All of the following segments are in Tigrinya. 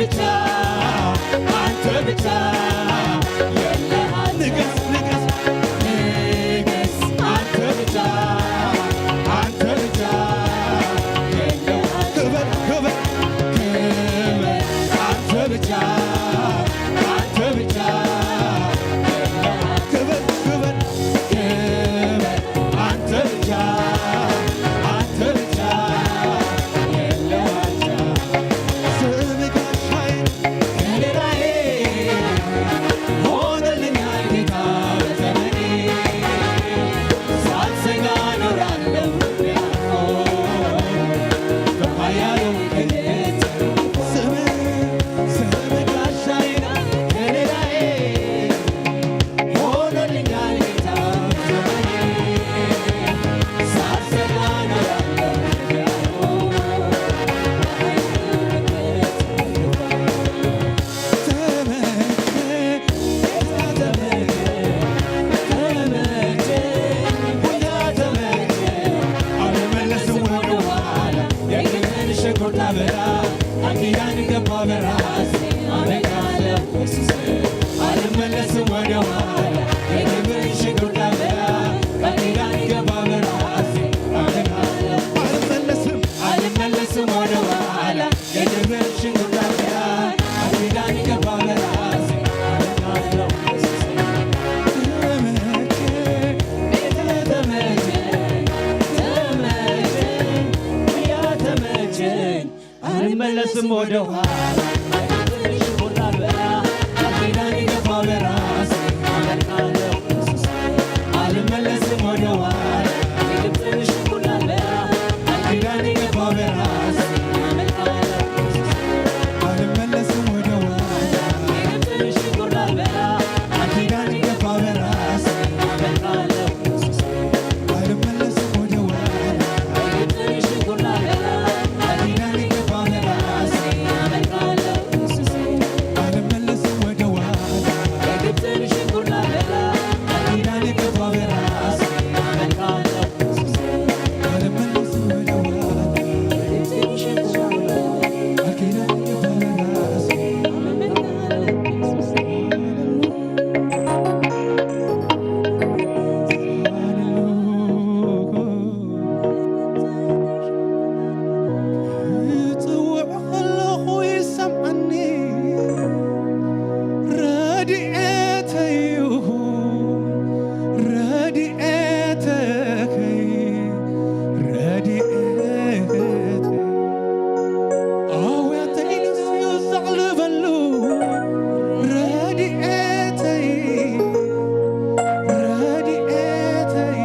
ብቻ፣ አንተ ብቻ የለህም። ንገስ፣ ንገስ፣ ንገስ፣ አንተ ብቻ፣ አንተ ብቻ የለህም። ክብር፣ ክብር፣ ክብር፣ አንተ ብቻ፣ አንተ ብቻ የለህም። ክብር፣ ክብር፣ ክብር፣ አንተ ብቻ፣ አንተ ብቻ የለህም። ስምህ ጋሻዬ ከለላዬ ሆነልኛል ጌታ በዘመኔ። ሳልሰጋ እኖራለሁ በኃያሉ ክንድ። ስምህ፣ ስምህ ጋሻዬ ከለላዬ ሆኖልኛል ጌታ በዘመኔ። ሳልሰጋ እኖራለሁ። ተመቸ፣ ጌታ ተመቸ፣ ተመቸ፣ ጌታ ተመቸ። አልመለስም ወደ ኋላ፣ የግብፅን ሽንኩርት ላበላ፣ ቃል ኪዳን ገባ በራሴ። አመልካለሁ ኢየሱስ፣ አልመለስም ወደ ኋላ። የግብፅን ሽንኩርት ላበላ፣ ቃል ኪዳን ገባ በራሴ። አመልካለሁ፣ አልመለስም፣ አልመለስም ወደ ኋላ። የግብፅን ሽንኩርት ላበላ፣ ቃል ኪዳን ገባ በራሴ። አመልካለሁ ኢየሱስ፣ ተመቸ፣ ጌታ ተመቸ፣ ተመቸ፣ ያ ተመቸ። አልመለስም ወደ ኋላ። ትንሽ ቡና ልበላ፣ ቃል ኪዳን ይገባ በራሴ። አመልካለሁ ኢየሱስ። አልመለስም ወደ ኋላ። ትንሽ ቡና ልበላ፣ ቃል ኪዳን ይገባ በራሴ። አመልካለሁ ኢየሱስ። አልመለስም ወደ ኋላ። ትንሽ ቡና ልበላ፣ ቃል ኪዳን ይገባ በራሴ። አመልካለሁ ኢየሱስ። አልመለስም ወደ ኋላ። አልመለስም ወደ ኋላ። አልመለስም ወደ ኋላ። ክጽውዕ ከለኹ ይሰምዓኒ፣ ረድኤተይ ይኹን፣ ረድኤተይ፣ ረድኤተይ። ኣውያተይ ንሱ ዘዕልበሉ፣ ረድኤተይ፣ ረድኤተይ፣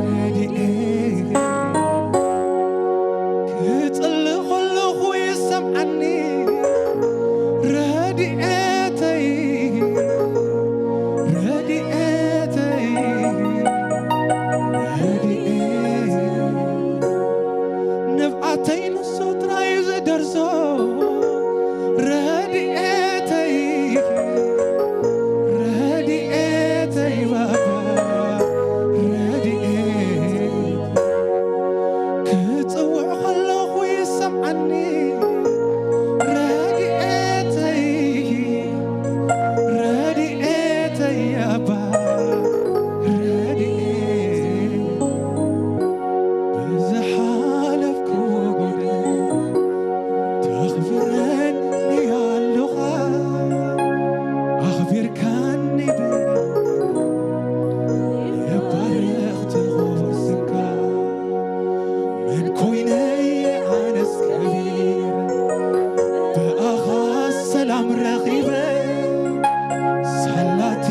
ረድኤተይ። ክጽሊ ከለኹ ይሰምዓኒ፣ ረድኤተይ፣ ረድኤተይ፣ ረድኤተይ። ንብዓተይ ንሱ ጥራይ ዝደርሶ፣ ረድኤተይ፣ ረድኤተይ ባባ፣ ረድኤተይ። ክጽውዕ ከለኹ ይሰምዓኒ፣ ረድኤተይ፣ ረድኤተይ ኣባ፣ ረድኤተይ። ብዝሓለፍክዎ ጎደል ተኽብረኒ ኣለኻ፣ ኣኽቢርካኒ ብመዓልቲ። ይባረኽ ትኹር ስምካ። መን ኮይነ ኣነስ ከቢረ፣ ብኣኻ ሰላም ረኺበ፣ ሳላቲ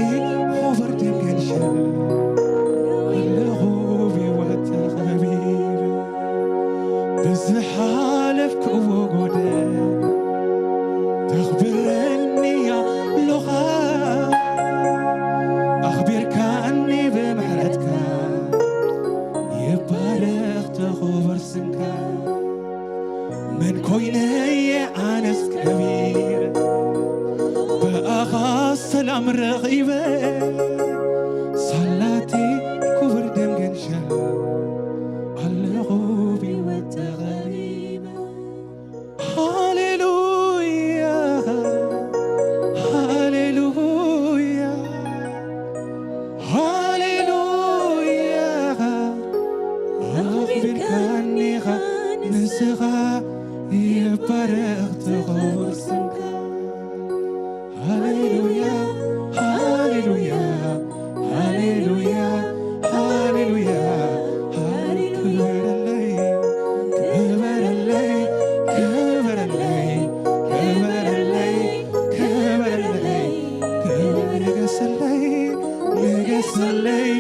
ኾበር ድንግል ሸል ኣለኹ ብህይወት ተኸቢረ። ብዝሓለፍክዎ ጎደል ተኽብረኒ ኣለኻ፣ ኣኽቢርካኒ ብምሕረትካ። ይባረኽ ተኽብር ስምካ። መን ኮይነ ኣነስ ከቢረ፣ ብኣኻ ሰላም ረኺበ፣ ሳላቲ ክቡር ደም ገንሸል ኣለኹ ብህይወት ተኸቢበ። ሃሌሉያ። ይባረኽ ትኹር ስምካ። ሃሌሉያ፣ ሃሌሉያ፣ ሃሌሉያ፣ ሃሌሉያ። ክበረለይ፣ ክበረለይ፣ ክበረለይ፣ ክበረለይ፣ ክበረለይ። ክብር ንገሰለይ፣ ንገሰለይ፣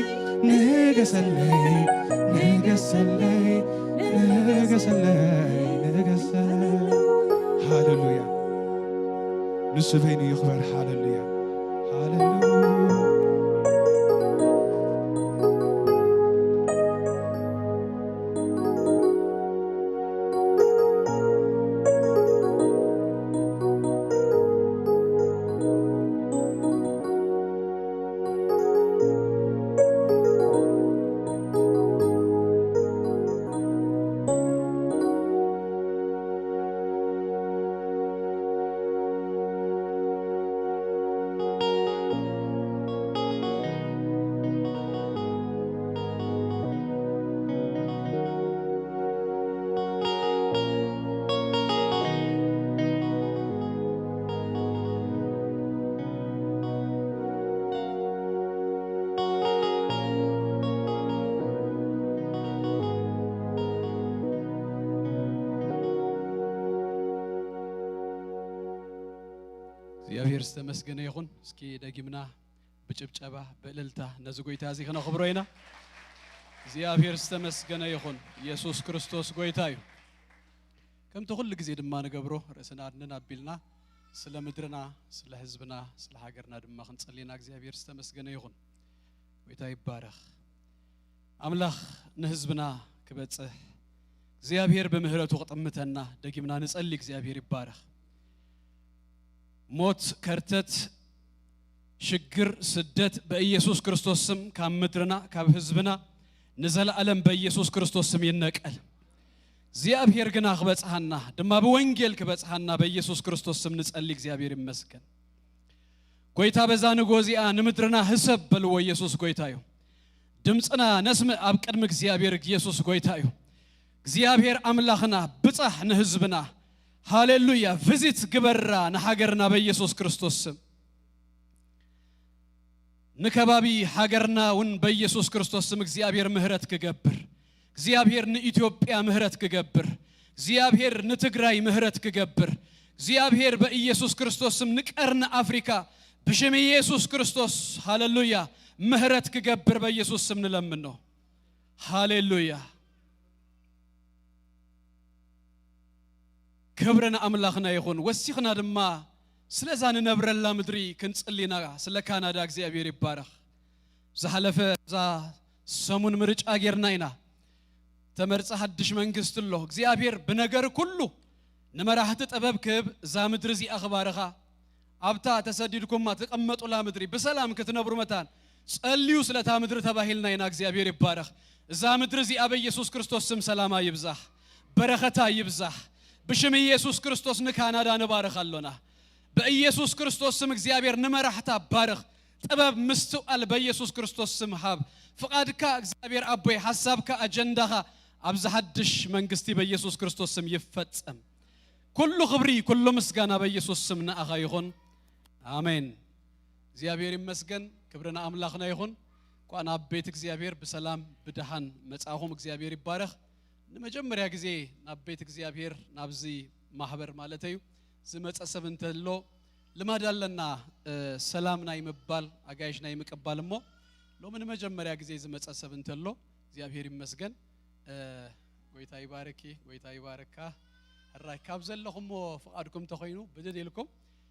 ንገሰለይ፣ ንገሰለይ፣ ንገሰለይ፣ ንገሰለይ። ሃሌሉያ። ንሱ በይኑ ይኽበር። ሃሌሉያ፣ ሃሌሉያ። እግዚኣብሔር ዝተመስገነ ይኹን። እስኪ ደጊምና ብጭብጨባ ብእልልታ ነዚ ጎይታ እዚ ክነኽብሮ ኢና። እግዚኣብሔር ዝተመስገነ ይኹን። ኢየሱስ ክርስቶስ ጎይታ እዩ። ከምቲ ኩሉ ግዜ ድማ ንገብሮ፣ ርእስና ኣድንን ኣቢልና ስለ ምድርና፣ ስለ ህዝብና፣ ስለ ሃገርና ድማ ክንጸሊ ኢና። እግዚኣብሔር ዝተመስገነ ይኹን። ጎይታ ይባረኽ። ኣምላኽ ንህዝብና ክበጽሕ እግዚኣብሔር ብምህረቱ ክጥምተና ደጊምና ንጸሊ። እግዚኣብሔር ይባረኽ። ሞት፣ ከርተት፣ ሽግር፣ ስደት በኢየሱስ ክርስቶስ ስም ካብ ምድርና፣ ካብ ህዝብና ንዘለኣለም በኢየሱስ ክርስቶስ ስም ይነቀል። እግዚኣብሔር ግና ክበጽሓና፣ ድማ ብወንጌል ክበጽሓና በኢየሱስ ክርስቶስ ስም ንጸሊ። እግዚኣብሔር ይመስገን። ጎይታ በዛ ንጎ እዚኣ ንምድርና ህሰብ በልዎ። ኢየሱስ ጎይታ እዩ። ድምፅና ነስምዕ ኣብ ቅድሚ እግዚኣብሔር። ኢየሱስ ጎይታ እዩ። እግዚኣብሔር ኣምላኽና ብጻሕ ንህዝብና። ሃሌሉያ። ቪዚት ግበራ ንሃገርና በኢየሱስ ክርስቶስ ስም። ንከባቢ ሃገርና እውን በኢየሱስ ክርስቶስ ስም እግዚኣብሔር ምህረት ክገብር፣ እግዚኣብሔር ንኢትዮጵያ ምህረት ክገብር፣ እግዚኣብሔር ንትግራይ ምህረት ክገብር፣ እግዚኣብሔር በኢየሱስ ክርስቶስ ስም ንቀርኒ ኣፍሪካ ብሽም ኢየሱስ ክርስቶስ፣ ሃሌሉያ፣ ምህረት ክገብር በኢየሱስ ስም ንለምኖ። ሃሌሉያ። ክብሪ ንኣምላኽና ይኹን። ወሲኽና ድማ ስለዛ ንነብረላ ምድሪ ክንጽሊ ኢና። ስለ ካናዳ እግዚኣብሔር ይባረኽ። ዝሓለፈ እዛ ሰሙን ምርጫ ጌርና ኢና። ተመርጸ ሓድሽ መንግስቲ ኣሎ። እግዚኣብሔር ብነገር ኩሉ ንመራሕቲ ጥበብ ክህብ እዛ ምድሪ እዚኣ ክባርኻ፣ ኣብታ ተሰዲድኩማ ትቐመጡላ ምድሪ ብሰላም ክትነብሩ መታን ጸልዩ ስለታ ምድሪ ተባሂልና ኢና። እግዚኣብሔር ይባረኽ። እዛ ምድሪ እዚኣ በኢየሱስ ክርስቶስ ስም ሰላማ ይብዛሕ፣ በረኸታ ይብዛሕ። ብሽም ኢየሱስ ክርስቶስ ንካናዳ ንባርኽ ኣሎና። በኢየሱስ ክርስቶስ ስም እግዚኣብሔር ንመራሕታ ባርኽ። ጥበብ ምስትውዓል በኢየሱስ ክርስቶስ ስም ሃብ። ፍቓድካ እግዚኣብሔር ኣቦይ፣ ሓሳብካ፣ ኣጀንዳኻ ኣብዚ ሓድሽ መንግስቲ በኢየሱስ ክርስቶስ ስም ይፈጸም። ኩሉ ክብሪ፣ ኩሉ ምስጋና በኢየሱስ ስም ንኣኻ ይኹን። ኣሜን። እግዚኣብሔር ይመስገን። ክብሪ ንኣምላኽና ይኹን። እንኳዕ ናብ ቤት እግዚኣብሔር ብሰላም ብደሓን መጻኹም። እግዚኣብሔር ይባረኽ። ንመጀመርያ ግዜ ናብ ቤት እግዚኣብሔር፣ ናብዚ ማህበር ማለተይ እዩ፣ ዝመጸ ሰብ እንተሎ፣ ልማድ ኣለና፣ እ፣ ሰላም ናይ ምባል፣ ኣጋይሽ ናይ ምቅባል። እሞ ሎሚ ንመጀመርያ ግዜ ዝመጸ ሰብ እንተሎ፣ እግዚኣብሔር ይመስገን። እ፣ ጎይታ ይባርኪ፣ ጎይታ ይባርካ። ሕራይ ካብ ዘለኹሞ ፍቓድኩም ተኾይኑ ብድድ ኢልኩም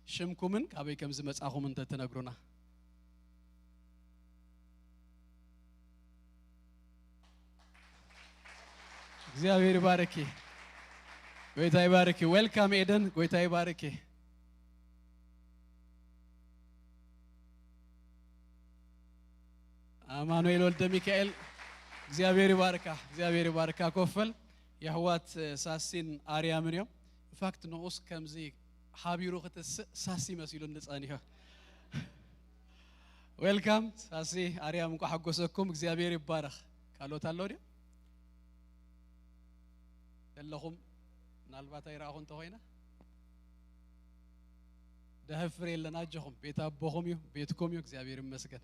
ሽምኩምን ካበይ ከም ዝመጻኹም እንተትነግሩና። እግዚኣብሔር ይባርኪ። ጎይታ ይባርኪ። ዌልካም ኤደን፣ ጎይታ ይባርኪ። ኣማኑኤል ወልደ ሚካኤል፣ እግዚኣብሔር ይባርካ፣ እግዚኣብሔር ይባርካ። ኮፈል የሕዋት ሳሲን ኣርያምን እዮም። ኢንፋክት ንኡስ ከምዚ ሓቢሩ ክትስእ ሳሲ መሲሉኒ ጸኒሑ። ዌልካም ሳሲ ኣርያም፣ እንኳ ሓጎሰኩም። እግዚኣብሔር ይባረኽ። ካልኦት ኣሎ ድዩ? ዘለኹም ምናልባት ኣይረኣኹ እንተኾይነ ደህፍር የለን። ኣጆኹም፣ ቤት ኣቦኹም እዩ፣ ቤትኩም እዩ። እግዚኣብሔር ይመስገን።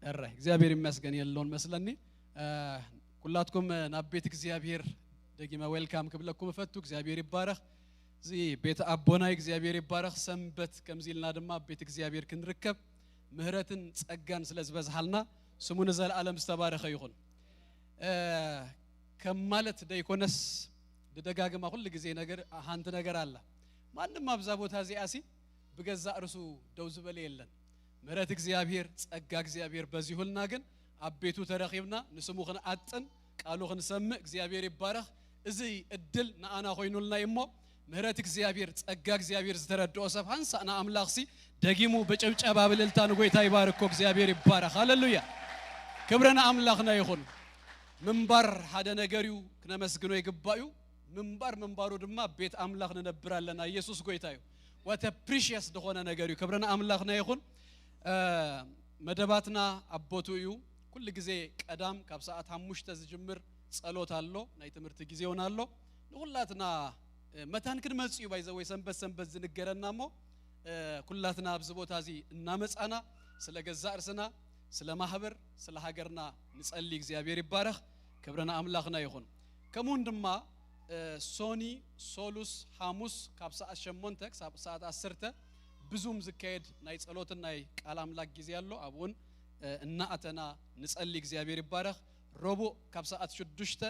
እረ እግዚኣብሔር ይመስገን የለውን መስለኒ። ኩላትኩም ናብ ቤት እግዚኣብሔር ደጊመ ዌልካም ክብለኩም እፈቱ። እግዚኣብሔር ይባረኽ። እዚ ቤት ኣቦና እግዚኣብሔር ይባረኽ። ሰንበት ከምዚ ኢልና ድማ ኣብ ቤት እግዚኣብሔር ክንርከብ ምህረትን ጸጋን ስለ ዝበዝሓልና ስሙ ንዘለኣለም ዝተባረኸ ይኹን። ከም ማለት ደይኮነስ፣ ብደጋግማ ኩሉ ግዜ ነገር፣ ሓንቲ ነገር ኣላ። ማንም ኣብዛ ቦታ እዚኣ ሲ ብገዛእ ርሱ ደው ዝበለ የለን። ምህረት እግዚኣብሔር፣ ጸጋ እግዚኣብሔር በዚሁልና ግን ኣብ ቤቱ ተረኺብና ንስሙ ክንኣጥን ቃሉ ክንሰምዕ እግዚኣብሔር ይባረኽ። እዚ እድል ንኣና ኮይኑልና እሞ ምህረት እግዚኣብሔር፣ ጸጋ እግዚኣብሔር ዝተረድኦ ሰብ ሓንሳእ ንኣምላኽ ሲ ደጊሙ ብጭብጨባ ብልልታ ንጎይታ ይባርኮ። እግዚኣብሔር ይባረኽ። ሃሌሉያ። ክብሪ ንኣምላኽና ይኹን። ምንባር ሓደ ነገር እዩ፣ ክነመስግኖ ይግባእ እዩ። ምንባር ምንባሩ ድማ ቤት ኣምላኽ ንነብር ኣለና። ኢየሱስ ጎይታ እዩ። What a precious ዝኾነ ነገር እዩ። ክብሪ ንኣምላኽና ይኹን። መደባትና ኣብ ቦትኡ እዩ። ኩሉ ግዜ ቀዳም ካብ ሰዓት ሓሙሽተ ዝጅምር ጸሎት ኣሎ፣ ናይ ትምህርቲ ግዜ እውን ኣሎ። ንኹላትና መታን ክንመጽእ እዩ። ባይዘወይ ሰንበት ሰንበት ዝንገረና እሞ ኩላትና ኣብዚ ቦታ እዚ እናመጻና ስለ ገዛእ ርስና፣ ስለ ማህበር፣ ስለ ሃገርና ንጸሊ። እግዚኣብሔር ይባረኽ። ክብሪ ንኣምላኽና ይኹን። ከምኡውን ድማ ሶኒ፣ ሶሉስ፣ ሓሙስ ካብ ሰዓት ሸሞንተ ክሳብ ሰዓት ዓሰርተ ብዙም ዝካየድ ናይ ጸሎትን ናይ ቃል ኣምላክ ግዜ ኣሎ። ኣብኡን እናኣተና ንጸሊ። እግዚኣብሔር ይባረኽ። ረቡዕ ካብ ሰዓት ሽዱሽተ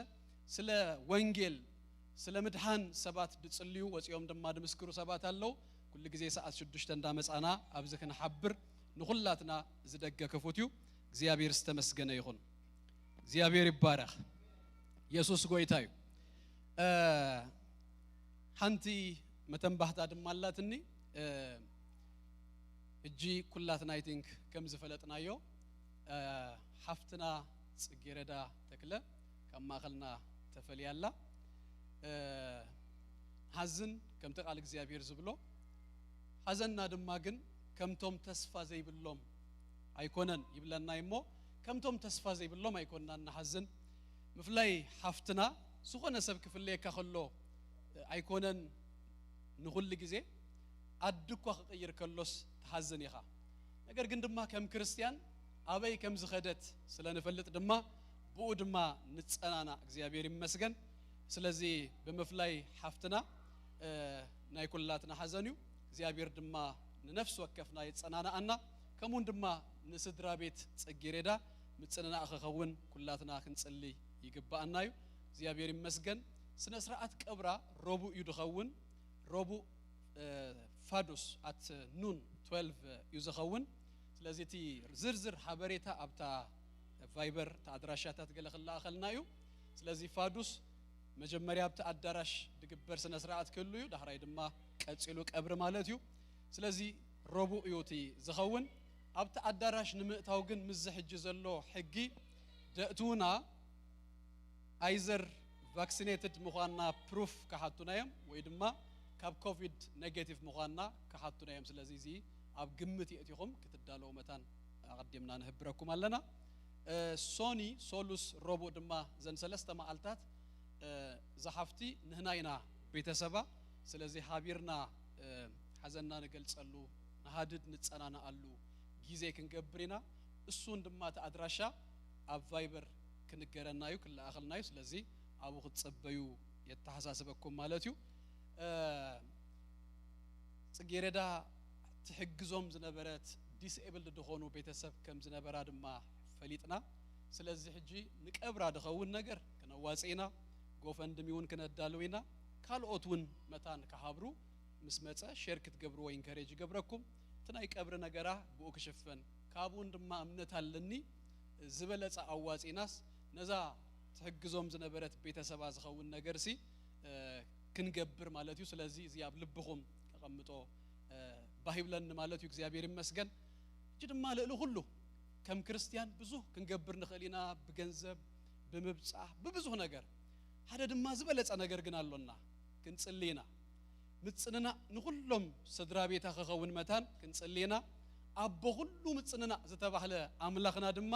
ስለ ወንጌል፣ ስለ ምድሓን ሰባት ድጽልዩ ወጺኦም ድማ ድምስክሩ ሰባት ኣለዉ። ኩሉ ግዜ ሰዓት ሽዱሽተ እንዳመጻና ኣብዚ ክንሓብር ንኹላትና እዚ ደገ ክፉት እዩ። እግዚኣብሔር ዝተመስገነ ይኹን። እግዚኣብሔር ይባረኽ። ኢየሱስ ጎይታ እዩ። ሓንቲ መተንባህታ ድማ ኣላትኒ። ሕጂ ኩላትና ኣይ ቲንክ ከም ዝፈለጥናዮ ሓፍትና ጽጌረዳ ተክለ ካብ ማእኸልና ተፈልያ ኣላ። ሓዝን ከምቲ ቃል እግዚኣብሔር ዝብሎ ሓዘንና ድማ ግን ከምቶም ተስፋ ዘይብሎም ኣይኮነን ይብለና እሞ ከምቶም ተስፋ ዘይብሎም ኣይኮንና እንሓዝን። ምፍላይ ሓፍትና ዝኾነ ሰብ ክፍለየካ ከሎ ኣይኮነን ንኹሉ ግዜ ዓዲ እኳ ክቕይር ከሎስ ትሓዝን ኢኻ። ነገር ግን ድማ ከም ክርስትያን ኣበይ ከም ዝኸደት ስለ ንፈልጥ ድማ ብኡ ድማ ንጸናና። እግዚኣብሔር ይመስገን። ስለዚ ብምፍላይ ሓፍትና ናይ ኩላትና ሓዘን እዩ። እግዚኣብሔር ድማ ንነፍሲ ወከፍና የጸናንኣና። ከምኡውን ድማ ንስድራ ቤት ጽጌሬዳ ምጽንናዕ ክኸውን ኩላትና ክንጽሊ ይግባኣና እዩ። እግዚኣብሔር ይመስገን። ስነ ስርዓት ቀብራ ረቡዕ እዩ ዝኸውን። ረቡዕ ፋዱስ ኣት ኑን ትወልቭ እዩ ዝኸውን። ስለዚ እቲ ዝርዝር ሓበሬታ ኣብታ ቫይበር፣ እታ ኣድራሻታት ገለ ክለኣኸልና እዩ። ስለዚ ፋዱስ መጀመርያ ኣብቲ ኣዳራሽ ዝግበር ስነ ስርዓት ክህሉ እዩ። ዳሕራይ ድማ ቀጺሉ ቀብሪ ማለት እዩ። ስለዚ ረቡዕ እዩ እቲ ዝኸውን። ኣብቲ ኣዳራሽ ንምእታው ግን ምስዚ ሕጂ ዘሎ ሕጊ ደእትውና ኣይዘር ቫክሲኔትድ ምዃንና ፕሩፍ ክሓቱና እዮም ወይ ድማ ካብ ኮቪድ ኔጌቲቭ ምዃንና ክሓቱና እዮም። ስለዚ እዚ ኣብ ግምት የእቲኹም ክትዳለዉ መታን ኣቐዲምና ንህብረኩም ኣለና። ሶኒ፣ ሶሉስ፣ ረቡዕ ድማ ዘን ሰለስተ መዓልታት ዝሓፍቲ ንህና ኢና ቤተሰባ። ስለዚ ሃቢርና ሓዘንና ንገልጸሉ፣ ንሃድድ ንጸናንኣሉ ግዜ ክንገብር ኢና። እሱን ድማ እቲ ኣድራሻ ኣብ ቫይበር ክንገረና እዩ፣ ክለኣኸልና እዩ። ስለዚ ኣብኡ ክትጸበዩ የተሓሳስበኩም ማለት እዩ። ጽጌረዳ ትሕግዞም ዝነበረት ዲስኤብልድ ዝኾኑ ቤተሰብ ከም ዝነበራ ድማ ፈሊጥና። ስለዚ ሕጂ ንቀብራ ድኸውን ነገር ክነዋጽእ ኢና። ጎፈንድሚ እውን ክነዳልው ኢና። ካልኦት እውን መታን ክሃብሩ ምስ መጸ ሼር ክትገብርዎ ኢንከሬጅ ይገብረኩም። እቲ ናይ ቀብሪ ነገራ ብኡ ክሽፈን፣ ካብኡን ድማ እምነት ኣለኒ ዝበለጸ ኣዋጺናስ ነዛ ትሕግዞም ዝነበረት ቤተሰባ ዝኸውን ነገርሲ ክንገብር ማለት እዩ። ስለዚ እዚ ኣብ ልብኹም ከቐምጦ ባህ ይብለኒ ማለት እዩ። እግዚኣብሔር ይመስገን። እጂ ድማ ልእሊ ኩሉ ከም ክርስትያን ብዙህ ክንገብር ንኽእል ኢና፣ ብገንዘብ፣ ብምብጻሕ፣ ብብዙህ ነገር። ሓደ ድማ ዝበለጸ ነገር ግን ኣሎና፣ ክንጽሊ ኢና። ምጽንናዕ ንኹሎም ስድራ ቤታ ክኸውን መታን ክንጽሊ ኢና። ኣቦ ኩሉ ምጽንናዕ ዝተባህለ ኣምላኽና ድማ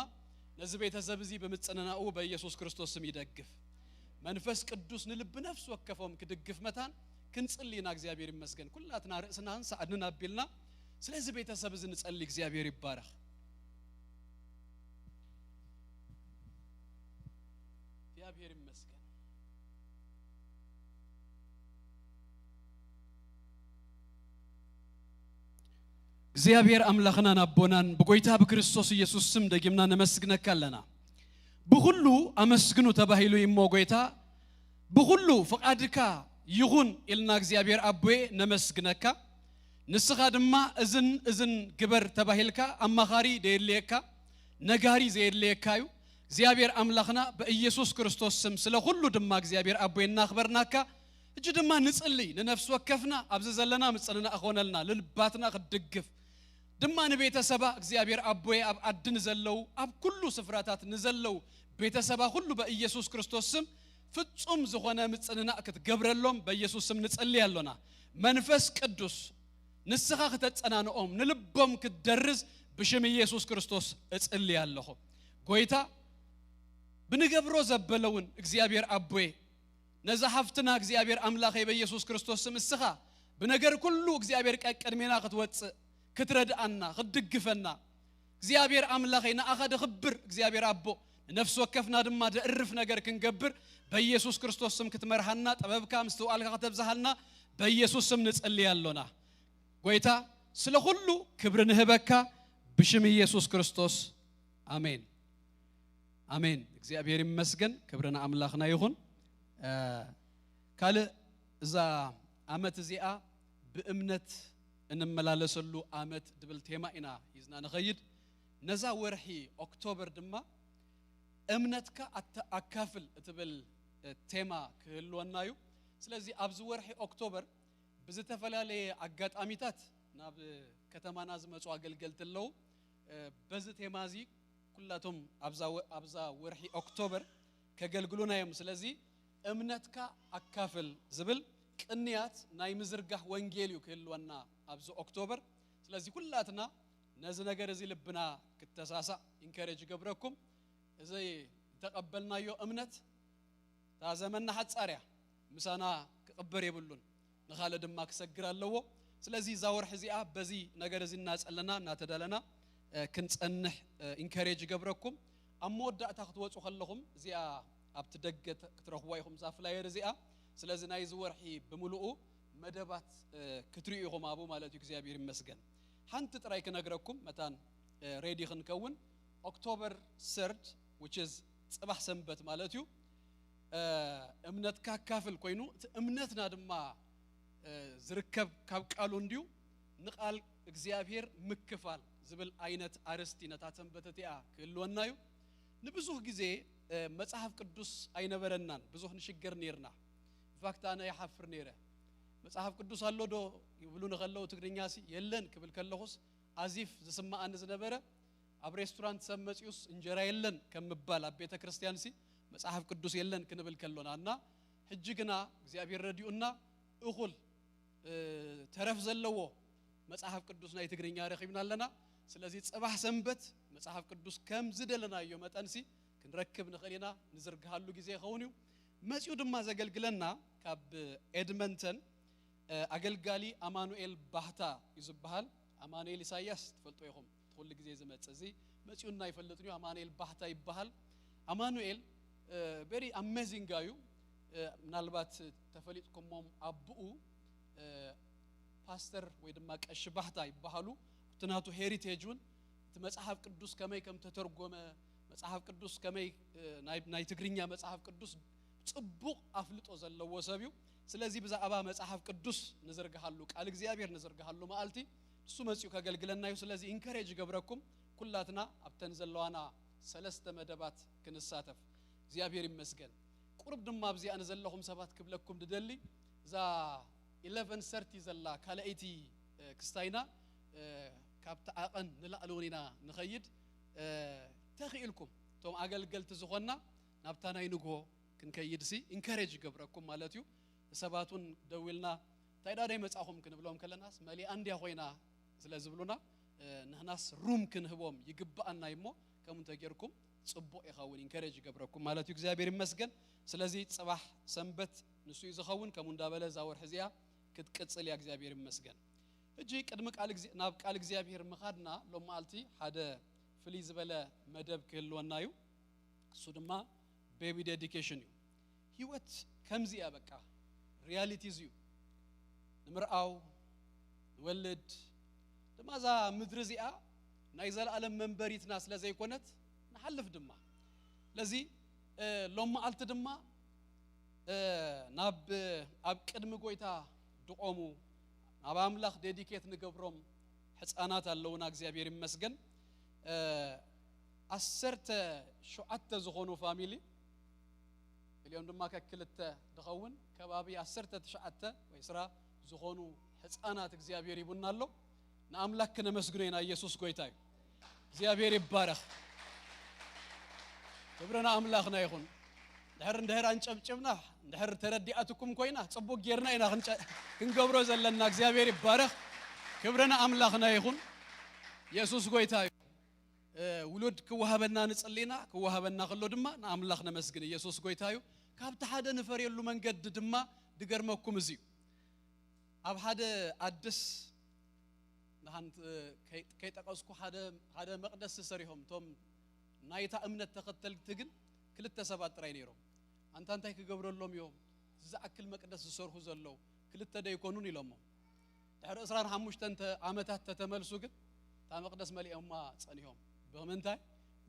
ነዚ ቤተሰብ እዚ ብምጽንናኡ በኢየሱስ ክርስቶስ ስም ይደግፍ። መንፈስ ቅዱስ ንልቢ ነፍሲ ወከፎም ክድግፍ መታን ክንጽሊ ኢና። እግዚኣብሔር ይመስገን። ኩላትና ርእስና ንሳዕድንን ኣቢልና ስለዚ ቤተሰብ እዚ ንጸሊ። እግዚኣብሔር ይባረኽ። እግዚኣብሔር ይመስገን። እግዚኣብሔር ኣምላኽናን ኣቦናን ብጎይታ ብክርስቶስ ኢየሱስ ስም ደጊምና ነመስግነካ ኣለና። ብኹሉ ኣመስግኑ ተባሂሉ እዩ እሞ ጎይታ፣ ብኹሉ ፍቓድካ ይኹን ኢልና እግዚኣብሔር ኣቦዬ ነመስግነካ። ንስኻ ድማ እዝን እዝን ግበር ተባሂልካ ኣማኻሪ ደየድልየካ፣ ነጋሪ ዘየድልየካ እዩ። እግዚኣብሔር ኣምላኽና ብኢየሱስ ክርስቶስ ስም ስለ ኩሉ ድማ እግዚኣብሔር ኣቦዬ እናኽበርናካ፣ ሕጂ ድማ ንጽሊ፣ ንነፍሲ ወከፍና ኣብዚ ዘለና ምጽንናእ ኾነልና፣ ልባትና ክትድግፍ ድማ ንቤተሰባ እግዚኣብሔር ኣቦዬ ኣብ ዓዲ ንዘለዉ፣ ኣብ ኩሉ ስፍራታት ንዘለዉ ቤተሰባ ኩሉ በኢየሱስ ክርስቶስ ስም ፍጹም ዝኾነ ምጽንናእ ክትገብረሎም በኢየሱስ ስም ንጽሊ ኣሎና። መንፈስ ቅዱስ ንስኻ ክተጸናንኦም፣ ንልቦም ክትደርዝ ብሽም ኢየሱስ ክርስቶስ እጽሊ ኣለኹ። ጎይታ ብንገብሮ ዘበለውን እግዚኣብሔር ኣቦዬ፣ ነዛ ሓፍትና እግዚኣብሔር ኣምላኸይ በኢየሱስ ክርስቶስ ስም እስኻ ብነገር ኩሉ እግዚኣብሔር ቀቅድሜና ክትወጽእ፣ ክትረድኣና፣ ክትድግፈና፣ እግዚኣብሔር ኣምላኸይ ንኣኻ ደኽብር እግዚኣብሔር ኣቦ፣ ንነፍሲ ወከፍና ድማ ደእርፍ ነገር ክንገብር በኢየሱስ ክርስቶስ ስም ክትመርሃና፣ ጥበብካ ምስትውዓልካ ከተብዝሃልና በኢየሱስ ስም ንጸሊ ኣሎና። ጎይታ ስለ ኩሉ ክብሪ ንህበካ ብሽም ኢየሱስ ክርስቶስ፣ ኣሜን። ኣሜን። እግዚኣብሔር ይመስገን። ክብሪ ንኣምላኽና ይኹን። እ፣ ካልእ እዛ ዓመት እዚኣ ብእምነት እንመላለሰሉ ዓመት ድብል ቴማ ኢና ሒዝና ንኸይድ። ነዛ ወርሒ ኦክቶበር ድማ እምነትካ ኣተ-፣ ኣካፍል እትብል፣ እ፣ ቴማ ክህልወና እዩ። ስለዚ ኣብዚ ወርሒ ኦክቶበር ብዝተፈላለየ ኣጋጣሚታት ናብ ከተማና ዝመጹ ኣገልገልቲ ኣለዉ። እ፣ በዚ ቴማ እዚ ኩላቶም ኣብዛ ወ-፣ ኣብዛ ወርሒ ኦክቶበር ከገልግሉና እዮም። ስለዚ እምነትካ ኣካፍል ዝብል ቅንያት ናይ ምዝርጋሕ ወንጌል እዩ ክህልወና ኣብዚ ኦክቶበር። ስለዚ ኩላትና ነዚ ነገር እዚ ልብና ክተሳሳእ ኢንከሬጅ ይገብረኩም። እዚ ዝተቐበልናዮ እምነት እታ ዘመንና ሓጻር እያ፣ ምሳና ክቕበር የብሉን፣ ንኻልእ ድማ ክሰግር ኣለዎ። ስለዚ እዛ ወርሒ እዚኣ በዚ ነገር እዚ እናጸለና እናተዳለና፣ እ፣ ክንጸንሕ፣ እ፣ ኢንከሬጅ ይገብረኩም። ኣብ መወዳእታ ክትወጹ ከለኹም እዚኣ ኣብቲ ደገ ተ-፣ ክትረኽቧ ኢኹም እዛ ፍላየር እዚኣ። ስለዚ ናይዚ ወርሒ ብምሉኡ መደባት፣ እ፣ ክትርእዩ ኢኹም ኣብኡ ማለት እዩ። እግዚኣብሔር ይመስገን። ሓንቲ ጥራይ ክነግረኩም መታን፣ እ፣ ሬዲ ክንከውን ኦክቶበር ሰርድ which is ጽባሕ ሰንበት ማለት እዩ። እ፣ እምነትካ ኣካፍል ኮይኑ፣ እቲ እምነትና ድማ፣ እ፣ ዝርከብ ካብ ቃሉ እንድዩ፣ ንቓል እግዚኣብሔር ምክፋል ዝብል ዓይነት ኣርእስቲ ነታ ሰንበት እቲኣ ክህልወና እዩ። ንብዙሕ ግዜ፣ እ፣ መጽሓፍ ቅዱስ ኣይነበረናን፣ ብዙሕ ንሽገር ኔርና። ኢንፋክት ኣነ ይሓፍር ኔረ። መጽሓፍ ቅዱስ ኣሎ ዶ ይብሉ ንኸለዉ ትግርኛ ሲ የለን ክብል ከለኹስ ኣዚፍ ዝስምዓኒ ዝነበረ፣ ኣብ ሬስቶራንት ሰብ መጺኡስ እንጀራ የለን ከም ምባል፣ ኣብ ቤተ ክርስቲያን ሲ መጽሓፍ ቅዱስ የለን ክንብል ከሎና እና፣ ሕጂ ግና እግዚኣብሔር ረዲኡና እኹል፣ እ፣ ተረፍ ዘለዎ መጽሓፍ ቅዱስ ናይ ትግርኛ ረኺብና ኣለና። ስለዚ ጽባሕ ሰንበት መጽሓፍ ቅዱስ ከም ዝደለናዮ መጠንሲ ክንረክብ ንኽእል ኢና። ንዝርግሃሉ ግዜ ይኸውን እዩ። መጺኡ ድማ ዘገልግለና ካብ ኤድመንተን፣ እ፣ ኣገልጋሊ ኣማኑኤል ባህታ እዩ ዝበሃል። ኣማኑኤል ኢሳያስ ትፈልጦ ኢኹም፣ እቲ ኩሉ ግዜ ዝመጽእ እዚ መጺኡና ኣይፈልጥን እዩ። ኣማኑኤል ባህታ ይበሃል። ኣማኑኤል፣ እ፣ ቬሪ ኣሜዚንግ እዩ። እ፣ ምናልባት ተፈሊጥኩሞም ኣቦኡ፣ እ፣ ፓስተር ወይ ድማ ቀሺ ባህታ ይበሃሉ። እቲ ናቱ ሄሪቴጅ እውን እቲ መጽሓፍ ቅዱስ ከመይ ከም ተተርጎመ፣ መጽሓፍ ቅዱስ ከመይ፣ እ፣ ናይ፣ ናይ ትግርኛ መጽሓፍ ቅዱስ ጽቡቕ ኣፍልጦ ዘለዎ ሰብ እዩ። ስለዚ ብዛዕባ መጽሓፍ ቅዱስ ንዝርግሃሉ፣ ቃል እግዚኣብሔር ንዝርግሃሉ መዓልቲ ንሱ መጺኡ ከገልግለና እዩ። ስለዚ ኢንከሬጅ ይገብረኩም ኩላትና ኣብተን ዘለዋና ሰለስተ መደባት ክንሳተፍ። እግዚኣብሔር ይመስገን። ቁሩብ ድማ ኣብዚኣ ንዘለኹም ሰባት ክብለኩም ድደሊ፣ እዛ ኢለቨን ሰርቲ ዘላ ካልኣይቲ፣ እ፣ ክስታይና፣ እ፣ ካብቲ ዓቐን ንላዕሊ እውን ኢና ንኸይድ። እ፣ ተኽኢልኩም እቶም ኣገልገልቲ ዝኾንና ናብታ ናይ ንግሆ ክንከይድሲ ኢንከሬጅ ይገብረኩም ማለት እዩ። ንሰባት እውን ደዊልና እንታይ ዳደይ መጻኹም ክንብሎም ከለናስ መሊኣ እንድያ ኮይና ስለ ዝብሉና፣ እ፣ ንሕናስ ሩም ክንህቦም ይግብኣና እዩ እሞ ከምኡ እንተጌርኩም ጽቡቕ ይኸውን፣ ኢንከሬጅ ይገብረኩም ማለት እዩ። እግዚኣብሔር ይመስገን። ስለዚ ጽባሕ ሰንበት ንሱ እዩ ዝኸውን። ከምኡ እንዳበለ እዛ ወርሒ እዚኣ ክትቅጽል እያ። እግዚኣብሔር ይመስገን። ሕጂ ቅድሚ ቃል እግዚኣብ- ናብ ቃል እግዚኣብሔር ምኻድና፣ ሎም መዓልቲ ሓደ ፍልይ ዝበለ መደብ ክህልወና እዩ። እሱ ድማ ቤቢ ዴዲኬሽን እዩ። ህይወት ከምዚ እያ፣ በቃ ሪያሊቲ እዚ እዩ። ንምርኣው፣ ንወልድ፣ ድማ እዛ ምድሪ እዚኣ ናይ ዘለኣለም መንበሪትና ስለ ዘይኮነት ንሓልፍ ድማ። ስለዚ ሎም መዓልቲ ድማ ናብ ኣብ ቅድሚ ጎይታ ድቆሙ ናብ ኣምላኽ ዴዲኬት ንገብሮም ሕፃናት ኣለውና። እግዚኣብሔር ይመስገን። ዓሰርተ ሸውዓተ ዝኾኑ ፋሚሊ፣ እሊኦም ድማ ከክልተ ድኸውን ከባቢ ዓሰርተ ትሽዓተ ወይ ዕስራ ዝኾኑ ሕፃናት እግዚኣብሔር ይቡና ኣሎ። ንኣምላክ ክነመስግኖ ኢና። ኢየሱስ ጎይታ እዩ። እግዚኣብሔር ይባረኽ። ክብሪ ንኣምላኽና ይኹን። እንድሕር እንድሕር ኣንጨብጭብና፣ እንድሕር ተረዲኣትኩም ኮይና፣ ጽቡቅ ጌርና ኢና ክንጨ- ክንገብሮ ዘለና። እግዚኣብሔር ይባረኽ። ክብሪ ንኣምላኽና ይኹን። ኢየሱስ ጎይታ እዩ። ውሉድ ክወሃበና ንጽሊና፣ ክወሃበና ከሎ ድማ ንኣምላኽ ነመስግን። ኢየሱስ ጎይታ እዩ። ካብቲ ሓደ ንፈርየሉ መንገዲ ድማ ድገርመኩም እዚ እዩ። ኣብ ሓደ ኣድስ ንሃንት ከይጠቀስኩ ሓደ ሓደ መቅደስ ሰሪሆም፣ እቶም ናይታ እምነት ተኸተልቲ ግን ክልተ ሰባት ጥራይ ነይሮም። ኣንታ እንታይ ክገብረሎም እዮም ዝኣክል መቅደስ ዝሰርሁ ዘለዉ? ክልተ ደይኮኑን ኢሎሞ። ድሕሪ ዕስራን ሓሙሽተን ዓመታት ተተመልሱ ግን እታ መቅደስ መሊኦማ ጸኒሆም። ብምንታይ?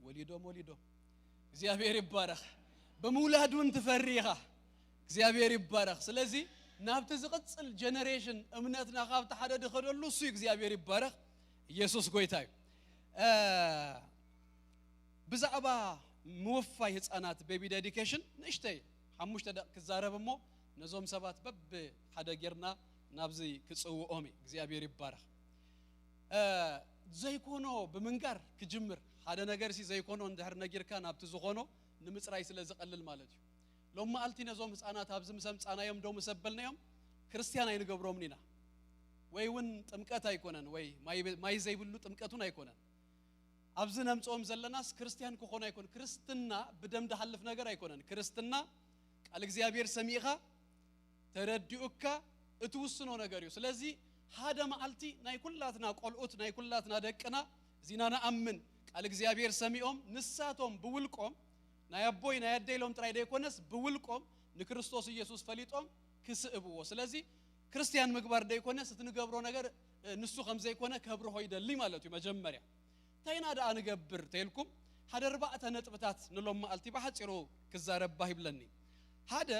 ወሊዶም ወሊዶም። እግዚኣብሔር ይባረኽ። ብምውላድ እውን ትፈሪ ኢኻ። እግዚኣብሔር ይባረኽ። ስለዚ ናብቲ ዝቕጽል ጀነሬሽን እምነትና ካብቲ ሓደ ድኸደሉ እሱ እዩ። እግዚኣብሔር ይባረኽ። ኢየሱስ ጎይታ እዩ። ብዛዕባ ምውፋይ ህፃናት ቤቢ ዴዲኬሽን ንእሽተይ ሓሙሽተ ደቂ ክዛረብ እሞ ነዞም ሰባት በብ ሓደ ጌርና ናብዚ ክፅውኦም እዩ። እግዚኣብሔር ይባረኽ። ዘይኮኖ ብምንጋር ክጅምር፣ ሓደ ነገር ሲ ዘይኮኖ እንድሕር ነጊርካ ናብቲ ዝኾኖ ንምፅራይ ስለ ዝቐልል ማለት እዩ። ሎም መዓልቲ ነዞም ህፃናት ኣብዚ ምስ ኣምፃናዮም ዶ ምስ ኣበልናዮም ክርስትያን ኣይንገብሮምን ኢና። ወይ እውን ጥምቀት ኣይኮነን፣ ወይ ማይ ዘይብሉ ጥምቀት እውን ኣይኮነን። ኣብዚ ነምፅኦም ዘለናስ ክርስትያን ክኾኑ ኣይኮን። ክርስትና ብደም ድሃልፍ ነገር ኣይኮነን። ክርስትና ቃል እግዚኣብሔር ሰሚዕኻ ተረዲኡካ እትውስኖ ነገር እዩ። ስለዚ ሓደ መዓልቲ ናይ ኩላትና ቆልኡት፣ ናይ ኩላትና ደቅና እዚና ንኣምን ቃል እግዚኣብሔር ሰሚዖም ንሳቶም ብውልቆም ናይ ኣቦይ ናይ ኣደይ ኢሎም ጥራይ ደይኮነስ ብውልቆም ንክርስቶስ ኢየሱስ ፈሊጦም ክስእብዎ። ስለዚ ክርስትያን ምግባር ደይኮነስ እቲ ንገብሮ ነገር ንሱ ከም ዘይኮነ ከብርሆ ይደሊ ማለት እዩ። መጀመርያ እንታይ ኢና ደኣ ንገብር ተይልኩም ሓደ ኣርባዕተ ነጥብታት ንሎም መዓልቲ ብሓፂሩ ክዛረብ ባህ ይብለኒ። ሓደ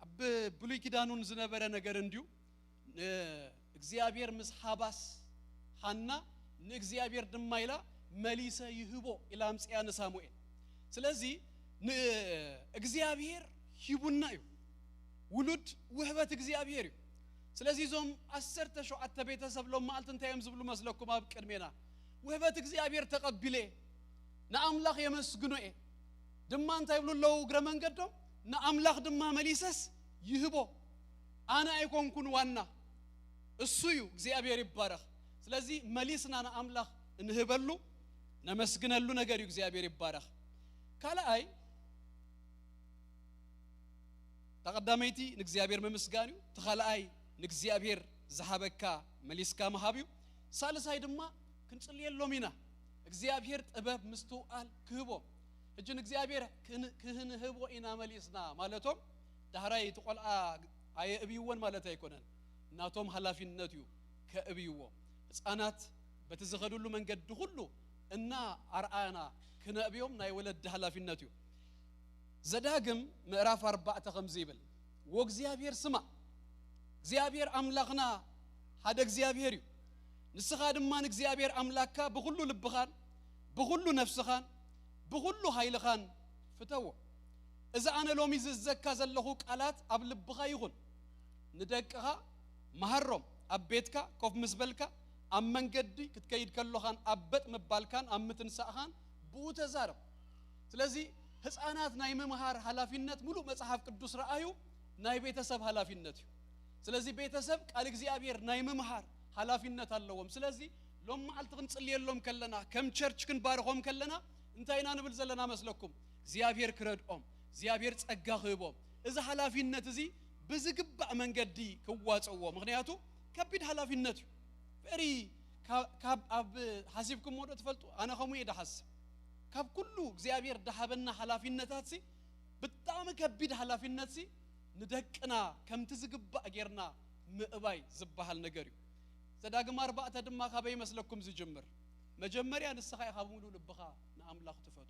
ኣብ ብሉይ ኪዳኑን ዝነበረ ነገር እንድዩ እግዚኣብሔር ምስ ሃባስ ሃና ንእግዚኣብሔር ድማ ኢላ መሊሰ ይህቦ ኢላ ኣምፅያ ንሳሙኤል። ስለዚ እግዚኣብሔር ሂቡና እዩ። ውሉድ ውህበት እግዚኣብሔር እዩ። ስለዚ እዞም ዓሰርተ ሸውዓተ ቤተሰብ ሎም መዓልቲ እንታይ እዮም ዝብሉ መስለኩም? ኣብ ቅድሜና ውህበት እግዚኣብሔር ተቐቢለ ንኣምላኽ የመስግኖ እየ ድማ እንታይ ይብሉ ኣለዉ እግረ መንገዶም? ንኣምላኽ ድማ መሊሰስ ይህቦ። ኣነ ኣይኮንኩን ዋና፣ እሱ እዩ። እግዚኣብሔር ይባረኽ። ስለዚ መሊስና ንኣምላኽ እንህበሉ ነመስግነሉ ነገር እዩ። እግዚኣብሔር ይባረኽ። ካልኣይ ተቐዳመይቲ ንእግዚኣብሔር ምምስጋን እዩ። እቲ ካልኣይ ንእግዚኣብሔር ዝሃበካ መሊስካ ምሃብ እዩ። ሳልሳይ ድማ ክንጽልየሎም ኢና እግዚኣብሔር ጥበብ ምስትውዓል ክህቦም። ሕጂ ንእግዚኣብሔር ክህንህቦ ኢና መሊስና ማለቶም ዳህራይ እቲ ቆልዓ ኣየእብይዎን ማለት ኣይኮነን። ናቶም ሃላፊነት እዩ ከእብይዎ። ህፃናት በቲ ዝኸድሉ መንገዲ ኩሉ እና ኣርኣና ክነእብዮም ናይ ወለዲ ሃላፊነት እዩ። ዘዳግም ምዕራፍ ኣርባዕተ ከምዚ ይብል፣ ወእግዚኣብሔር ስማዕ፣ እግዚኣብሔር ኣምላኽና ሓደ እግዚኣብሔር እዩ። ንስኻ ድማ ንእግዚኣብሔር ኣምላክካ ብኹሉ ልብኻን ብኹሉ ነፍስኻን ብኹሉ ኃይልኻን ፍተዎ። እዚ ኣነ ሎሚ ዝእዘካ ዘለኹ ቃላት ኣብ ልብኻ ይኹን። ንደቅኻ መሃሮም፣ ኣብ ቤትካ ኮፍ ምስ በልካ፣ ኣብ መንገዲ ክትከይድ ከሎኻን ኣብ በጥ ምባልካን ኣብ ምትንሳእኻን ብኡ ተዛረብ። ስለዚ ህፃናት ናይ ምምሃር ሃላፊነት ሙሉእ መፅሓፍ ቅዱስ ረኣዩ ናይ ቤተሰብ ሃላፊነት እዩ። ስለዚ ቤተሰብ ቃል እግዚኣብሔር ናይ ምምሃር ሃላፊነት ኣለዎም። ስለዚ ሎም መዓልቲ ክንፅልየሎም ከለና ከም ቸርች ክንባርኾም ከለና እንታይ ኢና ንብል ዘለና መስለኩም? እግዚኣብሔር ክረድኦም፣ እግዚኣብሔር ጸጋ ክህቦም፣ እዚ ሓላፊነት እዚ ብዝግባእ መንገዲ ክዋጽእዎ። ምኽንያቱ ከቢድ ሓላፊነት እዩ። ቨሪ ካብ ኣብ ሓሲብኩም ወዶ ትፈልጡ? ኣነ ከምኡ እየ ድሓስብ። ካብ ኩሉ እግዚኣብሔር ድሃበና ሓላፊነታት ሲ ብጣዕሚ ከቢድ ሓላፊነት ሲ ንደቅና ከምቲ ዝግባእ ጌርና ምእባይ ዝበሃል ነገር እዩ። ዘዳግም ኣርባዕተ ድማ ካበይ መስለኩም ዝጅምር? መጀመርያ ንስኻ ኢኻ ብምሉእ ልብኻ ንኣምላኽ ትፈቱ።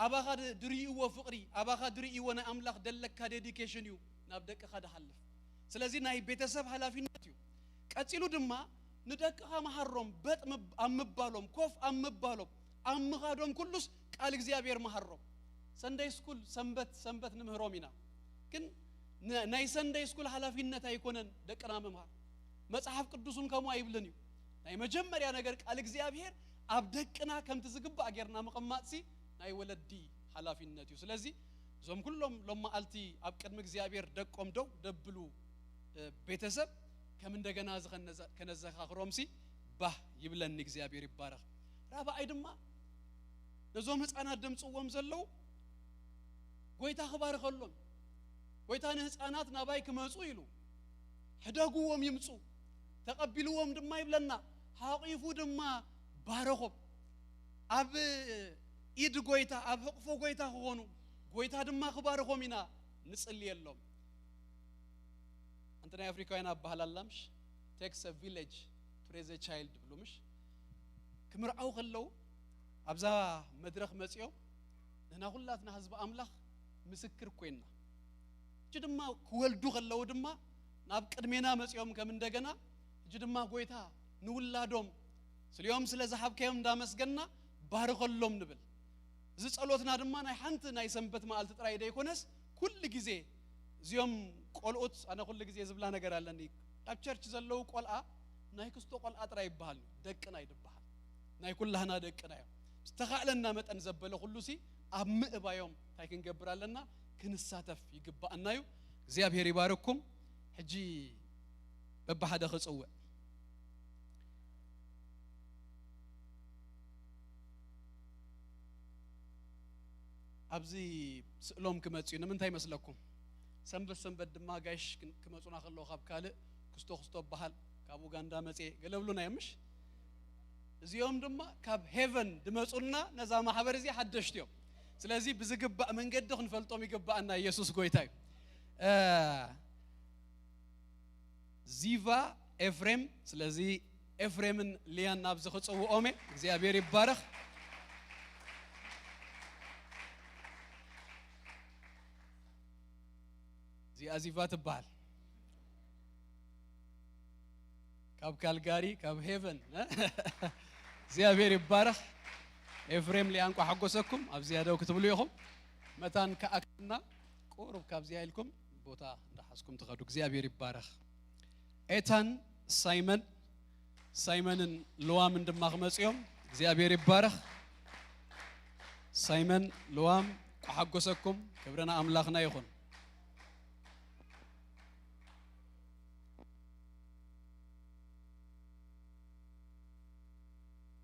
ኣባኻ ድ- ድርእይዎ ፍቕሪ፣ ኣባኻ ድርእይዎ ናይ ኣምላኽ ደለካ ዴዲኬሽን እዩ ናብ ደቅኻ ድሓልፍ። ስለዚ ናይ ቤተሰብ ሓላፊነት እዩ። ቀጺሉ ድማ ንደቅኻ መሃሮም፣ በጥ ምብ- ኣብ ምባሎም፣ ኮፍ ኣብ ምባሎም፣ ኣብ ምኻዶም ኩሉስ ቃል እግዚኣብሔር መሃሮም። ሰንደይ ስኩል ሰንበት ሰንበት ንምህሮም ኢና። ግን ን- ናይ ሰንደይ ስኩል ሓላፊነት ኣይኮነን ደቅና ምምሃር። መጽሓፍ ቅዱስ እውን ከምኡ ኣይብልን እዩ። ናይ መጀመርያ ነገር ቃል እግዚኣብሔር ኣብ ደቅና ከምቲ ዝግባእ ጌርና ምቕማጥሲ ናይ ወለዲ ሓላፊነት እዩ። ስለዚ እዞም ኩሎም ሎም መዓልቲ ኣብ ቅድሚ እግዚኣብሔር ደቆም ደው ደብሉ እ፣ ቤተሰብ ከም እንደገና እዚ ከነዘ- ከነዘኻኽሮምሲ ባህ ይብለኒ። እግዚኣብሔር ይባረኽ። ራብዓይ ድማ ነዞም ህፃናት ደምፅዎም ዘለዉ ጎይታ ክባርኸሎም። ጎይታ ንህፃናት ናባይ ክመፁ ኢሉ ሕደግዎም ይምፁ፣ ተቐቢልዎም ድማ ይብለና፣ ሓቂፉ ድማ ባረኾም። ኣብ ኢድ ጎይታ ኣብ ሕቕፎ ጎይታ ክኾኑ ጎይታ ድማ ክባርኾም ኢና ንጽልየሎም። ኣንቲ ናይ ኣፍሪካውያን ኣባህላላ ምሽ ቴክስ ቪሌጅ ቱ ሬዝ ቻይልድ ብሉ ምሽ ክምርዓው ከለዉ ኣብዛ መድረኽ መጺኦም ንሕና ኩላትና ህዝቢ ኣምላኽ ምስክር ኮይንና። ሕጂ ድማ ክወልዱ ከለዉ ድማ ናብ ቅድሜና መጺኦም ከም እንደገና ሕጂ ድማ ጎይታ ንውላዶም ስሊኦም ስለ ዝሃብካዮም እንዳመስገንና ባርኸሎም ንብል። እዚ ጸሎትና ድማ ናይ ሓንቲ ናይ ሰንበት መዓልቲ ጥራይ ዘይኮነስ ኩሉ ግዜ እዚኦም ቆልኡት ኣነ ኩሉ ግዜ ዝብላ ነገር ኣለኒ። ኣብ ቸርች ዘለዉ ቆልኣ ናይ ክስቶ ቆልኣ ጥራይ ይበሃል እዩ። ደቅና ይድበሃል። ናይ ኩላህና ደቅና እዮም። ዝተኻእለና መጠን ዘበለ ኩሉ ሲ ኣብ ምእባዮም እንታይ ክንገብር ኣለና? ክንሳተፍ ይግባኣና እዩ። እግዚኣብሔር ይባርኩም። ሕጂ በብሓደ ክጽውዕ ኣብዚ ስእሎም ክመጽ እዩ። ንምንታይ ይመስለኩም? ሰንበት ሰንበት ድማ ጋይሽ ክን- ክመጹና ከለዉ ካብ ካልእ ክስቶ ክስቶ በሃል ካብ ኡጋንዳ መጽ ገለብሉና እዮም ምሽ? እዚኦም ድማ ካብ ሄቨን ድመጹልና ነዛ ማሕበር እዚ ሓደሽቲ እዮም። ስለዚ ብዝግባእ መንገዲ ክንፈልጦም ይግባኣና። ኢየሱስ ጎይታ እዩ። እ፣ ዚቫ ኤፍሬም። ስለዚ ኤፍሬምን ሊያን ናብዚ ክጽውኦም እየ። እግዚኣብሔር ይባረኽ። እዚኣ ዚቫ ትበሃል። ካብ ካልጋሪ ካብ ሄቨን እግዚኣብሔር ይባረኽ። ኤፍሬም ሊያን ቋ ሓጎሰኩም ኣብ ዝያደው ክትብሉ ኢኹም። መታን ከኣክልና ቁሩብ ካብዚኣ ኢልኩም ቦታ እንዳሓዝኩም ትኸዱ። እግዚኣብሔር ይባረኽ። ኤታን ሳይመን ሳይመንን ልዋምን ድማ ክመፅኦም እግዚኣብሔር ይባረኽ። ሳይመን ልዋም ቋሓጎሰኩም ክብርና ኣምላኽና ይኹን።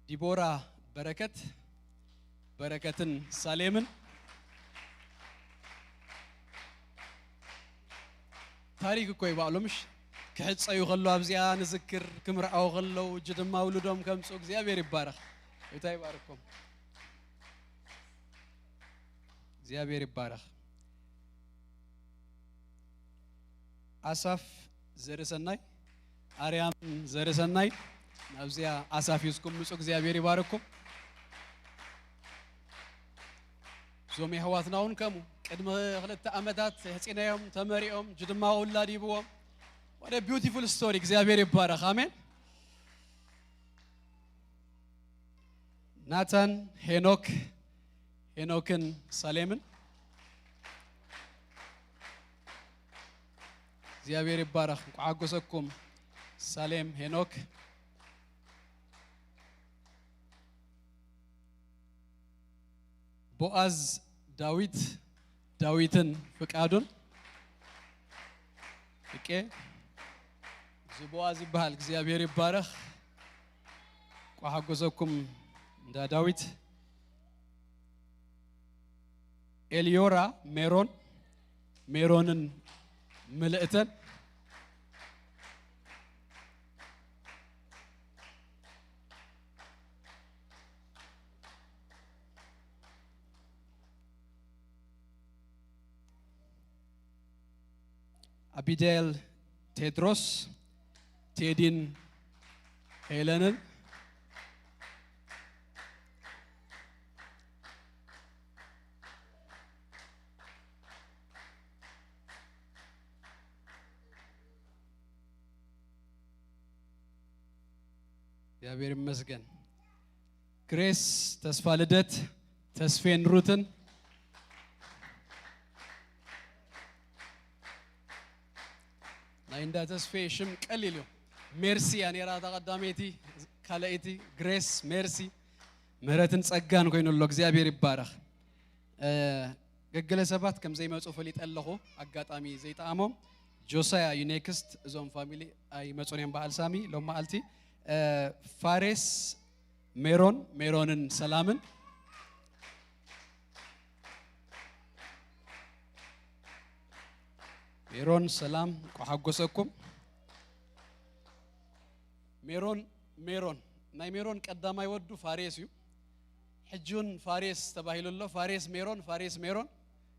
ዲቦራ በረከት በረከትን ሳሌምን ታሪክ እኮ ይባእሎ ምሽ ክሕፀዩ ከሎ ኣብዚኣ ንዝክር ክምርዓው ከለው እጅ ድማ ውልዶም ከምፁ እግዚኣብሔር ይባረኽ። እንታይ ይባርኩም? እግዚኣብሔር ይባረኽ። ኣሳፍ ዘርሰናይ ኣርያም ዘርሰናይ ናብዚኣ ኣሳፊስኩም ምፁ እግዚኣብሔር ይባርኩም። እዞም የሕዋትና እውን ከምኡ ቅድሚ ክልተ ዓመታት ሕፂናዮም ተመሪኦም ጅድማ ውላድ ይብዎም። ወደ ቢውቲፉል ስቶሪ እግዚኣብሔር ይባረኽ። ኣሜን። ናታን ሄኖክ ሄኖክን ሳሌምን እግዚኣብሔር ይባረኽ። እንኳዕ ሓጎሰኩም። ሳሌም ሄኖክ፣ ቦኣዝ ዳዊት፣ ዳዊትን ፍቃዱን። ፍቄ፣ እዚ ቦኣዝ ይበሃል። እግዚኣብሔር ይባረኽ። እንኳዕ ሓጎሰኩም። እንዳ ዳዊት፣ ኤልዮራ ሜሮን፣ ሜሮንን ምልእተን፣ ኣቢጌል፣ ቴድሮስ፣ ቴዲን ሄለንን፣ እግዚኣብሔር ይመስገን። ግሬስ፣ ተስፋ ልደት፣ ተስፌን ሩትን፣ ናይ እንዳ ተስፌ ሽም ቀሊል እዩ። ሜርሲ እያ ነይራ እታ ቀዳመይቲ፣ ካልኣይቲ ግሬስ፣ ሜርሲ፣ ምህረትን ጸጋን ኮይኑ ኣሎ። እግዚኣብሔር ይባረኽ። እ፣ ገገለ ሰባት ከም ዘይመጹ ፈሊጠ ኣለኹ፣ ኣጋጣሚ ዘይጠዓሞም። ጆሳያ እዩ ኔክስት፣ እዞም ፋሚሊ ኣይመጹን እዮም በዓል ሳሚ ሎም መዓልቲ። እ፣ ፋሬስ፣ ሜሮን፣ ሜሮንን ሰላምን። ሜሮን ሰላም፣ እንኳዕ ሓጎሰኩም። ሜሮን፣ ሜሮን፣ ናይ ሜሮን ቀዳማይ ወዱ ፋሬስ እዩ። ሕጂ እውን ፋሬስ ተባሂሉ ኣሎ። ፋሬስ ሜሮን፣ ፋሬስ ሜሮን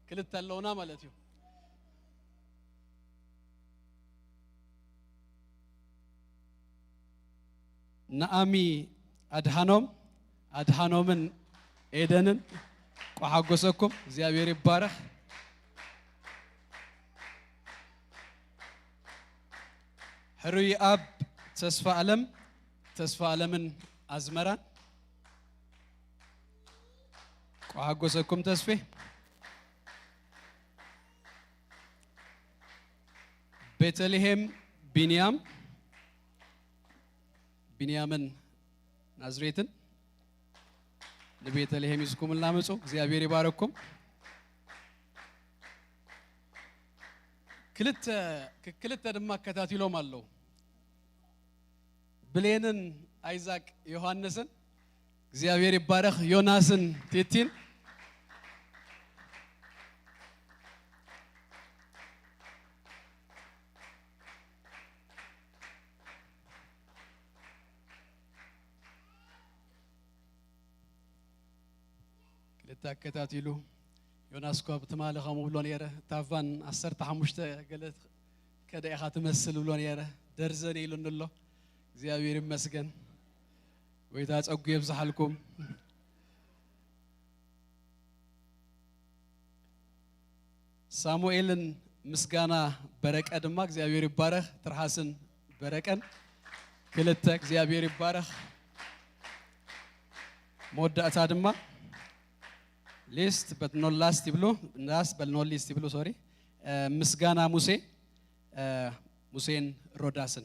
ክልተ ኣለውና ማለት እዩ። ነኣሚ ኣድሃኖም፣ ኣድሃኖምን ኤደንን፣ እንኳዕ ሓጎሰኩም፣ እግዚኣብሔር ይባረኽ። ሕሩይ ኣብ፣ ተስፋ ኣለም፣ ተስፋ ኣለምን ኣዝመራን፣ እንኳዕ ሓጎሰኩም ተስፌ። ቤተልሔም ቢንያም፣ ቢንያምን ናዝሬትን ንቤተልሔም ይዝኩምልና ምጹ። እግዚኣብሔር ይባረኩም። ክልተ፣ ክልተ ድማ ኣከታቲሎም ኣለዉ። ብሌንን ኣይዛቅ ዮሃንስን፣ እግዚኣብሔር ይባረኽ። ዮናስን ቲቲን፣ ክልተ ኣከታቲሉ። ዮናስ እኮ ትማሊ ከምኡ ብሎ ነይረ፣ ታቫን ዓሰርተ ሓሙሽተ ገለ ከደ ኢኻ ትመስል ብሎ ነይረ። ደርዘን ኢሉኒ ኣሎ። እግዚኣብሔር ይመስገን። ጎይታ ጸጉ የብዝሓልኩም። ሳሙኤልን ምስጋና በረቀ ድማ እግዚኣብሔር ይባረኽ። ትርሓስን በረቀን ክልተ እግዚኣብሔር ይባረኽ። መወዳእታ ድማ ሊስት but not last ይብሉ፣ ላስት but not ሊስት ይብሉ፣ ሶሪ። እ፣ ምስጋና ሙሴ፣ እ፣ ሙሴን ሮዳስን።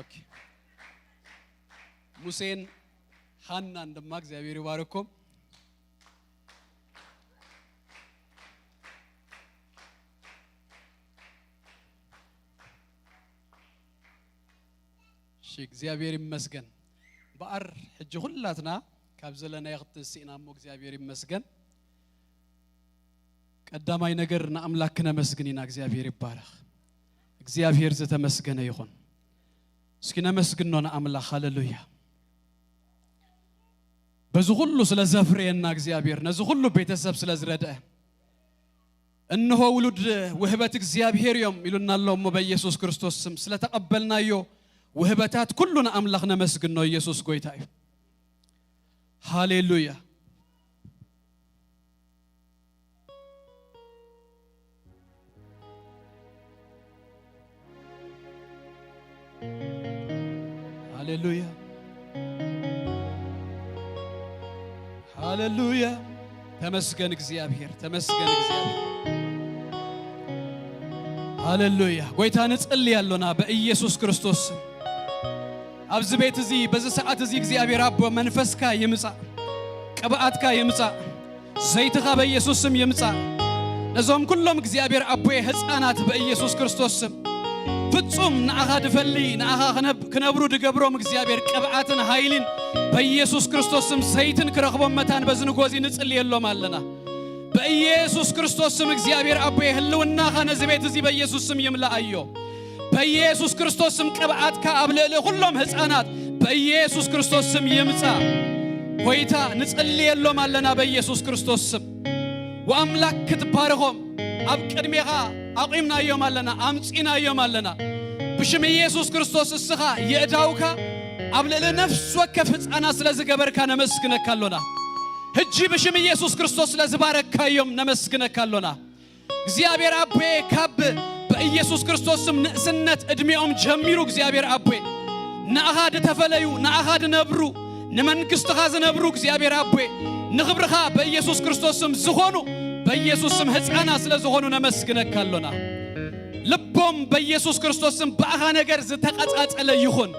ኦኬ። ሙሴን ሃናን ድማ እግዚኣብሔር ይባርኩም። እሺ፣ እግዚኣብሔር ይመስገን። በኣር ሕጂ ኩላትና ካብ ዘለናዮ ክትንስእና እሞ እግዚኣብሔር ይመስገን። ቀዳማይ ነገር ንኣምላክ ክነመስግን ኢና። እግዚኣብሔር ይባረኽ። እግዚኣብሔር ዝተመስገነ ይኹን። እስኪ ነመስግኖ ንኣምላኽ። ሃሌሉያ። በዚ ኩሉ ስለ ዘፍረየና እግዚኣብሔር፣ ነዚ ኩሉ ቤተሰብ ስለ ዝረድአ፣ እንሆ ውሉድ ውህበት እግዚኣብሔር እዮም ኢሉና ኣሎ እሞ በኢየሱስ ክርስቶስ ስም ስለተቐበልናዮ ውህበታት ኩሉ ንኣምላኽ ነመስግኖ። ኢየሱስ ጎይታ እዩ። ሃሌሉያ። ሃሌሉያ፣ ሃሌሉያ። ተመስገን እግዚኣብሔር፣ ተመስገን እግዚኣብሔር። ሃሌሉያ። ጎይታ ንጽሊ ኣሎና በኢየሱስ ክርስቶስ ስም። ኣብዚ ቤት እዚ፣ በዚ ሰዓት እዚ እግዚኣብሔር ኣቦ መንፈስካ ይምጻእ፣ ቅብኣትካ ይምጻእ፣ ዘይትኻ በኢየሱስ ስም ይምጻእ። ነዞም ኩሎም እግዚኣብሔር ኣቦየ ህፃናት በኢየሱስ ክርስቶስ ስም ፍጹም ንኣኻ ድፈሊ፣ ንኣኻ ክነብ-፣ ክነብሩ ድገብሮም እግዚኣብሔር ቅብኣትን ሃይሊን በኢየሱስ ክርስቶስ ስም ዘይትን ክረኽቦም መታን በዚ ንጎዚ ንጽልየሎም ኣለና። በኢየሱስ ክርስቶስ ስም እግዚኣብሔር ኣቦየ ህልውናኻ ነዚ ቤት እዚ በኢየሱስ ስም ይምልኣዮ። በኢየሱስ ክርስቶስ ስም ቅብኣትካ ኣብ ልዕሊ ኩሎም ህፃናት በኢየሱስ ክርስቶስ ስም ይምጻ። ጎይታ ንጽልየሎም ኣለና በኢየሱስ ክርስቶስ ስም። ወኣምላክ ክትባርኾም ኣብ ቅድሜኻ ኣቑምናዮም ኣለና፣ ኣምጺናዮም ኣለና። ብሽም ኢየሱስ ክርስቶስ እስኻ የእዳውካ ኣብ ልዕሊ ነፍሲ ወከፍ ህፃናት ስለ ዝገበርካ ነመስግነካ ኣሎና። ሕጂ ብሽም ኢየሱስ ክርስቶስ ስለ ዝባረካዮም ነመስግነካ ኣሎና። እግዚኣብሔር ኣቦየ ካብ በኢየሱስ ክርስቶስ ስም ንእስነት ዕድሜኦም ጀሚሩ እግዚኣብሔር ኣቦየ ንኣኻ ድተፈለዩ፣ ንኣኻ ድነብሩ፣ ንመንግስትኻ ዝነብሩ እግዚኣብሔር ኣቦየ ንኽብርኻ በኢየሱስ ክርስቶስ ስም ዝኾኑ በኢየሱስ ስም ህፃናት ስለ ዝኾኑ ነመስግነካ ኣሎና። ልቦም በኢየሱስ ክርስቶስ ስም ብኣኻ ነገር ዝተቐጻጸለ ይኹን።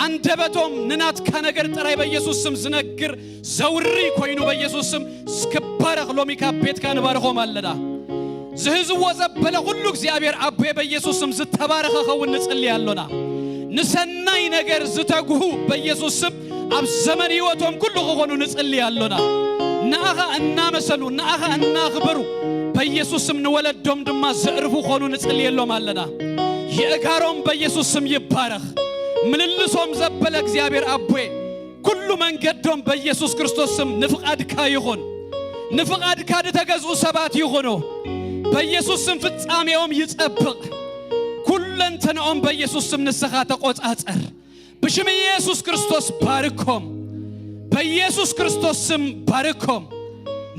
ኣንደበቶም ንናትካ ነገር ጥራይ በኢየሱስ ስም ዝነግር ዘውሪ ኮይኑ በኢየሱስ ስም ስክባረኽ ሎሚ ካብ ቤትካ ንባርኾም ኣለና። ዝህዝዎ ዘበለ ኩሉ እግዚኣብሔር ኣቦየ በኢየሱስ ስም ዝተባረኸ ኸውን ንጽሊ ኣሎና። ንሰናይ ነገር ዝተግሁ በኢየሱስ ስም ኣብ ዘመን ህይወቶም ኩሉ ክኾኑ ንጽሊ ኣሎና። ንኣኻ እናመሰሉ፣ ንኣኻ እናኽበሩ በኢየሱስ ስም ንወለዶም ድማ ዘዕርፉ ክኾኑ ንጽልየሎም ኣለና። የእጋሮም በኢየሱስ ስም ይባረኽ። ምልልሶም ዘበለ እግዚኣብሔር ኣቦየ ኩሉ መንገዶም በኢየሱስ ክርስቶስ ስም ንፍቓድካ ይኹን። ንፍቓድካ ድተገዝኡ ሰባት ይኹኑ። በኢየሱስ ስም ፍጻሜኦም ይጸብቕ። ኩለንተንኦም በኢየሱስ ስም ንስኻ ተቆጻጸር። ብሽም ኢየሱስ ክርስቶስ ባርኮም። በኢየሱስ ክርስቶስ ስም ባርኮም።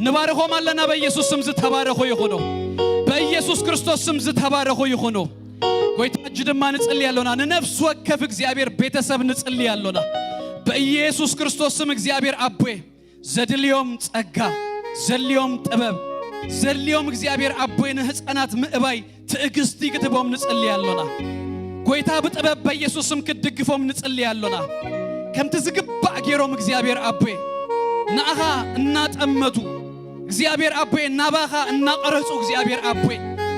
ንባርኾም ኣለና። በኢየሱስ ስም ዝተባረኹ ይኹኑ። በኢየሱስ ክርስቶስ ስም ዝተባረኹ ይኹኑ። ጎይታ ሕጂ ድማ ንጽሊ ኣሎና። ንነፍሲ ወከፍ እግዚኣብሔር ቤተሰብ ንጽሊ ኣሎና። በኢየሱስ ክርስቶስ ስም እግዚኣብሔር ኣቦየ ዘድልዮም ጸጋ፣ ዘድልዮም ጥበብ፣ ዘድልዮም እግዚኣብሔር ኣቦይ ንህፃናት ምእባይ ትዕግስቲ ክትቦም ንጽሊ ኣሎና። ጎይታ ብጥበብ በኢየሱስ ስም ክትድግፎም ንጽሊ ኣሎና። ከምቲ ዝግባእ ገይሮም እግዚኣብሔር ኣቦይ ንኣኻ እናጠመቱ እግዚኣብሔር ኣቦይ ናባኻ እናቐረጹ እግዚኣብሔር ኣቦይ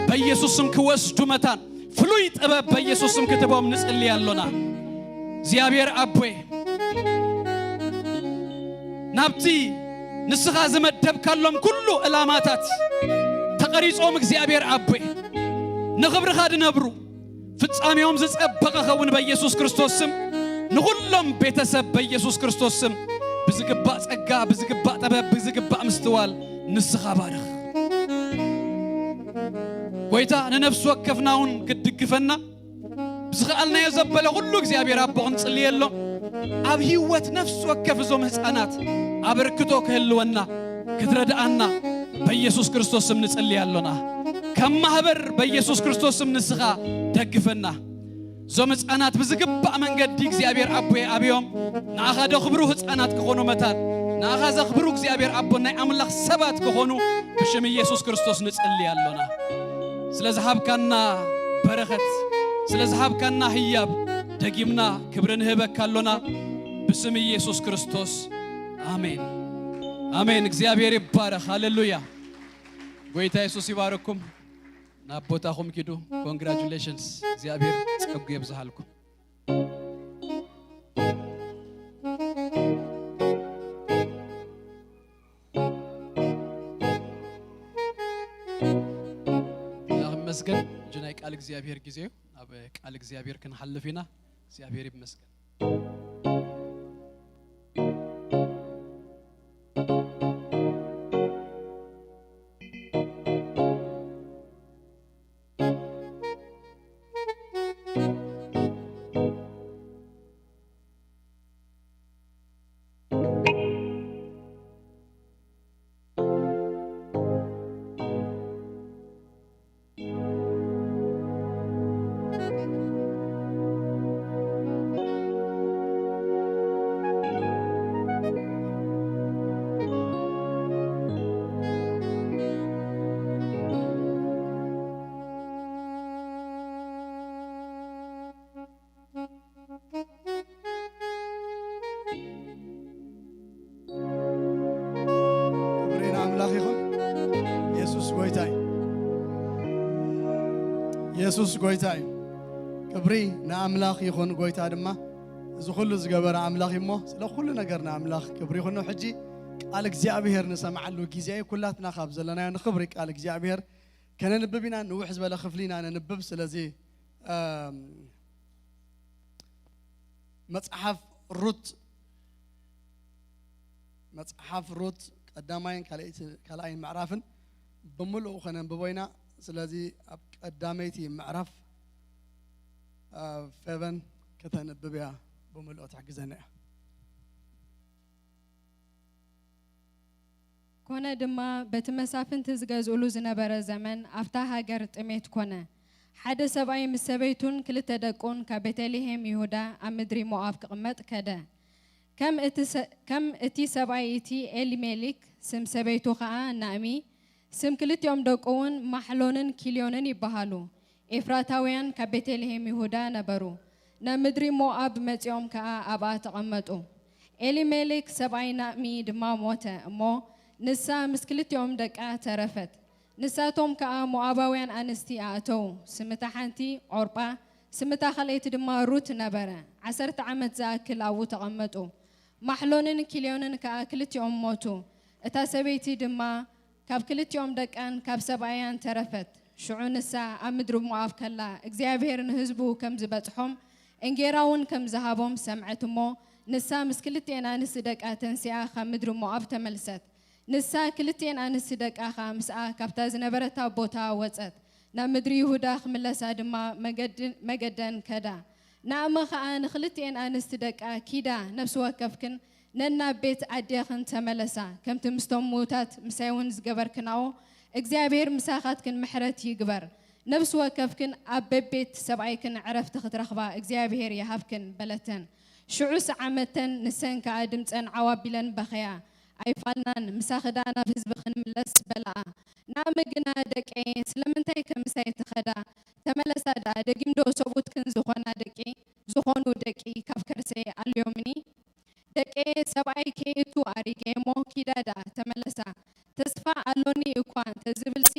በኢየሱስ ስም ክወስዱ መታን ፍሉይ ጥበብ በኢየሱስ ስም ክትቦም ንጽሊ ኣሎና። እግዚኣብሔር ኣቦይ ናብቲ ንስኻ ዝመደብካሎም ኩሉ ዕላማታት ተቐሪጾም እግዚኣብሔር ኣቦይ ንኽብርኻ ድነብሩ ፍጻሜኦም ዝጸበቐ ኸውን በኢየሱስ ክርስቶስ ስም ንኹሎም ቤተሰብ በኢየሱስ ክርስቶስ ስም ብዝግባእ ጸጋ፣ ብዝግባእ ጥበብ፣ ብዝግባእ ምስትዋል ንስኻ ባርኽ። ጎይታ ንነፍሲ ወከፍና እውን ክትድግፈና ብዝኸኣልናዮ ዘበለ ኩሉ እግዚኣብሔር ኣቦ ክንጽልየሎም ኣብ ህይወት ነፍሲ ወከፍ እዞም ህፃናት ኣበርክቶ ክህልወና ክትረድኣና በኢየሱስ ክርስቶስ ስም ንጽሊ ኣሎና። ከም ማህበር በኢየሱስ ክርስቶስ ስም ንስኻ ደግፈና። እዞም ህፃናት ብዝግባእ መንገዲ እግዚኣብሔር ኣቦይ ኣብዮም ንኣኻ ደኽብሩ ህፃናት ክኾኑ መታን ንኣኻ ዘኽብሩ እግዚኣብሔር ኣቦ ናይ ኣምላኽ ሰባት ክኾኑ ብሽም ኢየሱስ ክርስቶስ ንጽሊ ኣሎና። ስለ ዝሃብካና በረኸት፣ ስለ ዝሃብካና ህያብ ደጊምና ክብሪ ንህበካ ኣሎና። ብስም ኢየሱስ ክርስቶስ ኣሜን። ኣሜን። እግዚኣብሔር ይባረኽ። ሃሌሉያ። ጎይታ የሱስ ይባረኩም። ናብ ቦታኹም ኪዱ። ኮንግራቹሌሽንስ። እግዚኣብሔር ጸጉ የብዝሃልኩም። ኣምላኽ ይመስገን። እጂ ናይ ቃል እግዚኣብሔር ግዜ እዩ። ኣብ ቃል እግዚኣብሔር ክንሓልፍ ኢና። እግዚኣብሔር ይመስገን። ክብሪ ንኣምላኽ ይኹን። የሱስ ጎይታ እዩ። የሱስ ጎይታ እዩ። ክብሪ ንኣምላኽ ይኹን። ጎይታ ድማ እዚ ኩሉ ዝገበረ ኣምላኽ እዩ እሞ፣ ስለ ኩሉ ነገር ንኣምላኽ ክብሪ ይኹን። ሕጂ ቃል እግዚኣብሔር ንሰምዓሉ ግዜ እዩ። ኩላትና ካብ ዘለናዮ ንኽብሪ ቃል እግዚኣብሔር ከነንብብ ኢና። ንውሕ ዝበለ ክፍሊ ኢና ነንብብ። ስለዚ፣ እም፣ መጽሓፍ ሩት፣ መጽሓፍ ሩት ቀዳማይን ካልኣይቲ-፣ ካልኣይን ምዕራፍን ብምሉኡ ከነንብቦ ኢና። ስለዚ ኣብ ቀዳመይቲ ምዕራፍ፣ እ፣ ፌቨን ከተንብብ እያ፣ ብምሉኡ ትሕግዘና እያ። ኮነ ድማ፣ በቲ መሳፍንቲ ዝገዝኡሉ ዝነበረ ዘመን፣ ኣብታ ሃገር ጥሜት ኮነ። ሓደ ሰብኣይ ምስ ሰበይቱን ክልተ ደቁን ካብ ቤተልሔም ይሁዳ ኣብ ምድሪ ሞኣብ ክቕመጥ ከደ። ከም እቲ ሰ-፣ ከም እቲ ሰብኣይ እቲ ኤሊሜሊክ፣ ስም ሰበይቱ ኸኣ ናእሚ፣ ስም ክልቲኦም ደቁ እውን ማሕሎንን ኪልዮንን ይበሃሉ። ኤፍራታውያን ካብ ቤተልሔም ይሁዳ ነበሩ። ናብ ምድሪ ሞኣብ መጺኦም ከኣ ኣብኣ ተቐመጡ። ኤሊሜሌክ ሰብኣይ ናእሚ ድማ ሞተ እሞ፣ ንሳ ምስ ክልቲኦም ደቃ ተረፈት። ንሳቶም ከኣ ሞኣባውያን ኣንስቲ ኣእተዉ። ስምታ ሓንቲ ዖርጳ፣ ስምታ ኻልኣይቲ ድማ ሩት ነበረ። ዓሰርተ ዓመት ዝኣክል ኣብኡ ተቐመጡ። ማሕሎንን ኪልዮንን ከኣ ክልቲኦም ሞቱ። እታ ሰበይቲ ድማ ካብ ክልቲኦም ደቃን ካብ ሰብኣያን ተረፈት። ሽዑ ንሳ ኣብ ምድሪ ሞኣብ ከላ፣ እግዚኣብሔር ንህዝቡ ከም ዝበጽሖም፣ እንጌራ እውን ከም ዝሃቦም ሰምዐት እሞ፣ ንሳ ምስ ክልቲኤን ኣንስቲ ደቃ ተንሲኣ ካብ ምድሪ ሞኣብ ተመልሰት። ንሳ ክልቲኤን ኣንስቲ ደቃ ኸኣ ምስኣ ካብታ ዝነበረታ ቦታ ወጸት። ናብ ምድሪ ይሁዳ ክምለሳ ድማ መገድ-፣ መገደን ከዳ። ናእሚ ኸኣ ንኽልቲኤን ኣንስቲ ደቃ፣ ኪዳ፣ ነፍሲ ወከፍክን ነናብ ቤት ኣዴኽን ተመለሳ፣ ከምቲ ምስቶም ምዉታት ምሳይ እውን ዝገበርክናኦ፣ እግዚኣብሔር ምሳኻትክን ምሕረት ይግበር። ነፍሲ ወከፍክን ኣብ በቤት ሰብኣይክን ዕረፍቲ ክትረኽባ እግዚኣብሔር ይሃብክን፣ በለተን። ሽዑ ሰዓመተን፣ ንሰን ከኣ ድምፀን ዓው ኣቢለን በኸያ። ኣይፋልናን፣ ምሳኺ ደኣ ናብ ህዝቢ ክንምለስ፣ በላኣ። ናእሚ ግና፣ ደቀየ፣ ስለምንታይ ከ ምሳይ ትኸዳ? ተመለሳ ደኣ፣ ደጊም ዶ ሰብኡትክን ዝኾና ደቂ፣ ዝኾኑ ደቂ ካብ ከርሰይ ኣልዮምኒ? ደቀየ፣ ሰብኣይ ከይእቱ ኣሪገ እሞ፣ ኪዳ ደኣ፣ ተመለሳ። ተስፋ ኣሎኒ እኳ እንተ ዝብልሲ፣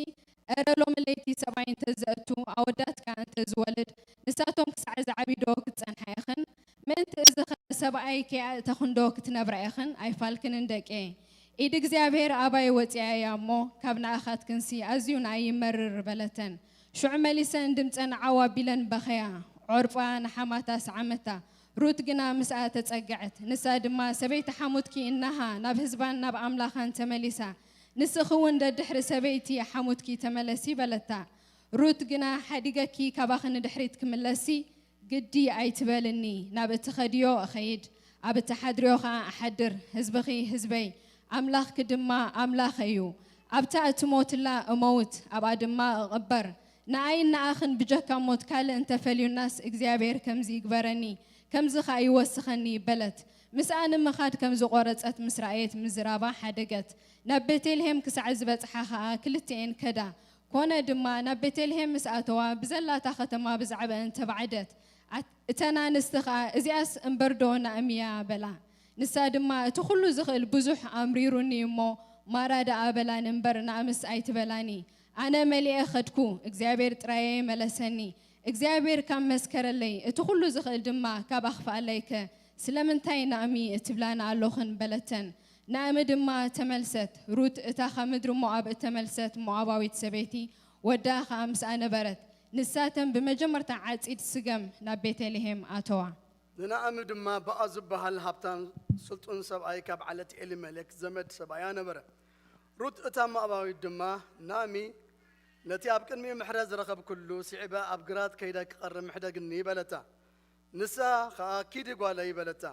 እረ ሎሚ ለይቲ ሰብኣይ እንተ ዘእቱ፣ ኣወዳት ከኣ እንተ ዝወልድ፣ ንሳቶም ክሳዕ ዝዓብዩ ዶ ክትጸንሓ ኢኽን? ምእንቲ እዚ ኸ ሰብኣይ ከይኣእተኽን ዶ ክትነብራ ኢኽን? ኣይፋልክንን ደቀየ። ኢድ እግዚኣብሔር ኣባይ ወጺኣ እያ እሞ፣ ካብ ንኣኻትክንሲ ኣዝዩ ንኣይ ይመርር፣ በለተን። ሽዑ መሊሰን ድምፀን ዓው ኣቢለን በኸያ። ዖርጳ ንሓማታ ሰዓመታ፣ ሩት ግና ምስኣ ተጸግዐት። ንሳ ድማ፣ ሰበይቲ ሓሙትኪ እነሃ፣ ናብ ህዝባን ናብ ኣምላኻን ተመሊሳ። ንስኺ እውን ደድሕሪ ሰበይቲ ሓሙትኪ ተመለሲ፣ በለታ። ሩት ግና፣ ሓዲገኪ ካባኺ ንድሕሪት ክምለስሲ ግዲ ኣይትበልኒ። ናብ እትኸድዮ እኸይድ፣ ኣብ እትሓድርዮ ኸኣ እሓድር። ህዝብኺ ህዝበይ፣ ኣምላኽኪ ድማ ኣምላኸይ እዩ። ኣብታ እትሞትላ እመውት፣ ኣብኣ ድማ እቕበር። ንኣይን ንኣኽን ብጀካ ሞት ካልእ እንተፈልዩናስ፣ እግዚኣብሔር ከምዚ ይግበረኒ፣ ከምዚ ኸኣ ይወስኸኒ፣ በለት። ምስኣ ንምኻድ ከም ዝቖረጸት ምስ ረኣየት፣ ምዝራባ ሓደገት። ናብ ቤተልሔም ክሳዕ ዝበጽሓ ኸኣ፣ ክልቲኤን ከዳ። ኮነ ድማ፣ ናብ ቤተልሔም ምስ ኣተዋ፣ ብዘላታ ኸተማ ብዛዕባአን ተባዕደት። ኣት-፣ እተን ኣንስቲ ኸኣ፣ እዚኣስ እምበርዶ ናእሚ እያ? በላ። ንሳ ድማ፣ እቲ ኹሉ ዝኽእል ብዙሕ ኣምሪሩኒ እሞ፣ ማራ ደኣ በላኒ እምበር፣ ናእምስ ኣይትበላኒ። ኣነ መሊኤ ኸድኩ፣ እግዚኣብሔር ጥራየ መለሰኒ። እግዚኣብሔር ካብ መስከረለይ፣ እቲ ኹሉ ዝኽእል ድማ ካብ ኣኽፍኣለይከ፣ ስለምንታይ ናእሚ እትብላኒ ኣሎኽን? በለተን። ናእሚ ድማ ተመልሰት። ሩት እታ ካብ ምድሪ ሞኣብ እተመልሰት ሞኣባዊት ሰበይቲ፣ ወዳ ኸኣ ምስኣ ነበረት። ንሳተን ብመጀመርታ ዓጺድ ስገም ናብ ቤተልሔም ኣተዋ። ንናእሚ ድማ ቦኣዝ ዝበሃል ሃብታም ስልጡን ሰብኣይ ካብ ዓለት ኤሊመሌክ ዘመድ ሰብኣያ ነበረ። ሩት እታ ሞኣባዊት ድማ፣ ናእሚ፣ ነቲ ኣብ ቅድሚኡ ምሕረት ዝረኸብኩሉ ስዒበ ኣብ ግራት ከይደ ክቐርም ሕደግኒ፣ በለታ። ንሳ ኸኣ፣ ኪዲ ጓለይ፣ በለታ።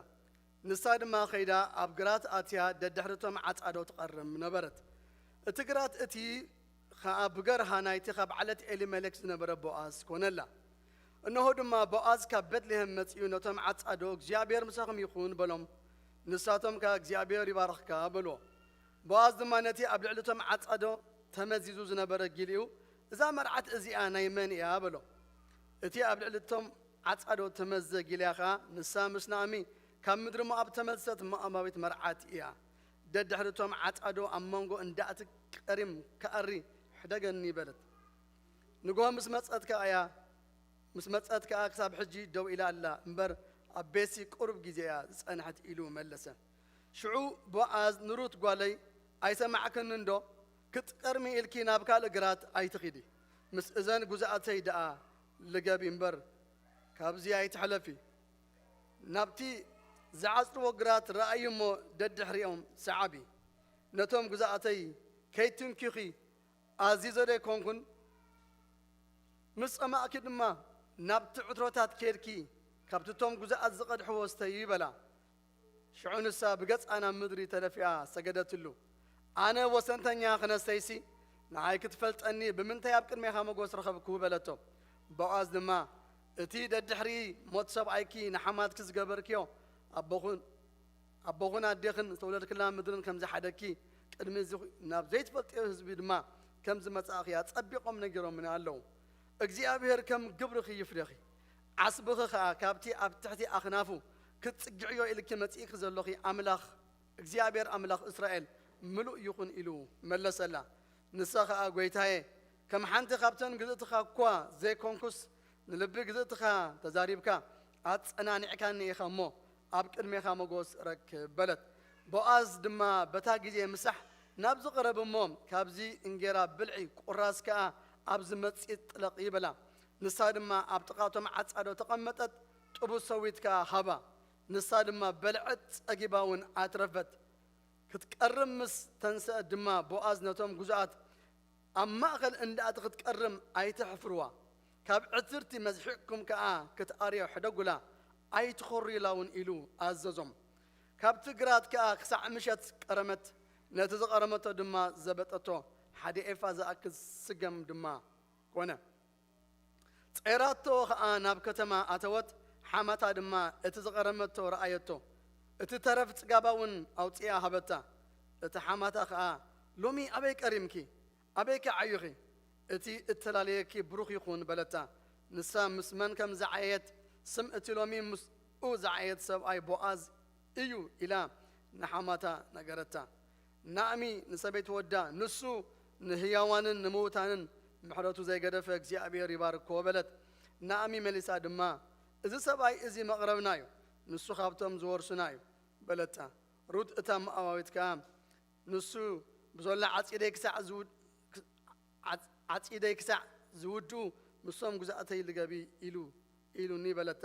ንሳ ድማ ከይዳ ኣብ ግራት ኣትያ ደድሕሪ እቶም ዓጻዶ ትቐርም ነበረት። እቲ ግራት እቲ ኸኣ ብገርሃ ናይቲ ኻብ ዓለት ኤሊመሌክ ዝነበረ ቦኣዝ ኰነላ። እንሆ ድማ ቦኣዝ ካብ ቤትልሔም መጺኡ ነቶም ዓጻዶ፣ እግዚኣብሔር ምሳኹም ይኹን፣ በሎም። ንሳቶም ከኣ እግዚኣብሔር ይባርኽካ፣ በልዎ። ቦኣዝ ድማ ነቲ ኣብ ልዕሊ እቶም ዓጻዶ ተመዚዙ ዝነበረ ጊልኡ፣ እዛ መርዓት እዚኣ ናይ መን እያ? በሎ። እቲ ኣብ ልዕሊ እቶም ዓጻዶ ተመዘ ጊልያ ኸኣ፣ ንሳ ምስ ናእሚ ካብ ምድሪ ሞኣብ ተመልሰት ሞኣባዊት መርዓት እያ። ደድሕሪ እቶም ዓጻዶ ኣብ መንጎ እንዳእቲ ቀሪም ክኣሪ ሕደገኒ በለት። ንግሆ ምስ መጸት ከኣ እያ ምስ መጸት ከኣ ክሳብ ሕጂ ደው ኢላ ኣላ እምበር፣ ኣብ ቤትሲ ቁሩብ ግዜ እያ ዝጸንሐት ኢሉ መለሰ። ሽዑ ቦኣዝ ንሩት፣ ጓለይ፣ ኣይሰማዕክን እንዶ? ክትቀርሚ ኢልኪ ናብ ካልእ ግራት ኣይትኺዲ። ምስ እዘን ጉዛኣተይ ደኣ ልገቢ እምበር፣ ካብዚ ኣይትሕለፊ። ናብቲ ዝዓጽርዎ ግራት ረኣዩ እሞ ደድሕሪኦም ሰዓቢ። ነቶም ጉዛኣተይ ከይትንኪኺ ኣዚዘ ዶ ኣይኮንኩን? ምስ ጸማእኪ ድማ ናብቲ ዕትሮታት ኬድኪ፣ ካብቲ እቶም ጉዛኣት ዝቐድሕዎ ስተዪ በላ። ሽዑ ንሳ ብገጻ ናብ ምድሪ ተደፊኣ ሰገደትሉ። ኣነ ወሰንተኛ ክነስተይሲ፣ ንዓይ ክትፈልጠኒ ብምንታይ ኣብ ቅድሜኻ መጎስ ረኸብኩ? በለቶ። ቦኣዝ ድማ፣ እቲ ደድሕሪ ሞት ሰብኣይኪ ንሓማትኪ ዝገበርክዮ፣ ኣቦኹን ኣቦኹን ኣዴኽን ዝተወለድክላ ምድርን ከም ዝሓደግኪ፣ ቅድሚ እዚ ናብ ዘይትፈልጥዮ ህዝቢ ድማ ከም ዝመጻእኺ ኣጸቢቖም ነጊሮምኒ ኣለዉ። እግዚኣብሔር ከም ግብርኺ ይፍደኺ፣ ዓስብኺ ኸኣ ካብቲ ኣብ ትሕቲ ኣኽናፉ ክትጽግዕዮ ኢልኪ መጺእኪ ዘሎኺ ኣምላኽ እግዚኣብሔር ኣምላኽ እስራኤል ምሉእ ይኹን ኢሉ መለሰላ። ንሳ ኸኣ፣ ጐይታየ፣ ከም ሓንቲ ኻብተን ግዝእትኻ እኳ ዘይኮንኩስ፣ ንልቢ ግዝእትኻ ተዛሪብካ ኣጸናኒዕካኒ ኢኻ እሞ፣ ኣብ ቅድሜኻ መጎስ ረክብ በለት። ቦኣዝ ድማ በታ ግዜ ምሳሕ ናብ ዝቐረብ እሞ፣ ካብዚ እንጌራ ብልዒ፣ ቁራስ ከኣ ኣብዚ መጺጽ ጥለቒ በላ። ንሳ ድማ ኣብ ጥቓ እቶም ዓጻዶ ተቐመጠት፣ ጥቡስ ሰዊት ከኣ ሃባ። ንሳ ድማ በልዐት፣ ጸጊባ እውን ኣትረፈት። ክትቀርብ ምስ ተንስአት ድማ፣ ቦኣዝ ነቶም ግዙኣት፣ ኣብ ማእከል እንዳ እቲ ክትቀርም ኣይተሕፍርዋ፣ ካብ ዕትርቲ መዝሒቕኩም ከኣ ክትኣርዮ ሕደጉላ፣ ኣይትኾርዩላ እውን ኢሉ ኣዘዞም። ካብቲ ግራት ከኣ ክሳዕ ምሸት ቀረመት፣ ነቲ ዝቐረመቶ ድማ ዘበጠቶ፣ ሓደ ኤፋ ዝኣክል ስገም ድማ ኮነ። ጸይራቶ ኸኣ ናብ ከተማ ኣተወት፣ ሓማታ ድማ እቲ ዝቐረመቶ ረኣየቶ። እቲ ተረፍ ጽጋባ እውን ኣውጺኣ ሃበታ። እቲ ሓማታ ኸኣ፣ ሎሚ ኣበይ ቀሪምኪ? ኣበይከ ዓዩኺ? እቲ እተላለየኪ ብሩኽ ይኹን በለታ። ንሳ ምስ መን ከም ዝዓየየት፣ ስም እቲ ሎሚ ምስኡ ዝዓየየት ሰብኣይ ቦኣዝ እዩ ኢላ ንሓማታ ነገረታ። ናእሚ ንሰበይቲ ወዳ፣ ንሱ ንህያዋንን ንምዉታንን ምሕረቱ ዘይገደፈ እግዚኣብሔር ይባርኮ በለት። ናእሚ መሊሳ ድማ፣ እዚ ሰብኣይ እዚ መቕረብና እዩ፣ ንሱ ካብቶም ዝወርሱና እዩ በለታ። ሩት እታ ሞዓባዊት ከኣ፣ ንሱ ብዞላ ዓጺደይ ክሳዕ ዝውድ-፣ ዓጽ-፣ ዓጺደይ ክሳዕ ዝውድኡ ምስቶም ጉዛእተይ ልገቢ ኢሉ፣ ኢሉኒ በለታ።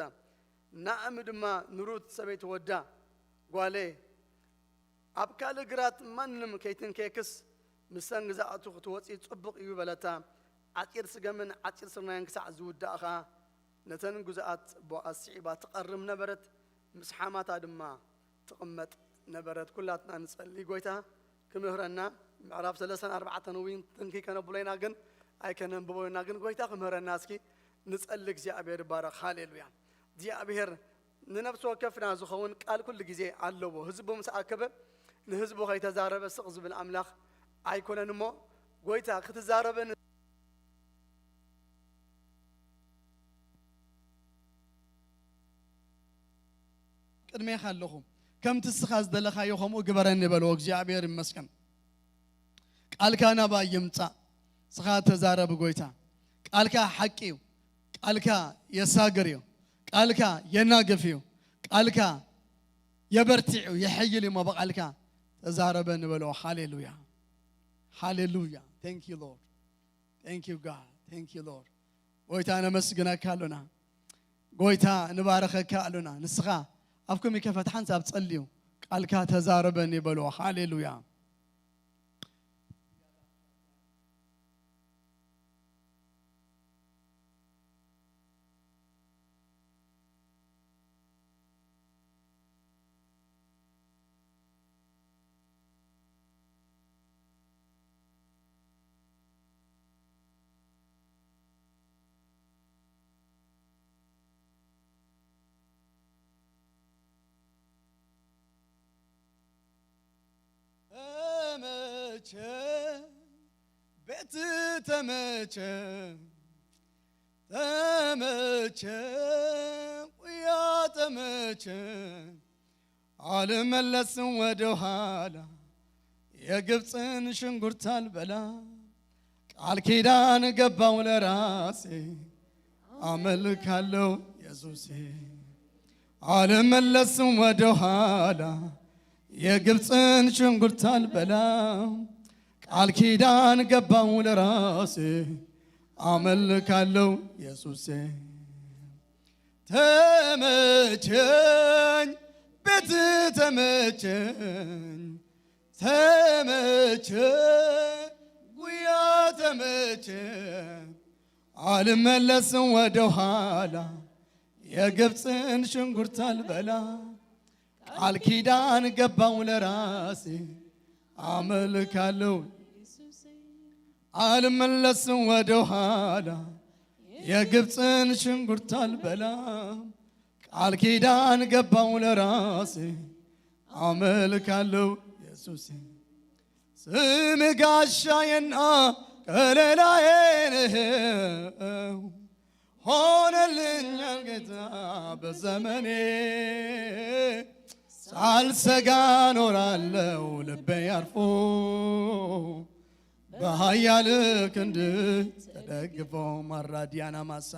ናእሚ ድማ ንሩት ሰበይቲ ወዳ፣ ጓለየ፣ ኣብ ካልእ ግራት ማንም ከይትንከየክስ፣ ምሰን ግዛእቱ ክትወጺ ጽቡቕ እዩ በለታ። ዓጺድ ስገምን ዓጺድ ስርናይን ክሳዕ ዝውዳእ ኸኣ፣ ነተን ግዙኣት ቦኣዝ ስዒባ ትቐርም ነበረት፣ ምስ ሓማታ ድማ ትቕመጥ ነበረት። ኩላትና ንጸሊ፣ ጎይታ ክምህረና። ምዕራፍ ሰለስተን ኣርባዕተን እውን ትንኪ ከነብሎ ኢና፣ ግን ኣይከነንብቦ ኢና፣ ግን ጎይታ ክምህረና። እስኪ ንጸሊ። እግዚኣብሔር ይባረኽ። ሃሌሉያ። እግዚኣብሔር ንነፍሲ ወከፍና ዝኸውን ቃል ኩሉ ግዜ ኣለዎ። ህዝቡ ምስ ኣከበ ንህዝቡ ከይተዛረበ ስቕ ዝብል ኣምላኽ ኣይኮነን እሞ፣ ጎይታ ክትዛረበን ቅድሜኻ ኣለኹ፣ ከምቲ እስኻ ዝደለኻዮ ከምኡ ግበረኒ በልዎ። እግዚኣብሔር ይመስገን። ቃልካ ናባይ ይምጻእ፣ ንስኻ ተዛረብ ጎይታ። ቃልካ ሓቂ እዩ። ቃልካ የሳግር እዩ። ቃልካ የናግፍ እዩ። ቃልካ የበርትዕ እዩ፣ የሐይል እዩ። እሞ ብቓልካ ተዛረበ ንበሎ። ሃሌሉያ፣ ሃሌሉያ። Thank you Lord, thank you God, thank you Lord። ጎይታ ነመስግነካ ኣሎና፣ ጎይታ ንባረኸካ ኣሎና። ንስኻ ኣፍኩም ይከፈት፣ ሓንሳብ ጸልዩ፣ ቃልካ ተዛረበኒ በሎ። ሃሌሉያ። ተመቸ ቤት ተመቸ፣ ተመቸ፣ ጉያ ተመቸ፣ አልመለስም ወደ ኋላ፣ የግብፅን ሽንኩርት አልበላ፣ ቃል ኪዳን ገባው ለራሴ። አመልካለሁ ኢየሱሴ። አልመለስም ወደ ኋላ፣ የግብፅን ሽንኩርት አልበላም። ቃል ኪዳን ገባው ለራሴ፣ አመልካለሁ ኢየሱሴ። ተመቸኝ፣ ቤት ተመቸኝ፣ ተመቸኝ፣ ጉያ ተመቸኝ። አልመለስም ወደ ኋላ፣ የግብፅን ሽንኩርት አልበላ። ቃል ኪዳን ገባው ለራሴ፣ አመልካለሁ። አልመለስም ወደ ኋላ፣ የግብፅን ሽንኩርት አልበላም። ቃል ኪዳን ገባው ለራሴ፣ አመልካለሁ ኢየሱሴ። ስም ጋሻዬና ከለላዬ ነህ፣ ሆነልኛል ጌታ በዘመኔ። ሳልሰጋ ኖራለው ልቤ አርፎ፣ በኃያል ክንድ ተደግፎ። ማራዲያና ማሳ።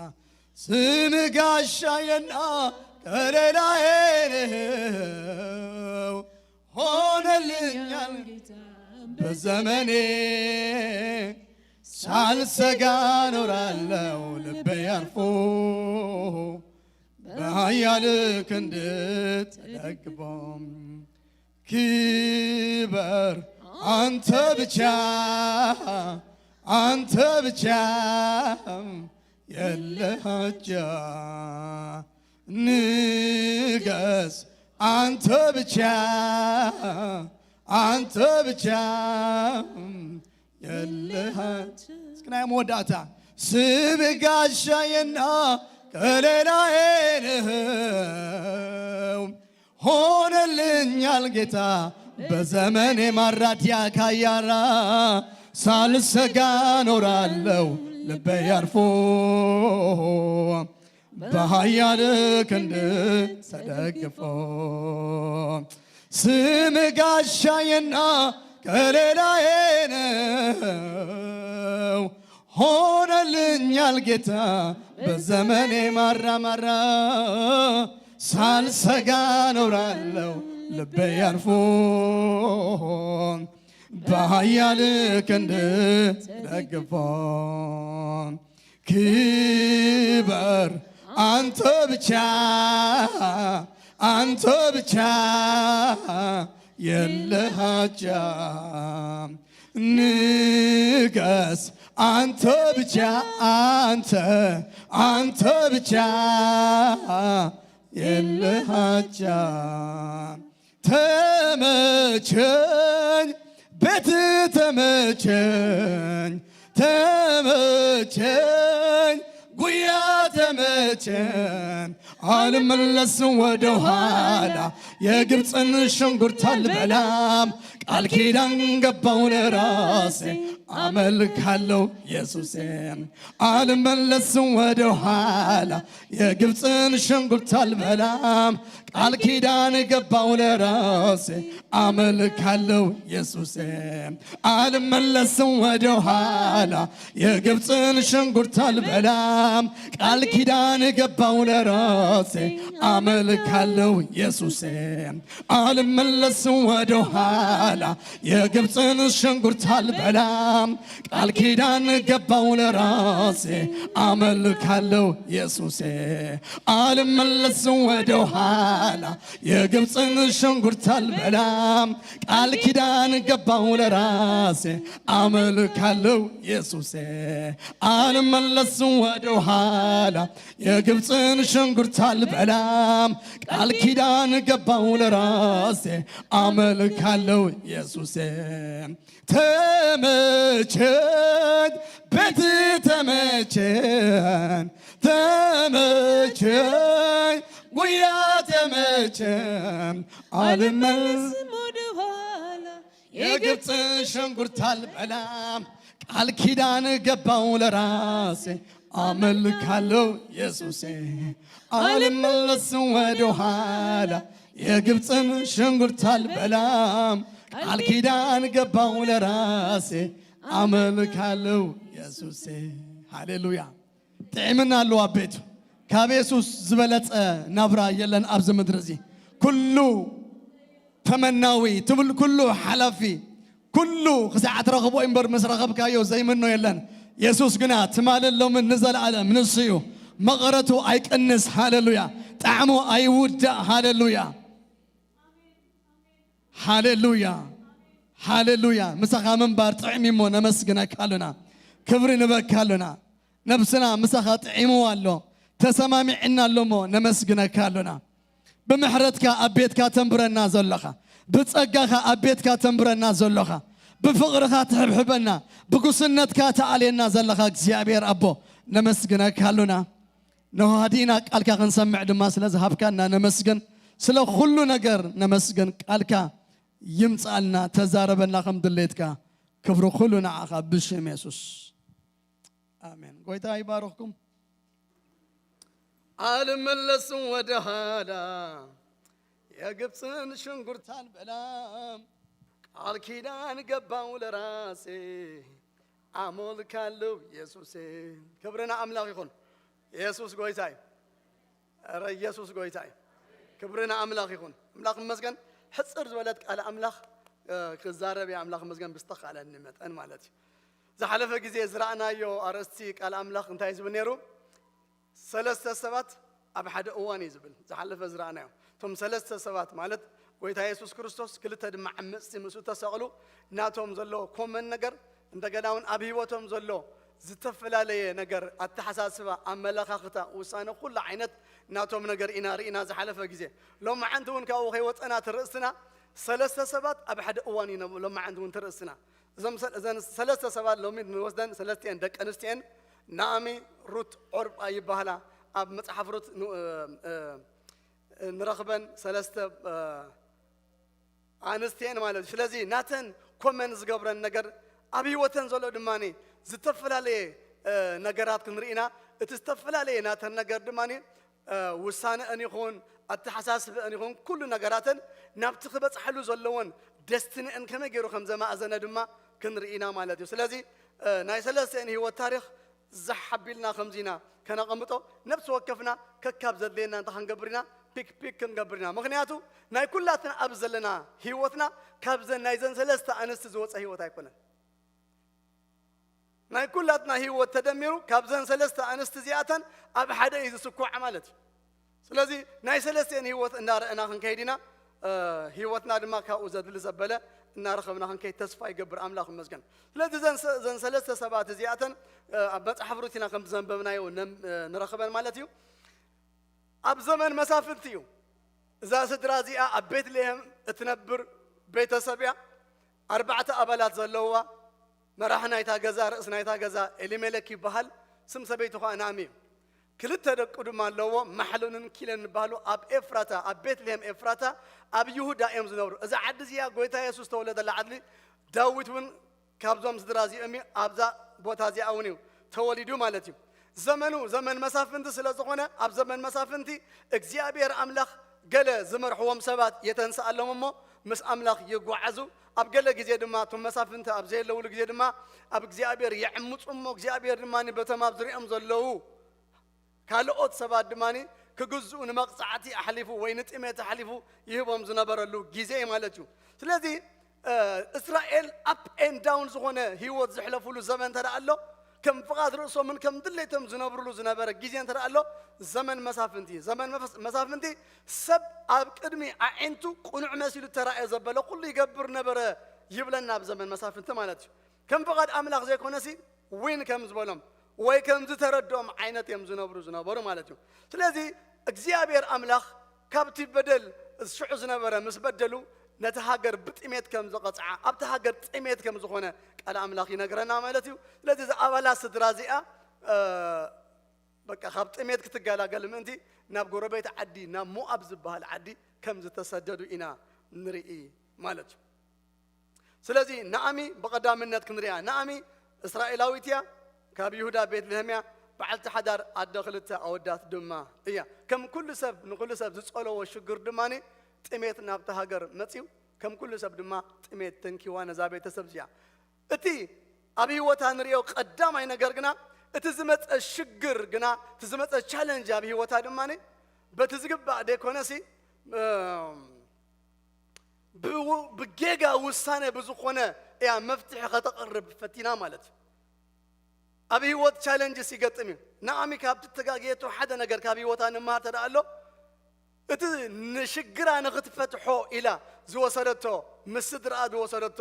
ስም ጋሻዬና ከለላዬ ነህ፣ ሆነልኛል ጌታ በዘመኔ። ሳልሰጋ ኖራለው ልቤ አርፎ፣ በኃያል ክንድ ተደግፎ። ክበር አንተ ብቻ፣ አንተ ብቻ የለህ አቻ። ንገስ አንተ ብቻ፣ አንተ ብቻ የለህ አቻ። እስክናይ መወዳታ። ስም ጋሻዬና ከለላዬ ነህ፣ ሆነልኛል ጌታ በዘመኔ። ማራዲያ ካያራ። ሳልሰጋ ኖራለው ልቤ አርፎ፣ በኃያል ክንድ ተደግፎ። ስም ጋሻዬና ከለላዬ ነው፣ ሆነልኛል ጌታ በዘመኔ። ማራ ማራ። ሳልሰጋ ኖራለው ልቤ አርፎ፣ በኃያል ክንድ ተደግፎ። ክበር አንተ ብቻ፣ አንተ ብቻ የለህ አቻ። ንገስ አንተ ብቻ፣ አንተ፣ አንተ ብቻ የለህ አቻ። ተመቸኝ ቤት ተመቸኝ፣ ተመቸኝ ጉያ ተመቸኝ። አልመለስም ወደ ኋላ፣ የግብፅን ሽንኩርት አልበላም። ቃል ኪዳን ገባው ለራሴ፣ አመልካለሁ ኢየሱሴ። አልመለስም ወደ ኋላ፣ የግብፅን ሽንኩርት አልበላም። ቃል ኪዳን ገባው ለራሴ፣ አመልካለሁ ኢየሱሴ። አልመለስም ወደ ኋላ፣ የግብፅን ሽንኩርት አልበላም። ቃል ኪዳን ገባው ለራሴ፣ አመልካለሁ ኢየሱሴ። አልመለስም ወደ ኋላ፣ የግብፅን ሽንኩርት አልበላም። ቃል ኪዳን ገባው ለራሴ፣ አመልካለሁ ኢየሱሴ። አልመለስም ወደ ኋላ፣ የግብፅን ሽንኩርት አልበላም። ቃል ኪዳን ገባው ለራሴ፣ አመልካለሁ ኢየሱሴ። አልመለስም ወደ ኋላ፣ የግብፅን ሽንኩርት አልበላም። ቃል ኪዳን ገባው ለራሴ፣ አመልካለሁ ኢየሱሴ። ተመቸን ቤት ተመቸን፣ ተመቸን ጉያ ተመቸን። አልመለስም ወደ ኋላ፣ የግብፅን ሽንኩርት አልበላም። ቃል ኪዳን ገባው ለራሴ፣ አመልካለሁ ኢየሱሴ። አልመለስም ወደ ኋላ፣ የግብፅን ሽንኩርት አልበላም። ቃል ኪዳን ገባው ለራሴ፣ አመልካለሁ ኢየሱሴ። ሃሌሉያ። ጥዒምና ኣለዋ ቤቱ። ካብ የሱስ ዝበለጸ ናብራ የለን ኣብዚ ምድሪ እዚ። ኩሉ ተመናዊ ትብል፣ ኩሉ ሓላፊ፣ ኩሉ ክሳዕ ትረኽቦ እምበር ምስ ረኸብካዮ ዘይምኖ የለን። የሱስ ግና ትማልን ሎምን ንዘለኣለም ንሱ እዩ። መቐረቱ ኣይቅንስ። ሃሌሉያ። ጣዕሙ ኣይውዳእ። ሃሌሉያ። ሃሌሉያ። ሃሌሉያ። ምሳኻ ምንባር ጥዕም እሞ ነመስግነካ ኣሉና። ክብሪ ንበካ ኣሉና። ነብስና ምሳኻ ጥዒምዋ ኣሎ። ተሰማሚዕና ኣሎ እሞ ነመስግነካ ኣሉና። ብምሕረትካ ኣብ ቤትካ ተንብረና ዘለኻ፣ ብጸጋኻ ኣብ ቤትካ ተንብረና ዘለኻ፣ ብፍቕርኻ ትሕብሕበና፣ ብጉስነትካ ተኣልየና ዘለኻ እግዚኣብሔር ኣቦ ነመስግነካ ኣሉና። ነሆ ሃዲእና ቃልካ ክንሰምዕ ድማ ስለ ዝሃብካና ነመስግን። ስለ ኩሉ ነገር ነመስግን። ቃልካ ይምጻልና፣ ተዛረበና ከም ድሌትካ። ክብሪ ኩሉ ንዓኻ ብሽም የሱስ። ኣሜን። ጎይታ ይባርኽኩም። ኣልመለስም ወደ ኋላ የግብፅን ሽንጉርታን በላም ቃል ኪዳን ገባው ለራሴ ኣሞልካለሁ ኢየሱሴ። ክብርና ኣምላኽ ይኹን። ኢየሱስ ጎይታ እዩ። ኧረ ኢየሱስ ጎይታ እዩ። ክብርና ኣምላኽ ይኹን። ኣምላኽ ይመስገን። ሕፅር ዝበለት ቃል ኣምላኽ እ፣ ክዛረብ እየ። ኣምላኽ ይመስገን ብዝተኻእለኒ መጠን ማለት እዩ። ዝሓለፈ ግዜ ዝረኣናዮ ኣርእስቲ ቃል ኣምላኽ እንታይ ዝብል ነይሩ? ሰለስተ ሰባት ኣብ ሓደ እዋን እዩ ዝብል። ዝሓለፈ ዝረኣናዮ እቶም ሰለስተ ሰባት ማለት ጎይታ የሱስ ክርስቶስ፣ ክልተ ድማ ዓመፅቲ ምስኡ ተሰቕሉ፣ ናቶም ዘሎ ኮመን ነገር፣ እንደገና እውን ኣብ ህይወቶም ዘሎ ዝተፈላለየ ነገር፣ ኣተሓሳስባ፣ ኣመለኻኽታ፣ ውሳነ፣ ኩሉ ዓይነት ናቶም ነገር ኢና ርኢና ዝሓለፈ ግዜ። ሎማዓንቲ እውን ካብኡ ከይወፀና እቲ ርእስትና ሰለስተ ሰባት ኣብ ሓደ እዋን ይነብሩ። ሎማዓንቲ እውን እቲ ርእስትና እዞም ሰ-፣ እዘን ሰለስተ ሰባት ሎሚ ንወስደን ሰለስቲኤን ደቂ ኣንስቲኤን ናኦሚ፣ ሩት፣ ዖርጳ ይበሃላ። ኣብ መጽሓፍ ሩት ን-፣ እ፣ እ፣ ንረኽበን ሰለስተ፣ እ፣ ኣንስቲኤን ማለት እዩ። ስለዚ ናተን ኮመን ዝገብረን ነገር ኣብ ህይወተን ዘሎ ድማ ዝተፈላለየ፣ እ፣ ነገራት ክንርኢ ኢና። እቲ ዝተፈላለየ ናተን ነገር ድማ፣ እ፣ ውሳነአን ይኹን ኣተሓሳስበአን ይኹን ኩሉ ነገራተን ናብቲ ክበጽሓሉ ዘለዎን ደስትንአን ከመይ ገይሩ ከም ዘማእዘነ ድማ ክንርኢ ኢና ማለት እዩ። ስለዚ፣ እ፣ ናይ ሰለስተአን ህይወት ታሪኽ ዛሕ ኣቢልና ከምዚ ኢና ከነቐምጦ፣ ነፍሲ ወከፍና ከካብ ዘድልየና እንታይ ክንገብር ኢና? ፒክ ፒክ ክንገብር ኢና። ምኽንያቱ ናይ ኩላትና ኣብ ዘለና ህይወትና ካብዘን ናይዘን ሰለስተ ኣንስቲ ዝወፀ ህይወት ኣይኮነን። ናይ ኩላትና ህይወት ተደሚሩ ካብዘን ሰለስተ ኣንስቲ እዚኣተን ኣብ ሓደ እዩ ዝስኳዕ ማለት እዩ። ስለዚ ናይ ሰለስቲኤን ህይወት እንዳረኣና ክንከይድ ኢና። እ፣ ህይወትና ድማ ካብኡ ዘድሊ ዘበለ እናረኸብና ክንከይድ ተስፋ ይገብር። ኣምላኽ ይመስገን። ስለዚ እዘን ሰ-፣ እዘን ሰለስተ ሰባት እዚኣተን፣ እ፣ ኣብ መጽሓፍ ሩት ኢና ከም ዘንበብናዮ ነ-፣ እ፣ ንረኽበን ማለት እዩ። ኣብ ዘመን መሳፍንቲ እዩ። እዛ ስድራ እዚኣ ኣብ ቤትልሔም እትነብር ቤተሰብ እያ። ኣርባዕተ ኣባላት ዘለውዋ። መራሒ ናይታ ገዛ፣ ርእሲ ናይታ ገዛ ኤሊሜሌክ ይበሃል። ስም ሰበይቱ ኸኣ ናእሚ እዩ። ክልተ ደቁ ድማ ኣለዎ፣ ማሕሎንን ኪለን ዝበሃሉ። ኣብ ኤፍራታ፣ ኣብ ቤትልሔም ኤፍራታ፣ ኣብ ይሁዳ እዮም ዝነብሩ። እዛ ዓዲ እዚኣ ጎይታ የሱስ ተወለደላ ዓዲ፣ ዳዊት እውን ካብዞም ስድራ እዚኦም እዩ፣ ኣብዛ ቦታ እዚኣ እውን እዩ ተወሊዱ ማለት እዩ። ዘመኑ ዘመን መሳፍንቲ ስለ ዝኾነ፣ ኣብ ዘመን መሳፍንቲ እግዚኣብሔር ኣምላኽ ገለ ዝመርሕዎም ሰባት የተንስኣሎም እሞ ምስ ኣምላኽ ይጓዓዙ። ኣብ ገለ ግዜ ድማ እቶም መሳፍንቲ ኣብ ዘየለውሉ ግዜ ድማ ኣብ እግዚኣብሔር ይዕምፁ እሞ እግዚኣብሔር ድማ በቶም ኣብ ዙሪኦም ዘለዉ ካልኦት ሰባት ድማ ክግዝኡ ንመቕጻዕቲ ኣሕሊፉ ወይ ንጥሜት ኣሕሊፉ ይህቦም ዝነበረሉ ግዜ ማለት እዩ። ስለዚ፣ እ፣ እስራኤል ኣፕ ኤንድ ዳውን ዝኾነ ህይወት ዘሕለፉሉ ዘመን እንተ ደኣ ኣሎ፣ ከም ፍቓድ ርእሶምን ከም ድሌቶም ዝነብሩሉ ዝነበረ ግዜ እንተ ደኣ ኣሎ፣ ዘመን መሳፍንቲ እዩ። ዘመን መፈስ-፣ መሳፍንቲ ሰብ ኣብ ቅድሚ ኣዒንቱ ቅኑዕ መሲሉ ተራእየ ዘበለ ኩሉ ይገብር ነበረ ይብለና ኣብ ዘመን መሳፍንቲ ማለት እዩ። ከም ፍቓድ ኣምላኽ ዘይኮነሲ ዊን ከም ዝበሎም ወይ ከም ዝተረድኦም ዓይነት እዮም ዝነብሩ ዝነበሩ ማለት እዩ። ስለዚ እግዚኣብሔር ኣምላኽ ካብቲ በደል ሽዑ ዝነበረ ምስ በደሉ ነቲ ሃገር ብጥሜት ከም ዝቐጽዓ ኣብቲ ሃገር ጥሜት ከም ዝኾነ ቃል ኣምላኽ ይነግረና ማለት እዩ። ስለዚ እዛ ኣባላት ስድራ እዚኣ፣ እ፣ በቃ ካብ ጥሜት ክትገላገል ምእንቲ ናብ ጎረቤት ዓዲ ናብ ሞኣብ ዝበሃል ዓዲ ከም ዝተሰደዱ ኢና ንርኢ ማለት እዩ። ስለዚ ናኦሚ ብቐዳምነት ክንሪኣ፣ ናኦሚ እስራኤላዊት እያ፣ ካብ ይሁዳ ቤትልሔም እያ፣ በዓልቲ ሓዳር ኣደ ክልተ ኣወዳት ድማ እያ። ከም ኩሉ ሰብ፣ ንኩሉ ሰብ ዝጸለዎ ሽግር ድማ ጥሜት ናብታ ሃገር መጺኡ፣ ከም ኩሉ ሰብ ድማ ጥሜት ተንኪዋ ነዛ ቤተሰብ እዚኣ። እቲ ኣብ ህይወታ ንሪኦ ቀዳማይ ነገር ግና እቲ ዝመፀ ሽግር ግና፣ እቲ ዝመፀ ቻለንጅ ኣብ ህይወታ ድማ በቲ ዝግባእ ደይኮነሲ፣ እም፣ ብው-፣ ብጌጋ ውሳነ ብዝኾነ እያ መፍትሒ ከተቕርብ ፈቲና ማለት እዩ። ኣብ ህይወት ቻለንጅስ ይገጥም እዩ። ናኦሚ ካብቲ ተጋግየቶ ሓደ ነገር ካብ ህይወታ ንመሃር ተደኣ ኣሎ፣ እቲ ንሽግራ ንኽትፈትሖ ኢላ ዝወሰደቶ፣ ምስ ስድራኣ ዝወሰደቶ፣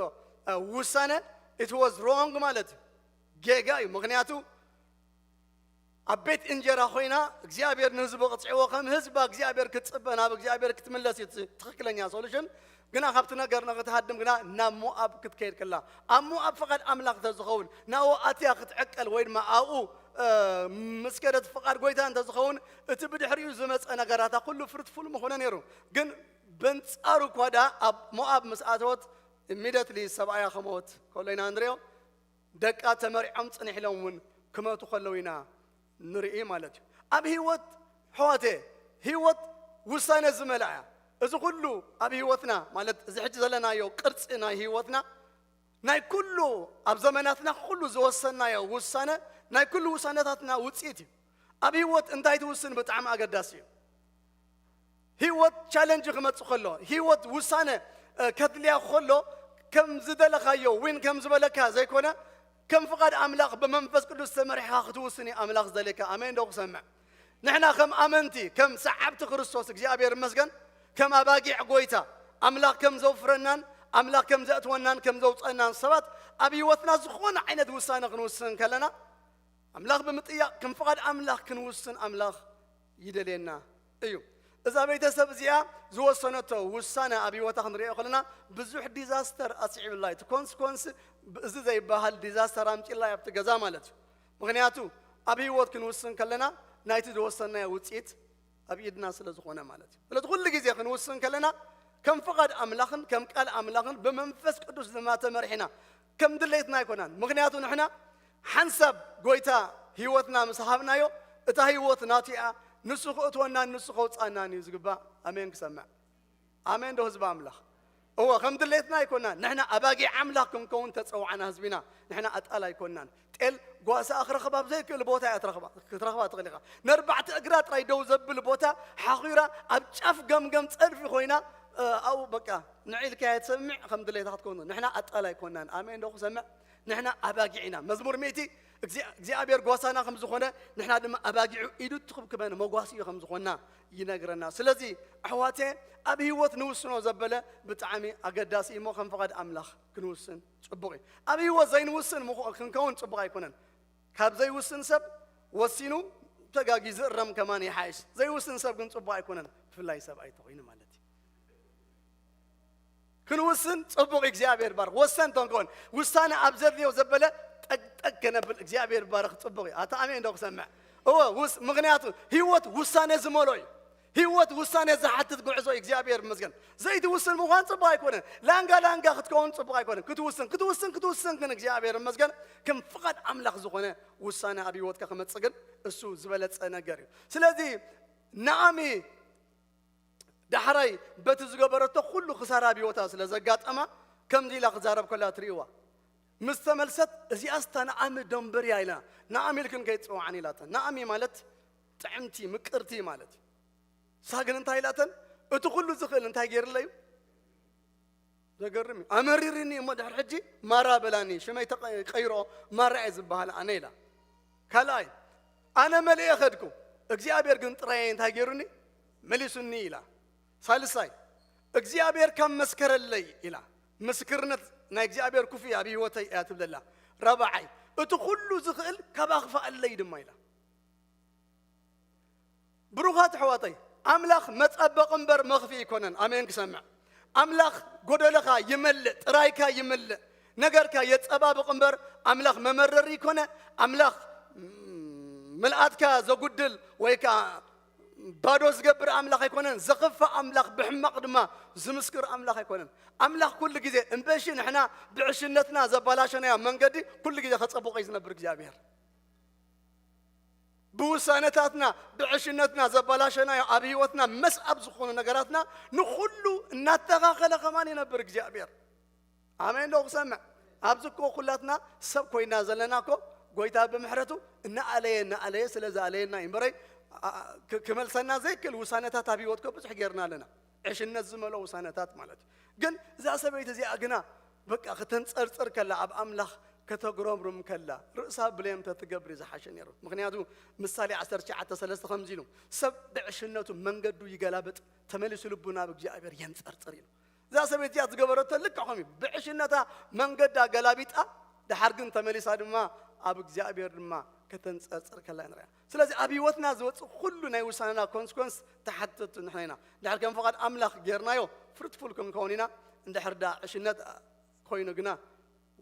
እ፣ ውሳነ፣ it was wrong ማለት እዩ። ጌጋ እዩ። ምኽንያቱ ኣብ ቤት እንጀራ ኮይና እግዚኣብሔር ንህዝቡ ቅፅዕዎ፣ ከም ህዝባ እግዚኣብሔር ክትፅበ፣ ናብ እግዚኣብሔር ክትምለስ እዩ እቲ ትኽክለኛ ሶሉሽን። ግና ካብቲ ነገር ንኽትሃድም ግና ናብ ሞኣብ ክትከይድ ከላ፣ ኣብ ሞኣብ ፍቓድ ኣምላኽ እንተዝኸውን፣ ናብኡ ኣትያ ክትዕቀል ወይ ድማ ኣብኡ፣ እ፣ ምስ ከደት ፍቓድ ጎይታ እንተዝኸውን፣ እቲ ብድሕሪኡ ዝመፀ ነገራታ ኩሉ ፍሩትፉል ምኾነ ነይሩ። ግን በንጻሩ እኳ ደኣ ኣብ ሞኣብ ምስ ኣተወት፣ ኢሚደትሊ ሰብኣያ ክሞት ከሎ ኢና ንሪኦ። ደቃ ተመሪዖም ጽንሕ ኢሎም እውን ክመቱ ከለዉ ኢና ንርኢ ማለት እዩ። ኣብ ህይወት ኣሕዋተ፣ ህይወት ውሳነ ዝመልኣ እያ። እዚ ኩሉ ኣብ ህይወትና ማለት እዚ ሕጂ ዘለናዮ ቅርጺ ናይ ህይወትና ናይ ኩሉ ኣብ ዘመናትና ኩሉ ዝወሰናዮ ውሳነ ናይ ኩሉ ውሳነታትና ውጽኢት እዩ። ኣብ ህይወት እንታይ ትውስን ብጣዕሚ ኣገዳሲ እዩ። ህይወት ቻለንጅ ክመጽእ ከሎ፣ ህይወት ውሳነ፣ እ፣ ከድልያ ከሎ ከም ዝደለኻዮ ዊን ከም ዝበለካ ዘይኮነ ከም ፍቓድ ኣምላኽ ብመንፈስ ቅዱስ ተመሪሕኻ ክትውስን እዩ ኣምላኽ ዝደልየካ። ኣሜን ዶ ክሰምዕ? ንሕና ከም ኣመንቲ፣ ከም ሰዓብቲ ክርስቶስ እግዚኣብሔር ይመስገን፣ ከም ኣባጊዕ ጎይታ ኣምላኽ ከም ዘውፍረናን ኣምላኽ ከም ዘእትወናን ከም ዘውፀናን ሰባት ኣብ ህይወትና ዝኾነ ዓይነት ውሳነ ክንውስን ከለና ኣምላኽ ብምጥያቕ ከም ፍቓድ ኣምላኽ ክንውስን ኣምላኽ ይደልየና እዩ። እዛ ቤተሰብ እዚኣ ዝወሰነቶ ውሳነ ኣብ ህይወታ ክንሪኦ ከለና ብዙሕ ዲዛስተር ኣስዒብላ እዩ። እቲ ኮንስኮንስ እዚ ዘይበሃል ዲዛስተር ኣምፂላ ኣብቲ ገዛ ማለት እዩ። ምኽንያቱ ኣብ ህይወት ክንውስን ከለና ናይቲ ዝወሰናዮ ውፅኢት ኣብ ኢድና ስለ ዝኾነ ማለት እዩ። ስለዚ ኩሉ ግዜ ክንውስን ከለና ከም ፍቓድ ኣምላኽን ከም ቃል ኣምላኽን ብመንፈስ ቅዱስ ድማ ተመሪሕና ከም ድሌትና ኣይኮናን። ምኽንያቱ ንሕና ሓንሳብ ጎይታ ህይወትና ምስ ሃብናዮ እታ ህይወት ናቱ እያ። ንሱ ክእትወናን ንሱ ከውፅኣናን እዩ ዝግባእ። ኣሜን ክሰምዕ። ኣሜን ዶ ህዝቢ ኣምላኽ? እወ፣ ከም ድሌትና ኣይኮናን። ንሕና ኣባጊዕ ኣምላኽ ክንከውን ተጸዋዕና ህዝቢና። ንሕና ኣጣል ኣይኮናን። ጤል ጓሳኣ ክረኽባ ኣብ ዘይክእል ቦታ እያ ትረኽባ፣ ክትረኽባ ትኽእል ኢኻ። ነርባዕተ እግራ ጥራይ ደው ዘብል ቦታ ሓኺራ ኣብ ጫፍ ገምገም ጸድፊ ኮይና፣ እ፣ ኣብኡ በቃ ንዒ ኢልካያ ትሰምዕ፣ ከም ድሌታ ክትከውን። ንሕና ኣጣል ኣይኮናን። ኣሜን ዶ ክሰምዕ? ንሕና ኣባጊዕ ኢና። መዝሙር ሚእቲ እግዚኣብ-፣ እግዚኣብሔር ጓሳና ከም ዝኾነ፣ ንሕና ድማ ኣባጊዑ ኢዱ እትኽብክበን መጓሲኡ ከም ዝኾንና ይነግረና። ስለዚ ኣሕዋተ፣ ኣብ ህይወት ንውስኖ ዘበለ ብጣዕሚ ኣገዳሲ እዩ እሞ፣ ከም ፍቓድ ኣምላኽ ክንውስን ጽቡቕ እዩ። ኣብ ህይወት ዘይንውስን ምኾ-፣ ክንከውን ጽቡቕ ኣይኮነን። ካብ ዘይውስን ሰብ ወሲኑ ተጋጊ ዝእረም ከማን ይሓይሽ። ዘይውስን ሰብ ግን ጽቡቕ ኣይኮነን፣ ብፍላይ ሰብኣይ ተኾይኑ ማለት እዩ። ክንውስን ጽቡቕ፣ እግዚኣብሔር ባርኽ። ወሰንቲ ክንከውን፣ ውሳነ ኣብ ዘድልዮ ዘበለ ጠቅጠቅ ከነብል እግዚኣብሔር ባርኽ፣ ጽቡቕ እዩ። ኣታ ኣሜን ዶ ክሰምዕ? እወ፣ ውስ-፣ ምኽንያቱ ህይወት ውሳነ ዝመልኦ እዩ። ህይወት ውሳነ ዝሓትት ጉዕዞ እዩ። እግዚኣብሔር ይመስገን። ዘይትውስን ምዃን ጽቡቕ ኣይኮነን። ላንጋ ላንጋ ክትከውን ጽቡቕ ኣይኮነን። ክትውስን፣ ክትውስን፣ ክትውስን ግን እግዚኣብሔር ይመስገን ከም ፍቓድ ኣምላኽ ዝኾነ ውሳነ ኣብ ህይወትካ ክመጽእ ግን እሱ ዝበለጸ ነገር እዩ። ስለዚ ናኦሚ ዳሕራይ በቲ ዝገበረቶ ኩሉ ክሳራ ኣብ ህይወታ ስለ ዘጋጠማ ከምዚ ኢላ ክዛረብ ከላ ትርእይዋ። ምስ ተመልሰት እዚኣስ እታ ናኦሚ ደንበርያ ኢላ፣ ናኦሚ ኢልክን ከይትጽውዓኒ ኢላታ። ናኦሚ ማለት ጥዕምቲ፣ ምቅርቲ ማለት እዩ። ንሳ ግን እንታይ ኢላተን? እቲ ኩሉ ዝኽእል እንታይ ገይርለይ እዩ? ዘገርም እዩ። ኣመሪርኒ እሞ ድሕሪ ሕጂ ማራ በላኒ፣ ሽመይ ተቐ-፣ ቀይሮ ማራ እየ ዝበሃል ኣነ ኢላ። ካልኣይ፣ ኣነ መሊኤ ኸድኩ፣ እግዚኣብሔር ግን ጥራይ እንታይ ገይሩኒ? መሊሱኒ ኢላ። ሳልሳይ፣ እግዚኣብሔር ካብ መስከረለይ ኢላ። ምስክርነት ናይ እግዚኣብሔር ክፉእ ኣብ ህይወተይ እያ ትብለላ። ራብዓይ፣ እቲ ኩሉ ዝኽእል ካብ ኣኽፍኣለይ ድማ ኢላ። ብሩኻት ኣሕዋተይ፣ ኣምላኽ መጸበቒ እምበር መኽፍኢ ኣይኮነን። ኣሜን ክሰምዕ። ኣምላኽ ጎደለኻ ይመልእ፣ ጥራይካ ይመልእ፣ ነገርካ የጸባብቕ እምበር ኣምላኽ መመረሪ ይኮነ። ኣምላኽ፣ ም-፣ ምልኣትካ ዘጉድል ወይ ከኣ ባዶ ዝገብር ኣምላኽ ኣይኮነን። ዘኽፍእ ኣምላኽ፣ ብሕማቕ ድማ ዝምስክር ኣምላኽ ኣይኮነን። ኣምላኽ ኩሉ ግዜ፣ እምበሺ ንሕና ብዕሽነትና ዘባላሸናዮ መንገዲ ኩሉ ግዜ ከጸብቖ እዩ ዝነብር እግዚኣብሔር። ብውሳነታትና፣ ብዕሽነትና ዘባላሸናዮ ኣብ ህይወትና መስኣብ ዝኾኑ ነገራትና ንኹሉ እናተኻኸለ ከማን ይነብር እግዚኣብሔር። ኣሜን ዶ ክሰምዕ? ኣብዚ እኮ ኩላትና ሰብ ኮይና ዘለና እኮ ጎይታ ብምሕረቱ እናኣለየ እናኣለየ ስለ ዝኣለየና እዩ እምበረይ፣ ኣ- ኣ- ክ- ክመልሰና ዘይክእል ውሳነታት ኣብ ህይወት ከ ብዙሕ ጌርና ኣለና። ዕሽነት ዝመልኦ ውሳነታት ማለት እዩ። ግን እዛ ሰበይቲ እዚኣ ግና በቃ ከተንጸርጽር ከላ፣ ኣብ ኣምላኽ ከተጉረምርም ከላ፣ ርእሳ ብሌም ተትገብር እዩ ዝሓሸ ነይሩ። ምኽንያቱ ምሳሌ ዓሰርተ ትሽዓተ ሰለስተ ከምዚ ኢሉ፣ ሰብ ብዕሽነቱ መንገዱ ይገላብጥ፣ ተመሊሱ ልቡ ናብ እግዚኣብሔር የንጸርጽር ኢሉ። እዛ ሰበይቲ እዚኣ ዝገበረቶ ልክዕ ከምኡ እዩ። ብዕሽነታ መንገዳ ገላቢጣ፣ ደሓር ግን ተመሊሳ ድማ ኣብ እግዚኣብሔር ድማ ከተንጸርጽር ከላ ንሪኣ። ስለዚ ኣብ ህይወትና ዝወጽእ ኩሉ ናይ ውሳነና ኮንስኮንስ ተሓተቱ ንሕና ኢና። እንድሕር ከም ፍቓድ ኣምላኽ ጌርናዮ ፍሩትፉል ክንከውን ኢና። እንድሕር ደኣ ዕሽነት ኮይኑ ግና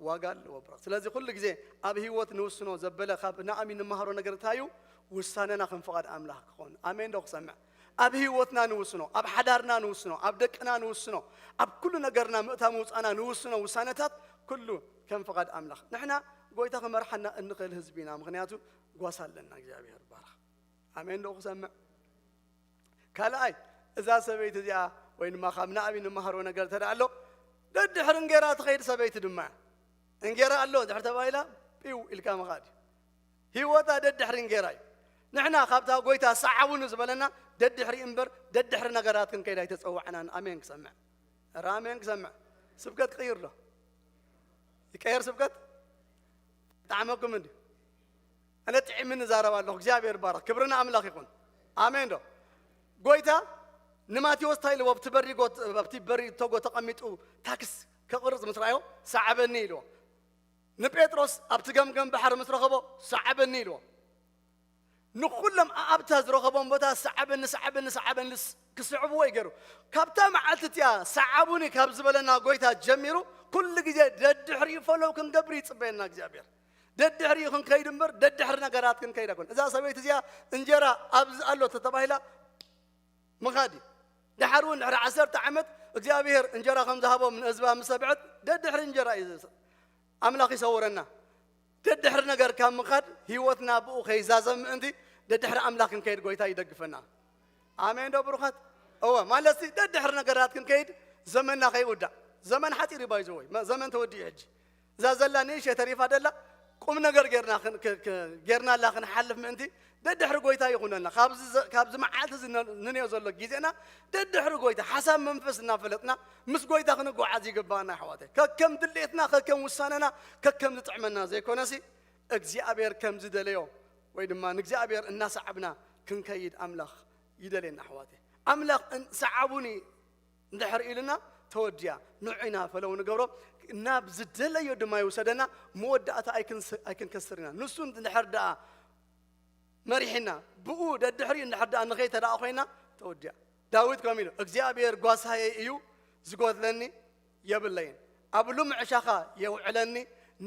ዋጋ ኣለዎ ብራኽ። ስለዚ ኩሉ ግዜ ኣብ ህይወት ንውስኖ ዘበለ ካብ ናእሚ ንመሃሮ ነገር እንታይ እዩ? ውሳነና ከም ፍቓድ ኣምላኽ ክኸውን። ኣሜን ዶ ክሰምዕ? ኣብ ህይወትና ንውስኖ፣ ኣብ ሓዳርና ንውስኖ፣ ኣብ ደቅና ንውስኖ፣ ኣብ ኩሉ ነገርና ምእታ ምውፃና ንውስኖ ውሳነታት ኩሉ ከም ፍቓድ ኣምላኽ። ንሕና ጎይታ ክመርሓና እንኽእል ህዝቢ ኢና፣ ምኽንያቱ ጓሳ ኣለና እግዚኣብሔር ባርኽ። ኣሜን ዶ ክሰምዕ? ካልኣይ፣ እዛ ሰበይቲ እዚኣ ወይ ድማ ካብ ናእሚ ንመሃሮ ነገር እንተ ደኣ ኣሎ፣ ደድሕሪ እንጌራ ትኸይድ ሰበይቲ ድማ እያ። እንጌራ ኣሎ ድሕር ተባሂላ ጲው ኢልካ ምኻድ እዩ። ህይወታ ደድሕሪ እንጌራ እዩ። ንሕና ካብታ ጎይታ ሰዓቡኒ ዝበለና ደድሕሪ እምበር ደድሕሪ ነገራት ክንከይድ ኣይተጸዋዕናን። ኣሜን ክሰምዕ። ኧረ ኣሜን ክሰምዕ። ስብከት ክቕይር ዶ? ይቀየር ስብከት? ይጠዓመኩም እንዲ? ኣነ ጥዒምኒ እዛረብ ኣለኹ። እግዚኣብሔር ይባረኽ። ክብሪ ንኣምላኽ ይኹን። ኣሜን ዶ? ጎይታ ንማቴዎስ እንታይ ኢልዎ? ኣብቲ በሪ ጎ-፣ ኣብቲ በሪ ቶጎ ተቐሚጡ ታክስ ከቕርጽ ምስ ረኣዮ፣ ሰዓበኒ ኢልዎ። ንጴጥሮስ ኣብቲ ገምገም ባሕሪ ምስ ረኸቦ፣ ሰዓበኒ ኢልዎ። ንኹሎም ኣኣብታ ዝረኸቦም ቦታ ሰዓበኒ፣ ሰዓበኒ፣ ሰዓበኒ ስ-፣ ክስዕብዎ እዩ ገይሩ። ካብታ መዓልቲ እቲኣ ሰዓቡኒ ካብ ዝበለና ጎይታ ጀሚሩ፣ ኩሉ ግዜ ደድሕሪኡ ፈለው ክንገብር ይጽበየና እግዚኣብሔር። ደድሕሪኡ ክንከይድ እምበር፣ ደድሕሪ ነገራት ክንከይድ ኣይኮን። እዛ ሰበይቲ እዚኣ እንጀራ ኣብዚ ኣሎ ተተባሂላ ምኻድ እዩ። ደሓር እውን ድሕሪ ዓሰርተ ዓመት እግዚኣብሔር እንጀራ ከም ዝሃቦም ንህዝባ ምስ ሰብዐት፣ ደድሕሪ እንጀራ እዩ ዝስ-፣ ኣምላኽ ይሰውረና። ደድሕሪ ነገር ካብ ምኻድ ህይወትና ብኡ ከይዛዘም ምእንቲ ደድሕሪ ኣምላኽ ክንከይድ ጎይታ ይደግፈና። ኣሜን ዶ ብሩኻት? እወ፣ ማለት ሲ ደድሕሪ ነገራት ክንከይድ ዘመንና ከይውዳእ። ዘመን ሓፂር እዩ ባይዘወይ። መ-፣ ዘመን ተወዲኡ ሕጂ። እዛ ዘላ ንእሽተይ ተሪፋ ደላ ቁም ነገር ጌርና ክን-፣ ክ-፣ ክ-፣ ጌርናላ ክንሓልፍ ምእንቲ ደድሕሪ ጎይታ ይኹነልና። ካብዚ ዘ-፣ ካብዚ መዓልቲ እዚ ነ-፣ ንንዮ ዘሎ ግዜና ደድሕሪ ጎይታ ሓሳብ መንፈስ እናፈለጥና ምስ ጎይታ ክንጓዓዝ ይግባኣና ኣሕዋተይ። ከከም ድሌትና፣ ከከም ውሳነና፣ ከከም ዝጥዕመና ዘይኮነሲ እግዚኣብሔር ከም ዝደለዮ ወይ ድማ ንእግዚኣብሔር እናሰዓብና ክንከይድ ኣምላኽ ይደልየና ኣሕዋተይ። ኣምላኽ እን-፣ ሰዓቡኒ እንድሕር ኢሉና ተወዲያ ንዑ ኢና ፈለው ንገብሮ፣ ናብ ዝደለዮ ድማ ይውሰደና። መወዳእታ ኣይክንስ-፣ ኣይክንከስር ኢና። ንሱ እንድሕር ደኣ መሪሕና ብኡ ደድሕሪኡ እንድሕር ደኣ ንኸይድ ተደኣ ኮይና ተወዲያ። ዳዊት ከምኡ ኢሉ እግዚኣብሔር ጓሳየ እዩ ዝጎድለኒ የብለይን። ኣብ ልሙዕ ዕሻኻ የውዕለኒ፣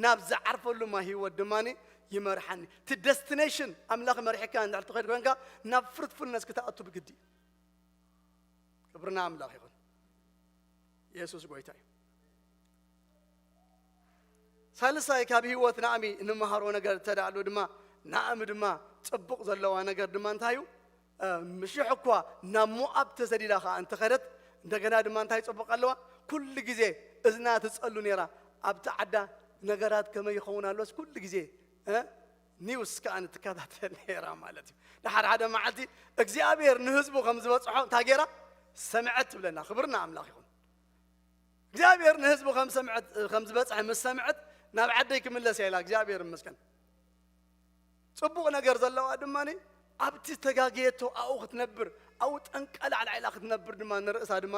ናብ ዝዓርፈሉ ማይ ህይወት ድማ ይመርሓኒ። እቲ ደስቲኔሽን ኣምላኽ መሪሕካ እንድሕር ትኸይድ ኮይንካ ናብ ፍሩትፉልነስ ክትኣቱ ብግዲ እዩ። ክብርና ኣምላኽ ይኹን። የሱስ ጎይታ እዩ። ሳልሳይ ካብ ህይወት ናእሚ እንመሃሮ ነገር እንተደኣሉ ድማ ናእሚ ድማ ጽቡቕ ዘለዋ ነገር ድማ እንታይ እዩ? እ፣ ምሽሕ እኳ ናብ ሞኣብ ተሰዲዳ ኸዓ እንተኸደት እንደገና ድማ እንታይ ጽቡቕ ኣለዋ? ኩሉ ግዜ እዝና ትጸሉ ነይራ። ኣብቲ ዓዳ ነገራት ከመይ ይኸውን ኣሎስ ኩሉ ግዜ እ፣ ኒውስ ከኣ ንትከታተል ነይራ ማለት እዩ። ድሓር ሓደ መዓልቲ እግዚኣብሔር ንህዝቡ ከም ዝበጽሖ እንታይ ገይራ? ሰምዐት ትብለና። ክብርና ኣምላኽ ይኹን። እግዚኣብሔር ንህዝቡ ከም ሰምዐት፣ ከም ዝበጽሐ ምስ ሰምዐት ናብ ዓደይ ክምለስ እያ ኢላ። እግዚኣብሔር ይመስገን። ጽቡቕ ነገር ዘለዋ ድማ ኣብቲ ዝተጋገየቶ ኣብኡ ክትነብር፣ ኣብኡ ጠንቀላዕላዕ ኢላ ክትነብር ድማ ንርእሳ ድማ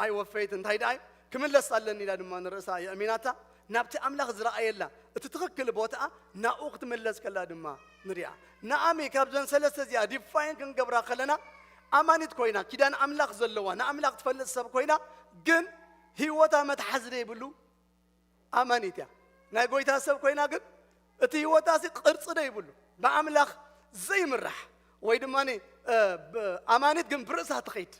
ኣይወፈየት። እንታይ ደኣ ክምለስ ኣለኒ ኢላ ድማ ንርእሳ የእሚናታ። ናብቲ ኣምላኽ ዝረኣየላ እቲ ትኽክል ቦታኣ ናብኡ ክትምለስ ከላ ድማ ንሪኣ። ናኣሚ ካብዘን ሰለስተ እዚኣ ዲፋይን ክንገብራ ከለና ኣማኒት ኮይና፣ ኪዳን ኣምላኽ ዘለዋ፣ ንኣምላኽ ትፈልጥ ሰብ ኮይና፣ ግን ህይወታ መትሓዚ ዘይብሉ ኣማኒት እያ። ናይ ጎይታ ሰብ ኮይና ግን እቲ ህይወታ እዚ ቅርጺ ዘይብሉ፣ ብኣምላኽ ዘይምራሕ ወይ ድማ፣ እ፣ ብ-፣ ኣማኒት ግን ብርእሳ ትኸይድ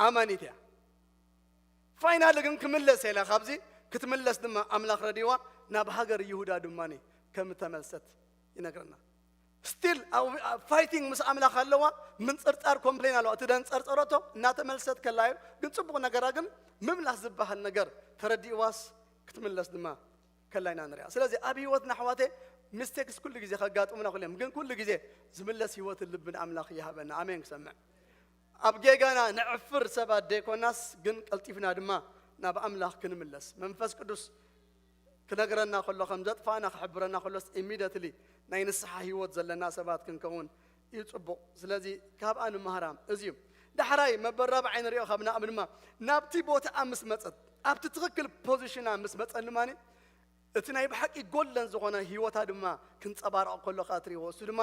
ኣማኒት እያ። ፋይናሊ ግን ክምለስ ኢላ ካብዚ ክትምለስ ድማ ኣምላኽ ረዲዋ ናብ ሃገር ይሁዳ ድማ ከም ተመልሰት ይነግረና። ስቲል ኣብ፣ ኣብ ፋይቲንግ ምስ ኣምላኽ ኣለዋ፣ ምንጽርጻር ኮምፕሌን ኣለዋ። እቲ ደንጸርጸረቶ እናተመልሰት ከላ እዩ። ግን ጽቡቕ ነገራ ግን ምምላስ ዝበሃል ነገር ተረዲእዋስ ክትምለስ ድማ ከላ ኢና ንሪኣ። ስለዚ ኣብ ህይወትና ኣሕዋተይ ሚስቴክስ ኩሉ ግዜ ከጋጥሙና ክእሉ እዮም፣ ግን ኩሉ ግዜ ዝምለስ ህይወትን ልብን ኣምላኽ ይሃበና። ኣሜን። ክሰምዕ ኣብ ጌጋና ነዕፍር ሰባት ደይኮናስ፣ ግን ቀልጢፍና ድማ ናብ ኣምላኽ ክንምለስ መንፈስ ቅዱስ ክነግረና ከሎ፣ ከም ዘጥፋእና ክሕብረና ከሎስ ኢሚደትሊ ናይ ንስሓ ህይወት ዘለና ሰባት ክንከውን እዩ ጽቡቕ። ስለዚ ካብኣ ንመሃራ እዚ እዩ። ዳሕራይ መበል ራብዓይ ንሪኦ ካብ ናእም ድማ ናብቲ ቦታኣ ምስ መጸት፣ ኣብቲ ትኽክል ፖዚሽና ምስ መጸት ድማ እቲ ናይ ብሓቂ ጎለን ዝኾነ ህይወታ ድማ ክንጸባረቕ ከሎ ከኣ ትርእይዎ። እሱ ድማ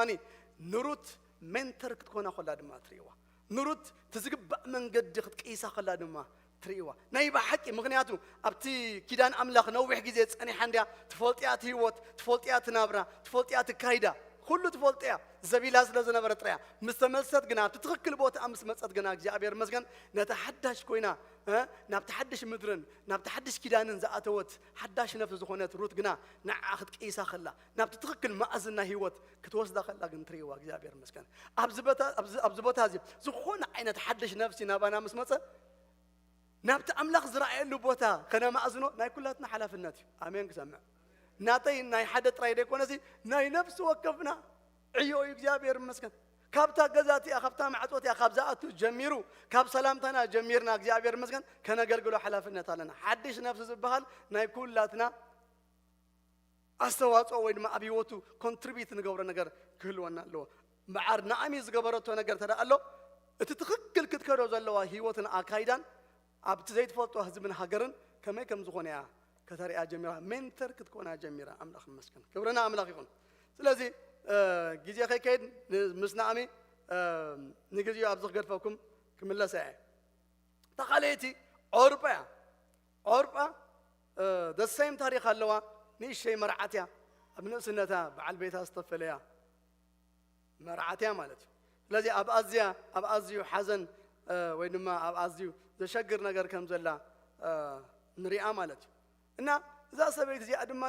ንሩት ሜንተር ክትኮና ከላ ድማ ትርእይዋ። ንሩት እቲ ዝግባእ መንገዲ ክትቅይሳ ከላ ድማ ትርእይዋ። ናይ ብሓቂ ምኽንያቱ ኣብቲ ኪዳን ኣምላኽ ነዊሕ ግዜ ጸኒሓ እንድያ። ትፈልጥያ እቲ ህይወት፣ ትፈልጥያ እቲ ናብራ፣ ትፈልጥያ እቲ ካይዳ፣ ኩሉ ትፈልጥያ። ዘቢላ ስለ ዝነበረ ጥራያ ምስ ተመልሰት ግና ኣብቲ ትኽክል ቦታኣ ምስ መጸት ግና እግዚኣብሔር ይመስገን ነታ ሓዳሽ ኮይና እ ናብቲ ሓድሽ ምድርን ናብቲ ሓድሽ ኪዳንን ዝኣተወት ሓዳሽ ነፍሲ ዝኾነት ሩት ግና ንዓ ክትቅይሳ ከላ ናብቲ ትኽክል መኣዝን ናይ ህይወት ክትወስዳ ከላ ግን ትርእይዋ እግዚኣብሔር ይመስገን። ኣብዚ ቦታ ኣብዚ ኣብዚ ቦታ እዚ ዝኾነ ዓይነት ሓድሽ ነፍሲ ናባና ምስ መጸ ናብቲ ኣምላኽ ዝረኣየሉ ቦታ ከነማእዝኖ ናይ ኩላትና ሓላፍነት እዩ። ኣሜን። ክሰምዕ ናተይ ናይ ሓደ ጥራይ ደይኮነሲ ናይ ነፍሲ ወከፍና ዕዮ እዩ። እግዚኣብሔር ይመስገን። ካብታ ገዛ እቲኣ ካብታ ማዕጾ እቲኣ ካብ ዝኣቱ ጀሚሩ ካብ ሰላምታና ጀሚርና እግዚኣብሔር ይመስገን ከነገልግሎ ሓላፍነት ኣለና። ሓድሽ ነፍሲ ዝበሃል ናይ ኩላትና ኣስተዋፅኦ ወይ ድማ ኣብ ህይወቱ ኮንትሪቢዩት ንገብሮ ነገር ክህልወና ኣለዎ። በዓር ናእሚ ዝገበረቶ ነገር ተደኣ ኣሎ እቲ ትኽክል ክትከዶ ዘለዋ ህይወትን ኣካይዳን ኣብቲ ዘይትፈልጦ ህዝብን ሃገርን ከመይ ከም ዝኾነ እያ ከተርእያ ጀሚራ። ሜንተር ክትኮና ጀሚራ። ኣምላኽ ይመስገን። ክብርና ኣምላኽ ይኹን። ስለዚ ግዜ ከይከይድ ምስ ናእሚ ንግዜኡ ኣብዚ ክገድፈኩም ክምለሰ እየ። እታ ካልኣይቲ ዖርጳ እያ። ዖርጳ ደሴም ታሪኽ ኣለዋ። ንእሸይ መርዓት እያ። ኣብ ንእስነታ በዓል ቤታ ዝተፈለያ መርዓት እያ ማለት እዩ። ስለዚ ኣብ ኣዝያ ኣብ ኣዝዩ ሓዘን ወይ ድማ ኣብ ኣዝዩ ዘሸግር ነገር ከም ዘላ ንሪኣ ማለት እዩ። እና እዛ ሰበይቲ እዚኣ ድማ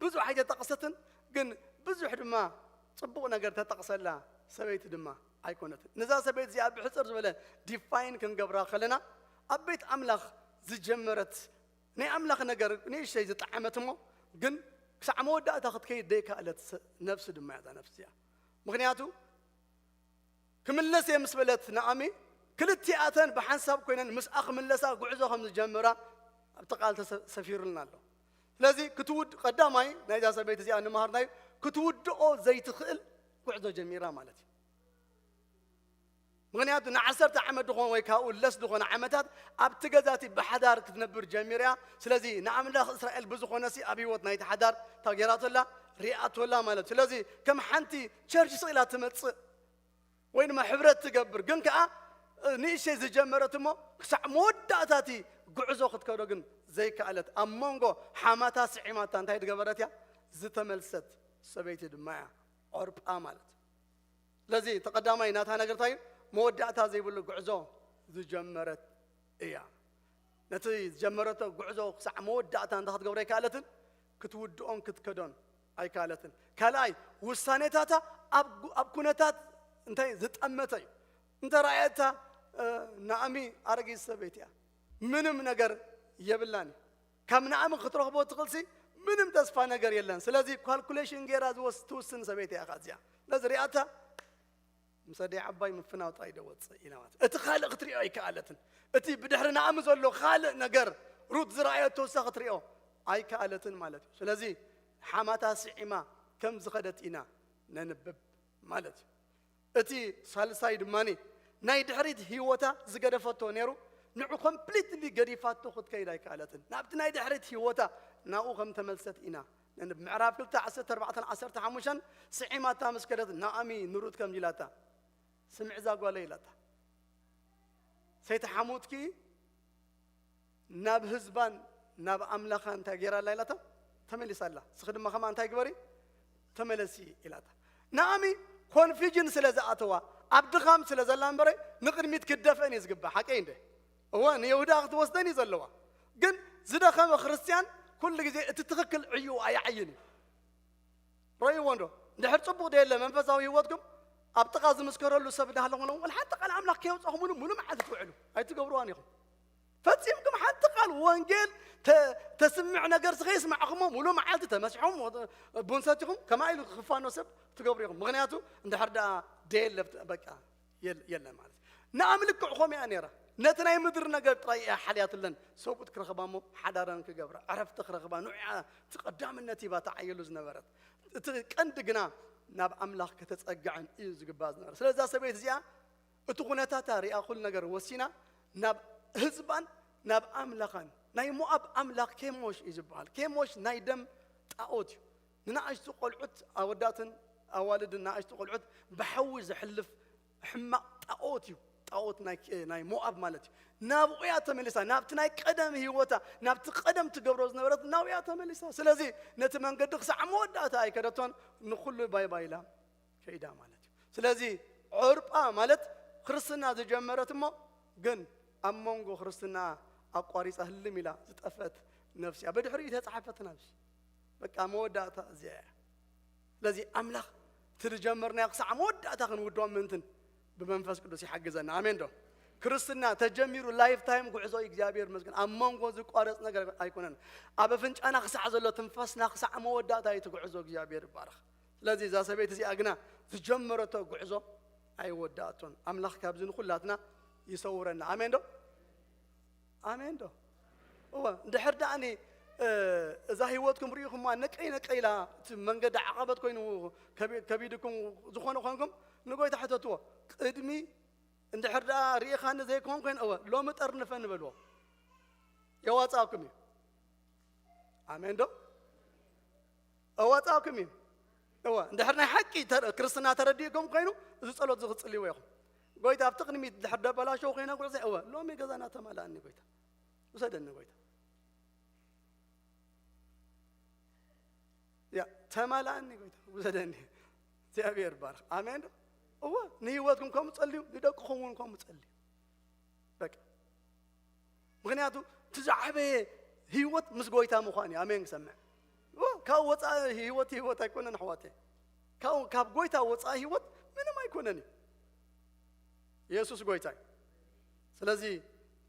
ብዙሕ ኣይተጠቕሰትን፣ ግን ብዙሕ ድማ ጽቡቕ ነገር ተጠቕሰላ ሰበይቲ ድማ ኣይኮነትን። ነዛ ሰበይቲ እዚኣ ብሕጽር ዝበለ ዲፋይን ክንገብራ ከለና ኣብ ቤት ኣምላኽ ዝጀመረት ናይ ኣምላኽ ነገር ንእሽተይ ዝጠዓመት እሞ ግን ክሳዕ መወዳእታ ክትከይድ ደይከኣለት ነፍሲ ድማ እያ እዛ ነፍሲ እዚኣ። ምኽንያቱ ክምለስ እየ ምስ በለት ንኣሚ ክልቲኣተን ብሓንሳብ ኮይነን ምስኣ ክምለሳ ጉዕዞ ከም ዝጀምራ ኣብቲ ቃል ተሰፊሩልና ኣሎ። ስለዚ ክትውድ ቀዳማይ ናይዛ ሰበይቲ እዚኣ ንምሃርናዩ ክትውድኦ ዘይትኽእል ጉዕዞ ጀሚራ ማለት እዩ። ምኽንያቱ ንዓሰርተ ዓመት ዝኾነ ወይ ካብኡ ለስ ዝኾነ ዓመታት ኣብቲ ገዛቲ ብሓዳር ክትነብር ጀሚራ። ስለዚ ንኣምላኽ እስራኤል ብዝኾነ ሲ ኣብ ህይወት ናይቲ ሓዳር ታጌራቶላ ሪኣቶላ ማለት እዩ። ስለዚ ከም ሓንቲ ቸርች ስቕ ኢላ ትመጽእ ወይ ድማ ሕብረት ትገብር ግን ከዓ ንእሸይ ዝጀመረት እሞ ክሳዕ መወዳእታቲ ጉዕዞ ክትከዶ ግን ዘይከኣለት ኣብ መንጎ ሓማታ ስዒማታ እንታይ ዝገበረት እያ? ዝተመልሰት ሰበይቲ ድማ እያ ዖርጳ ማለት። ስለዚ ተቐዳማይ ናታ ነገርታ እዩ መወዳእታ ዘይብሉ ጉዕዞ ዝጀመረት እያ። ነቲ ዝጀመረቶ ጉዕዞ ክሳዕ መወዳእታ እንተ ክትገብሮ ኣይከኣለትን ክትውድኦን ክትከዶን ኣይከኣለትን። ካልኣይ ውሳኔታታ ኣብ ኩነታት እንታይ ዝጠመተ እዩ። እንተ ረኣየታ ናእሚ ኣረጊት ሰበይቲ እያ። ምንም ነገር የብላን እዩ። ካብ ናእሚ ክትረኽቦ ትኽእልሲ ምንም ተስፋ ነገር የለን። ስለዚ ካልኩሌሽን ገይራ ትውስን ሰበይቲ እያ እዚኣ። ስለዚ ሪኣታ ምስ ኣደይ ዓባይ ምፍናው ጥራይ ዶ ወፅእ ኢላ ማለት እቲ ካልእ ክትሪኦ ኣይከኣለትን። እቲ ብድሕሪ ናእሚ ዘሎ ካልእ ነገር ሩት ዝረኣየቶ እሳ ክትሪኦ ኣይከኣለትን ማለት እዩ። ስለዚ ሓማታ ስዒማ ከም ዝኸደት ኢና ነንብብ ማለት እዩ። እቲ ሳልሳይ ድማ ናይ ድሕሪት ህይወታ ዝገደፈቶ ነይሩ ንዑ ኮምፕሊትሊ ገዲፋቶ ክትከይድ ኣይከኣለትን። ናብቲ ናይ ድሕሪት ህይወታ ናብኡ ከም ተመልሰት ኢና ምዕራፍ ክልተ ዓሰርተ ኣርባዕተን ዓሰርተ ሓሙሽተን ስዒማታ ምስ ከደት ናኦሚ ንሩት ከምዚ ኢላታ፣ ስምዒ እዛ ጓለይ ኢላታ፣ ሰይተሓሙትኪ ናብ ህዝባን ናብ ኣምላኻን እንታይ ገይራ ኣላ ኢላታ? ተመሊሳ ኣላ። እስኺ ድማ ከማ እንታይ ግበሪ? ተመለሲ ኢላታ። ናኦሚ ኮንፊዥን ስለ ዝኣተዋ ኣብ ድኻም ስለ ዘላ እምበረ ንቕድሚት ክትደፍእን እዩ ዝግባእ። ሓቀይ እንደ እወ ንይሁዳ ክትወስደን እዩ ዘለዋ። ግን ዝደኸመ ክርስትያን ኩሉ ግዜ እቲ ትኽክል ዕዩ ኣይዓይን እዩ። ረእይዎ እንዶ እንድሕር ጽቡቕ ደየለ መንፈሳዊ ህይወትኩም ኣብ ጥቓ ዝምስከረሉ ሰብ እናሃለኹም ወላ ሓንቲ ቃል ኣምላኽ ከየውጻኹምሉ ሙሉ መዓልቲ ትውዕሉ ኣይትገብርዋን ኢኹም። ፈጺምኩም ሓንቲ ቃል ወንጌል ተ-፣ ተስምዕ ነገር ስኸ ይስማዕኹሞ፣ ሙሉ መዓልቲ ተመስሖም፣ ቡን ሰቲኹም፣ ከማይ ኢሉ ክፋኖ ሰብ ትገብሩ ኢኹም። ምኽንያቱ፣ እንድሕር ደኣ ደየለ፣ በቃ፣ የል-፣ የለን ማለት እዩ። ንኣም ልክዕ ኸም እያ ነይራ። ነቲ ናይ ምድሪ ነገር ጥራይ እያ ሓልያትለን። ሰብኡት ክረኽባ እሞ፣ ሓዳረን ክገብራ፣ ዕረፍቲ ክረኽባ፣ ንዑ እያ እቲ ቀዳምነት ሂባ ተዓየሉ ዝነበረት። እቲ ቀንዲ ግና ናብ ኣምላኽ ከተጸግዐን እዩ ዝግባእ ዝነበረ። ስለዛ ሰበይቲ እዚኣ፣ እቲ ኩነታታ ሪኣ ኩሉ ነገር ወሲና ናብ ህዝባን ናብ ኣምላኻን። ናይ ሞኣብ ኣምላኽ ኬሞሽ እዩ ዝበሃል። ኬሞሽ ናይ ደም ጣኦት እዩ። ንናእሽቱ ቆልዑት፣ ኣወዳትን ኣዋልድን ናእሽቱ ቆልዑት ብሓዊ ዘሕልፍ ሕማቕ ጣኦት እዩ። ጣኦት ናይ፣ ናይ ሞኣብ ማለት እዩ። ናብኡ እያ ተመሊሳ፣ ናብቲ ናይ ቀደም ህይወታ፣ ናብቲ ቀደም ትገብሮ ዝነበረት ናብኡ እያ ተመሊሳ። ስለዚ ነቲ መንገዲ ክሳዕ መወዳእታ ኣይከደቶን፣ ንኹሉ ባይ ባይ ኢላ ከይዳ ማለት እዩ። ስለዚ ዕርጳ ማለት ክርስትና ዝጀመረት እሞ ግን ኣብ መንጎ ክርስትና ኣቋሪጻ ህልም ኢላ ዝጠፈት ነፍሲ እያ። ብድሕሪኡ ዝተጻሕፈት ነፍሲ በቃ መወዳእታ እዚኣ እያ። ስለዚ ኣምላኽ እቲ ዝጀመርናዮ ክሳዕ መወዳእታ ክንውድኦ ምእንትን ብመንፈስ ቅዱስ ይሓግዘና። ኣሜን ዶ? ክርስትና ተጀሚሩ ላይፍ ታይም ጉዕዞ እዩ። እግዚኣብሔር ይመስገን። ኣብ መንጎ ዝቋረጽ ነገር ኣይኮነን። ኣብ ኣፍንጫና ክሳዕ ዘሎ ትንፋስና ክሳዕ መወዳእታ እዩ እቲ ጉዕዞ። እግዚኣብሔር ይባረኽ። ስለዚ እዛ ሰበይቲ እዚኣ ግና ዝጀመረቶ ጉዕዞ ኣይወዳእቶን። ኣምላኽ ካብዚ ንኹላትና ይሰውረና። ኣሜን ዶ? ኣሜን ዶ? እወ፣ እንድሕር ደኣኒ፣ እ፣ እዛ ህይወትኩም ርኢኹማ ነቀይ ነቀይ ኢላ እቲ መንገዲ ዓቐበት ኮይኑ ከቢ-፣ ከቢድኩም ዝኾነ ኮንኩም ንጎይታ ሕተትዎ። ቅድሚ እንድሕር ደኣ ርኢኻኒ ዘይኮን ኮይን፣ እወ፣ ሎሚ ጠርንፈኒ በልዎ። የዋጻእኩም እዩ። ኣሜን ዶ? እወ፣ ጻእኩም እዩ። እወ፣ እንድሕር ናይ ሓቂ ተረ-፣ ክርስትና ተረዲእኩም ኮይኑ፣ እዚ ጸሎት እዚ ክትጽልይዎ ኢኹም። ጎይታ፣ ኣብቲ ቅድሚት እንድሕር ደበላሸው ኮይነ ጉዕዘ፣ እወ፣ ሎሚ ገዛና ተማልኣኒ ጎይታ። ውሰደኒ ጎይታ። ያ፣ ተማልኣኒ ጎይታ፣ ውሰደኒ። እግዚኣብሔር ይባረኽ። ኣሜን ዶ? እወ፣ ንህይወትኩም ከምኡ ጸልዩ፣ ንደቅኹም እውን ከምኡ ጸልዩ። በቃ። ምኽንያቱ፣ እቲ ዝዓበየ ህይወት ምስ ጎይታ ምዃን እዩ። ኣሜን ክሰምዕ። እወ፣ ካብ ወፃኢ ህይወት፣ ህይወት ኣይኮነን ኣሕዋተይ። ካብ፣ ካብ ጎይታ ወፃኢ ህይወት ምንም ኣይኮነን እዩ። የሱስ ጎይታ እዩ። ስለዚ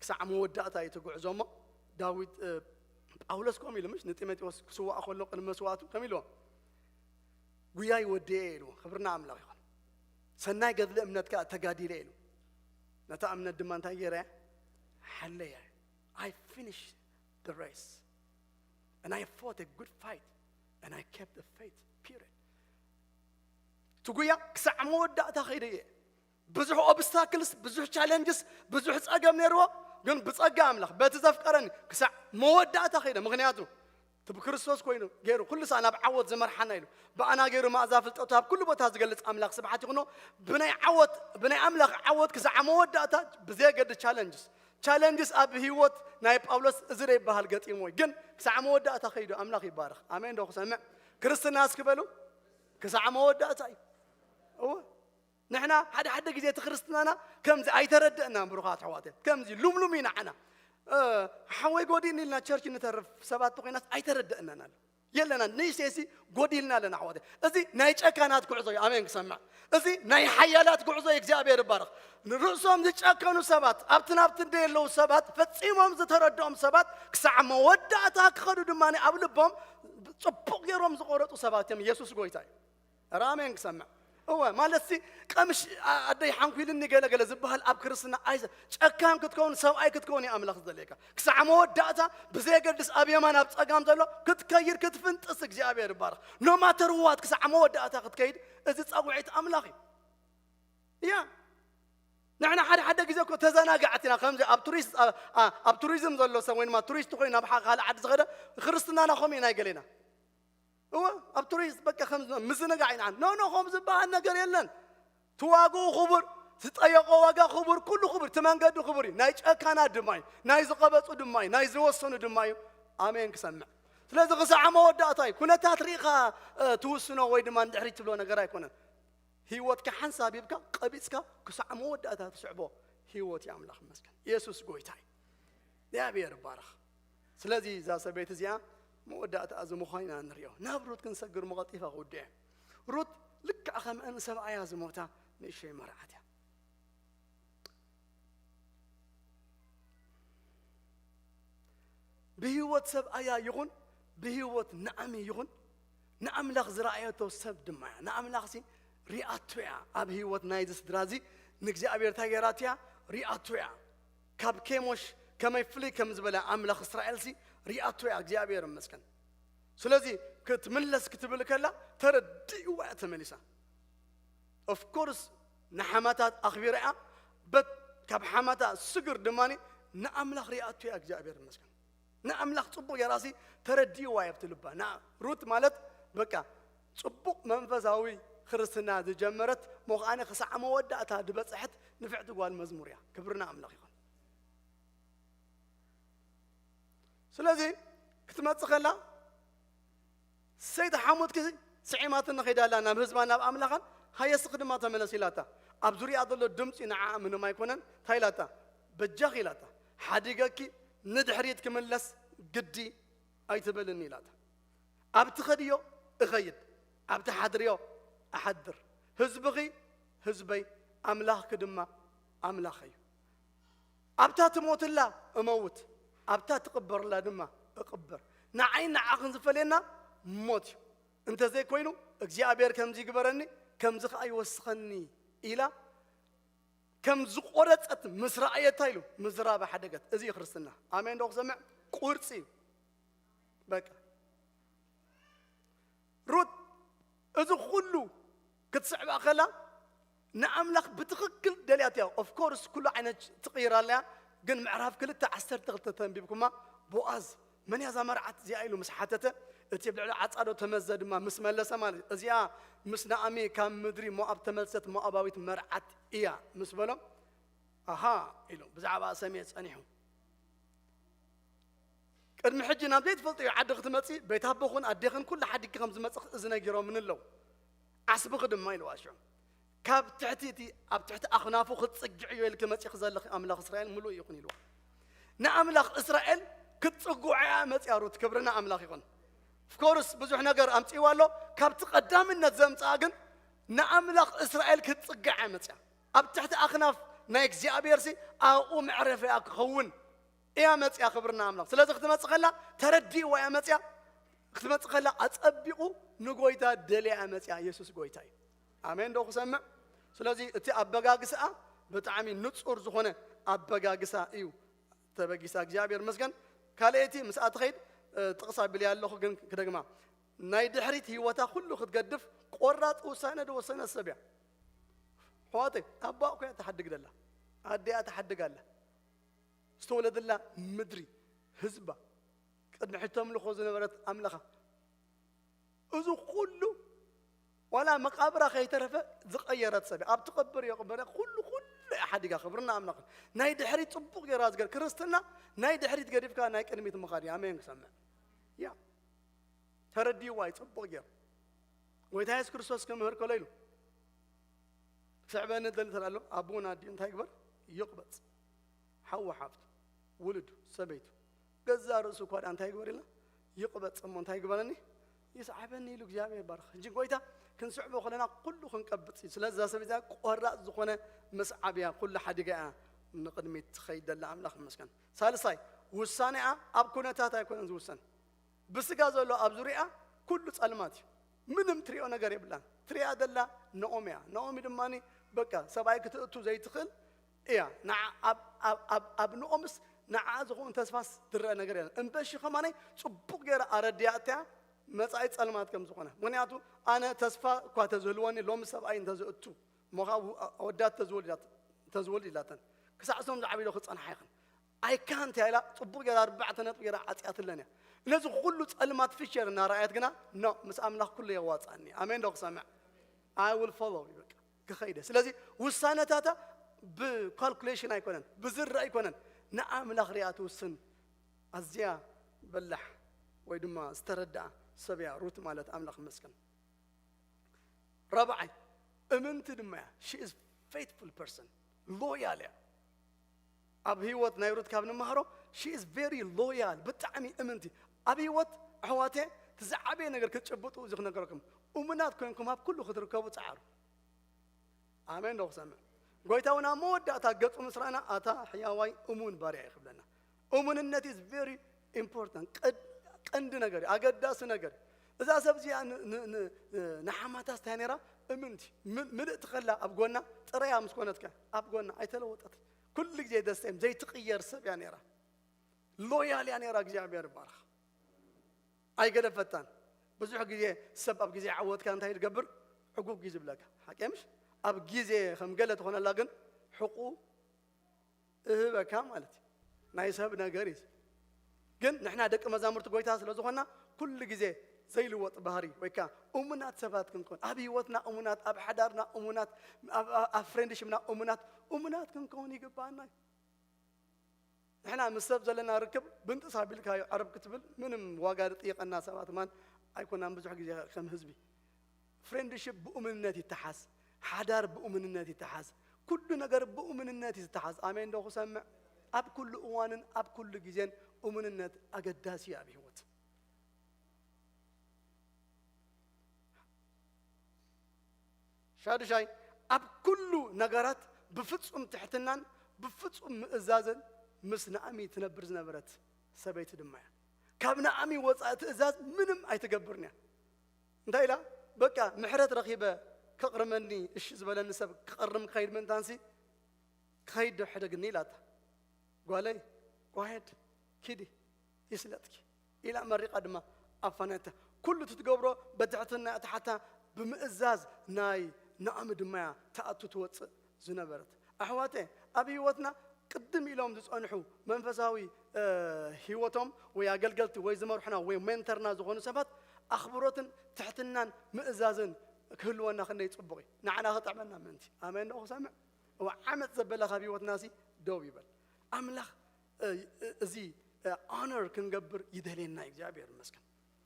ክሳዕ መወዳእታ እዩ እቲ ጉዕዞ እሞ፣ ዳዊት፣ እ፣ ጳውሎስ ከምኡ ኢሉ ምሽ ንጢሞቴዎስ ክስዋእ ከሎ ቅድሚ መስዋእቱ ከም ኢልዎ፣ "ጉያይ ወዲኤ" ኢልዎ። ክብርና ኣምላኽ ይኹን። "ሰናይ ገድሊ እምነት ከኣ ተጋዲለ" ኢሉ። ነታ እምነት ድማ እንታይ ገይረ? ሓለየ። "I finished the race and I fought a good fight and I kept the faith." Period። እቲ ጉያ ክሳዕ መወዳእታ ከይደ እየ። ብዙሕ ኦብስታክልስ፣ ብዙሕ ቻለንጅስ፣ ብዙሕ ጸገም ነይርዎ፣ ግን ብጸጋ ኣምላኽ በቲ ዘፍቀረኒ ክሳዕ መወዳእታ ከይደ። ምኽንያቱ እቲ ብክርስቶስ ኮይኑ ገይሩ ኩሉ ሳዕ ናብ ዓወት ዝመርሓና ኢሉ ብኣና ገይሩ ማእዛ ፍልጠቱ ኣብ ኩሉ ቦታ ዝገልጽ ኣምላኽ ስብሓት ይኹኖ። ብናይ ዓወት፣ ብናይ ኣምላኽ ዓወት ክሳዕ መወዳእታ ብዘየገድስ ቻለንጅስ። ቻለንጅስ ኣብ ህይወት ናይ ጳውሎስ እዚ ዘይበሃል ገጢሞ፣ ግን ክሳዕ መወዳእታ ከይዱ ኣምላኽ ይባረኽ። ኣሜን ዶ ክሰምዕ? ክርስትና እስኪ በሉ፣ ክሳዕ መወዳእታ እዩ። እወ። ንሕና ሓደ ሓደ ግዜ እቲ ክርስትናና ከምዚ ኣይተረደእናን፣ ብሩኻት ኣሕዋተይ። ከምዚ ሉምሉም ኢና ዓና። እ፣ ሓወይ ጎዲልኒ ኢልና ቸርች ንተርፍ ሰባት ተኾይናስ ኣይተረደእናን ኣሎ። የለና፣ ንእሽተይሲ ጎዲልና ኣለና ኣሕዋተይ። እዚ ናይ ጨካናት ጉዕዞ እዩ። ኣሜን ክሰምዕ። እዚ ናይ ሓያላት ጉዕዞ እዩ። እግዚኣብሔር ይባረኽ። ንርእሶም ዝጨከኑ ሰባት፣ ኣብቲ ናብቲ ደየለዉ ሰባት፣ ፈጺሞም ዝተረድኦም ሰባት፣ ክሳዕ መወዳእታ ክኸዱ ድማ ኣብ ልቦም ጽቡቕ ገይሮም ዝቆረጹ ሰባት እዮም። የሱስ ጎይታ እዩ። ኧረ ኣሜን ክሰምዕ። እወ፣ ማለት ሲ፣ ቀምሽ ኣ-፣ ኣደይ ሓንኲልኒ ገለ ገለ ዝበሃል ኣብ ክርስትና ኣይዘ-፣ ጨካን ክትከውን፣ ሰብኣይ ክትከውን እዩ ኣምላኽ ዝደልየካ። ክሳዕ መወዳእታ ብዘየገድስ ኣብ የማን ኣብ ጸጋም ዘሎ ክትከይድ ክትፍንጥስ እግዚኣብሔር ይባረኽ። No matter what ክሳዕ መወዳእታ ክትከይድ እዚ ጸውዒት ኣምላኽ እዩ። ያ። ንሕና ሓደ ሓደ ግዜ እኮ ተዘናጋዕቲ ኢና። ከምዚ ኣብ ቱሪስት፣ ኣ-፣ ኣ-፣ ኣብ ቱሪዝም ዘሎ ሰብ ወይ ድማ ቱሪስት ኮይኑ ናብ ሓ-፣ ካልእ ዓዲ ዝኸደ ክርስትናና ከምኡ ኢና ገሌና። እወ፣ ኣብ ቱሪስት በቃ ከም ምዝንጋዕ ኢና። ኖ፣ ኖ፣ ከም ዝበሃል ነገር የለን። እቲ ዋግኡ ክቡር፣ ዝጠየቆ ዋጋ ክቡር፣ ኩሉ ክቡር፣ እቲ መንገዲ ክቡር እዩ። ናይ ጨካናት ድማ እዩ፣ ናይ ዝቐበጹ ድማ እዩ፣ ናይ ዝወሰኑ ድማ እዩ። ኣሜን ክሰምዕ። ስለዚ ክሳዕ መወዳእታ እዩ። ኩነታት ርኢኻ፣ እ፣ ትውስኖ ወይ ድማ ንድሕሪት ትብሎ ነገር ኣይኮነን። ህይወትካ ሓንሳብ ሂብካ፣ ቀቢጽካ፣ ክሳዕ መወዳእታ ትስዕቦ ህይወት እዩ። ኣምላኽ ይመስገን። የሱስ ጎይታ እዩ። እግዚኣብሔር ይባረኽ። ስለዚ እዛ ሰበይቲ እዚኣ መወዳእታ እዚ ምዃን ኢና ንሪኦ። ናብ ሩት ክንሰግር እሞ ቀልጢፈ ክውድእ እየ። ሩት ልክዕ ከምአን ሰብኣያ ዝሞታ ንእሸይ መርዓት እያ። ብህይወት ሰብኣያ ይኹን ብህይወት ንኣሚ ይኹን ንኣምላኽ ዝረኣየቶ ሰብ ድማ እያ። ንኣምላኽሲ ሪኣቶ እያ። ኣብ ህይወት ናይዚ ስድራ እዚ ንእግዚኣብሔር እንታይ ገይራቶ እያ? ሪኣቶ እያ። ካብ ኬሞሽ ከመይ ፍልይ ከም ዝበለ ኣምላኽ እስራኤልሲ ሪኣቶ እያ። እግዚኣብሔር ይመስገን። ስለዚ ክትምለስ ክትብል ከላ ተረዲእዋ እያ ተመሊሳ። ኦፍኮርስ ንሓማታት ኣኽቢራ እያ። በት ካብ ሓማታ ስግር ድማ ንኣምላኽ ሪኣቶ እያ። እግዚኣብሔር ይመስገን። ንኣምላኽ ጽቡቕ ገይራሲ ተረዲእዋ እያ ኣብቲ ልባ። ንኣ ሩት ማለት በቃ ጽቡቕ መንፈሳዊ ክርስትና ዝጀመረት ሞኽኣነ ክሳዕ መወዳእታ ዝበጽሐት ንፍዕቲ ጓል መዝሙር እያ። ክብሪ ንኣምላኽ ይኹን። ስለዚ ክትመጽእ ከላ ሰይቲ ሓሙትኪ ስዒማትኒ ኸይዳ ኣላ ናብ ህዝባን ናብ ኣምላኻን፣ ሃየ እስኺ ድማ ተመለስ ኢላታ። ኣብ ዙርያ ዘሎ ድምፂ ንዓኣ ምንም ኣይኮነን። እንታይ ኢላታ? በጃኺ ኢላታ። ሓዲገኪ ንድሕሪት ክምለስ ግዲ ኣይትበልኒ ኢላታ። ኣብ ትኸድዮ እኸይድ፣ ኣብ ትሓድርዮ እሓድር። ህዝብኺ ህዝበይ፣ ኣምላኽኪ ድማ ኣምላኸይ እዩ። ኣብታ ትሞትላ እመውት፣ ኣብታ ትቕበርላ ድማ እቕበር። ንዓይን ንዓኽን ዝፈልየና ሞት እዩ። እንተዘይኮይኑ እግዚኣብሔር ከምዚ ይግበረኒ፣ ከምዚ ኸዓ ይወስኸኒ ኢላ ከም ዝቆረጸት ምስ ረኣየታ ኢሉ ምዝራብ ሓደገት። እዚ እዩ ክርስትና። ኣሜን ዶ ክሰምዕ? ቁርጺ እዩ። በቃ ሩት እዚ ኩሉ ክትስዕባ ከላ ንኣምላኽ ብትኽክል ደልያት እያ። ኦፍኮርስ ኩሉ ዓይነት ትቕይር ኣለያ፣ ግን ምዕራፍ ክልተ ዓሰርተ ክልተ ተንቢብኩማ ቦኣዝ መን እያ እዛ መርዓት እዚኣ ኢሉ ምስ ሓተተ እቲ ኣብ ልዕሊ ዓጻዶ ተመዘ ድማ ምስ መለሰ ማለት እዩ። እዚኣ ምስ ናኣሚ ካብ ምድሪ ሞኣብ ተመልሰት ሞኣባዊት መርዓት እያ ምስ በሎም ኣሃ ኢሉ ብዛዕባ ሰሜ ጸኒሑ ቅድሚ ሕጂ ናብ ዘይትፈልጥዮ ዓዲ ክትመጺ ቤት ኣቦኽን ኣዴኽን ኩሉ ሓዲግኪ ከም ዝመጽእ እዚ ነጊሮምኒ ኣለዉ። ዓስብኺ ድማ ኢልዋ ሽዑ ካብ ትሕቲ እቲ ኣብ ትሕቲ ኣኽናፉ ክትጽግዕዮ ኢልኪ መጺኺ ዘለኺ ኣምላኽ እስራኤል ምሉእ ይኹን ኢልዋ። ንኣምላኽ እስራኤል ክትጽጉዖ እያ መጽያ ሩት። ክብሪ ንኣምላኽ ይኹን። ኦፍኮርስ ብዙሕ ነገር ኣምጺእዋ ኣሎ። ካብቲ ቀዳምነት ዘምጽኣ ግን ንኣምላኽ እስራኤል ክትጽግዓ እያ መጽያ። ኣብ ትሕቲ ኣኽናፍ ናይ እግዚኣብሔር ሲ ኣብኡ መዕረፊኣ ክኸውን እያ መጽያ። ክብርና ኣምላኽ። ስለዚ ክትመጽእ ከላ ተረዲእዋ እያ መጽያ። ክትመጽእ ከላ ኣጸቢቑ ንጎይታ ደልያ እያ መጽያ። የሱስ ጎይታ እዩ። ኣሜን ዶ ክሰምዕ? ስለዚ እቲ ኣበጋግስኣ ብጣዕሚ ንጹር ዝኾነ ኣበጋግሳ እዩ ተበጊሳ። እግዚኣብሔር መስገን። ካልኣይቲ ምስኣ ትኸይድ ጥቕስ ኣቢልያ ኣለኹ ግን ክደግማ። ናይ ድሕሪት ህይወታ ኩሉ ክትገድፍ ቆራጽ ውሳነ ዝወሰነት ሰብ እያ። ኣሕዋተይ ኣቦኣ እኮ እያ ትሓድግ ደላ። ኣዲኣ ትሓድግ ኣላ። ዝተወለደላ ምድሪ፣ ህዝባ፣ ቅድሚ ሕጂ ተምልኾ ዝነበረት ኣምላኻ፣ እዚ ኩሉ ዋላ መቃብራ ከይተረፈ ዝቐየረት ሰብ እያ። ኣብ ትቐብር እዮ ቅበረ ኩሉ ኩሉ እያ ሓዲጋ። ክብርና ኣምላኽ። ናይ ድሕሪት ጽቡቕ ገይራ ዝገር ክርስትና ናይ ድሕሪት ገዲፍካ ናይ ቅድሚት ምኻድ እዩ። ኣሜን ክሰምዕ እያ። ተረዲእዋ እዩ ጽቡቕ ገይሩ። ጎይታ የሱስ ክርስቶስ ክምህር ከሎ ኢሉ ክስዕበኒ ደሊ ተላሎ ኣቦን ኣዲኡ እንታይ ይግበር? ይቕበጽ። ሓው ሓፍቱ፣ ውሉዱ፣ ሰበይቱ፣ ገዛ ርእሱ እኳ ደኣ እንታይ ይግበር ኢልና? ይቕበጽ እሞ እንታይ ይግበረኒ? ይስዓበኒ ኢሉ እግዚኣብሔር ይባርኽ። ሕጂ ጎይታ ክንስዕቦ ከለና ኩሉ ክንቀብጽ እዩ። ስለዚ እዛ ሰበይታ ቆራጽ ዝኾነ ምስዓብያ ኩሉ ሓዲጋ እያ ንቕድሚት ትኸይድ ዘላ ኣምላኽ ይመስገን። ሳልሳይ ውሳኔኣ ኣብ ኩነታት ኣይኮነን ዝውሰን። ብስጋ ዘሎ ኣብ ዙሪኣ ኩሉ ጸልማት እዩ። ምንም ትሪኦ ነገር የብላን። ትሪኣ ዘላ ነኦሚ እያ። ነኦሚ ድማ በቃ ሰብኣይ ክትእቱ ዘይትኽእል እያ። ንዓ- ኣብ- ኣብ- ኣብ- ኣብ ነኦምስ ንዓ ዝኸውን ተስፋስ ትረአ ነገር የለን። እምበሺ ከማነይ ጽቡቕ ገይራ ኣረዲኣትያ መጻኢ ጸልማት ከም ዝኾነ። ምኽንያቱ ኣነ ተስፋ እኳ ተዝህልወኒ ሎሚ ሰብኣይ እንተዝእቱ እሞ ኸዓ ው- ኣወዳት ተዝወልዳት- ተዝወልድ ኢላተን ክሳዕ እሶም ዝዓብዩ ክጸንሓ ይኽን ኣይካንት እያ ኢላ ጽቡቕ ገይራ ኣርባዕተ ነጥቢ ገይራ ዓጽያትለን እያ። ነዚ ኩሉ ጸልማት ፊቸር እናረኣየት ግና ኖ ምስ ኣምላኽ ኩሉ የዋጽኣኒ። ኣሜን ዶ ክሰምዕ? I will follow you በቃ ክኸይደ። ስለዚ ውሳነታታ ብካልኩሌሽን ኣይኮነን ብዝርእ ኣይኮነን ንኣምላኽ ሪኣ ትውስን። ኣዝያ በላሕ ወይ ድማ ዝተረድኣ ሰብ እያ ሩት ማለት ኣምላኽ ይመስገን። ራብዓይ እምንቲ ድማ እያ። She is faithful person ሎያል እያ። ኣብ ህይወት ናይ ሩት ካብ ንመሃሮ she is very loyal ብጣዕሚ እምንቲ። ኣብ ህይወት ኣሕዋተ እቲ ዝዓበየ ነገር ክትጭብጡ እዚ ክነገረኩም እሙናት ኮይንኩም ኣብ ኩሉ ክትርከቡ ጸዓሩ። ኣሜን ዶ ክሰምዕ? ጎይታ እውን ኣብ መወዳእታ ገጹ ምስ ረኣና ኣታ ሕያዋይ እሙን ባርያ ይኽብለና። እሙንነት is very ኢምፖርታንት፣ ቀንዲ ነገር እዩ፣ ኣገዳሲ ነገር እዩ። እዛ ሰብ እዚኣ ን- ን- ን- ንሓማታስ እንታይ ነይራ? እምንቲ። ምን- ምልእቲ ከላ ኣብ ጎና፣ ጥረያ ምስ ኮነትካ ኣብ ጎና ኣይተለወጠት። ኩሉ ግዜ ደስተም ዘይትቕየር ሰብ እያ ነይራ። ሎያል እያ ነይራ። እግዚኣብሔር ይባርኽ። ኣይገደፈታን። ብዙሕ ግዜ ሰብ ኣብ ግዜ ዓወትካ እንታይ ዝገብር? ዕጉግ እዩ ዝብለካ። ሓቂ ምሽ? ኣብ ግዜ ከም ገለ ትኾነላ ግን ሕቁ እህበካ ማለት እዩ። ናይ ሰብ ነገር እዩ። ግን ንሕና ደቂ መዛሙርቲ ጎይታ ስለ ዝኾንና ኩሉ ግዜ ዘይልወጥ ባህሪ ወይ ከዓ እሙናት ሰባት ክንኮን፣ ኣብ ህይወትና እሙናት፣ ኣብ ሓዳርና እሙናት፣ ኣብ- ኣብ- ኣብ ፍሬንድሽፕና እሙናት፣ እሙናት ክንከውን ይግባኣና እዩ። ንሕና ምስ ሰብ ዘለና ርክብ ብንጥስ ኣቢልካዮ ዕርብ ክትብል ምንም ዋጋ ዝጥይቐና ሰባት ማን ኣይኮናን። ብዙሕ ግዜ ከም ህዝቢ ፍሬንድሽፕ ብእሙንነት ይተሓዝ፣ ሓዳር ብእሙንነት ይተሓዝ፣ ኩሉ ነገር ብእሙንነት እዩ ዝተሓዝ። ኣሜን ዶ ክሰምዕ? ኣብ ኩሉ እዋንን ኣብ ኩሉ ግዜን እሙንነት ኣገዳሲ እዩ ኣብ ህይወት። ሻዱሻይ፣ ኣብ ኩሉ ነገራት ብፍጹም ትሕትናን ብፍጹም ምእዛዝን ምስ ናእሚ ትነብር ዝነበረት ሰበይቲ ድማ እያ። ካብ ናእሚ ወጻኢ ትእዛዝ ምንም ኣይትገብርን እያ። እንታይ ኢላ? በቃ ምሕረት ረኺበ ከቕርመኒ እሺ ዝበለኒ ሰብ ክቐርም ክኸይድ ምእንታንሲ ክኸይድ ዶ ሕደግኒ ኢላታ። ጓለይ፣ ጓሄድ፣ ኪዲ፣ ይስለጥኪ ኢላ መሪቓ ድማ ኣፋነታ። ኩሉ እቲ ትገብሮ በትሕትና እያ ትሓታ፣ ብምእዛዝ ናይ ናእሚ ድማ እያ ትኣቱ ትወፅእ ዝነበረት። ኣሕዋተ፣ ኣብ ህይወትና ቅድም ኢሎም ዝፀንሑ መንፈሳዊ ህይወቶም ወይ ኣገልገልቲ ወይ ዝመርሑና ወይ ሜንተርና ዝኾኑ ሰባት ኣኽብሮትን ትሕትናን ምእዛዝን ክህልወና ክንደይ ፅቡቕ እዩ። ንዓና ክጥዕመና ምእንቲ። ኣሜን ዶ ክሰምዕ? እዋ ዓመፅ ዘበለ ካብ ህይወትና ሲ ደው ይበል። ኣምላኽ እዚ ኦነር ክንገብር ይደልየና እዩ። እግዚኣብሔር ይመስገን።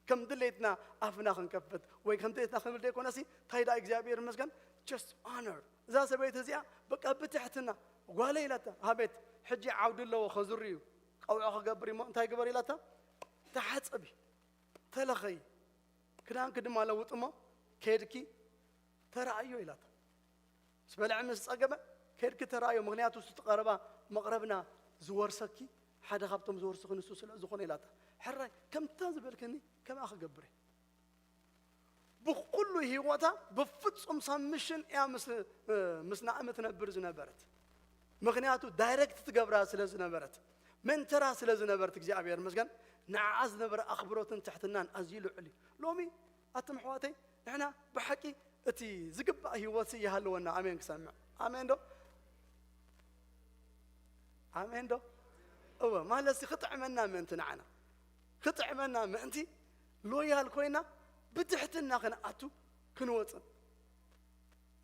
ከም ድሌትና ኣፍና ክንከፍት ወይ ከም ድሌትና ክንብል ዘይኮነሲ እንታይ ደኣ እግዚኣብሔር ይመስገን። ጀስት ኦነር እዛ ሰበይቲ እዚኣ በቃ ብትሕትና ጓለ ኢላታ። ሃቤት ሕጂ ዓውዲ ኣለዎ ከዝሪ እዩ ቀውዖ ክገብር እሞ እንታይ ግበር ኢላታ። ተሓፀቢ፣ ተለኸይ፣ ክዳንኪ ድማ ለውጥ እሞ ከድኪ ተረኣዮ ኢላታ። ምስ በልዐ ምስ ጸገበ ከድኪ ተረኣዮ፣ ምክንያቱ እሱ ትቐረባ መቕረብና ዝወርሰኪ ሓደ ካብቶም ዝወርስኺ ንሱ ስለ ዝኾነ ኢላታ። ሕራይ ከምታ ዝበልክኒ ከምኣ ክገብር እየ። ብኩሉ ህይወታ ብፍጹም ሳምሽን እያ ምስ ምስ ናእሚ ትነብር ዝነበረት። ምክንያቱ ዳይሬክት ትገብራ ስለ ዝነበረት፣ መንተራ ስለ ዝነበረት እግዚኣብሔር ይመስገን ንዓኣ ዝነበረ ኣኽብሮትን ትሕትናን ኣዝዩ ልዑል እዩ። ሎሚ ኣቱም ኣሕዋተይ ንሕና ብሓቂ እቲ ዝግባእ ህይወት ይሃልወና። ኣሜን ክሰምዕ ኣሜን ዶ? ኣሜን ዶ? እወ ማለት ሲ ክጥዕመና ምእንቲ ንዓና ክጥዕመና ምእንቲ ሎያል ኮይና ብትሕትና ክንኣቱ ክንወፅእ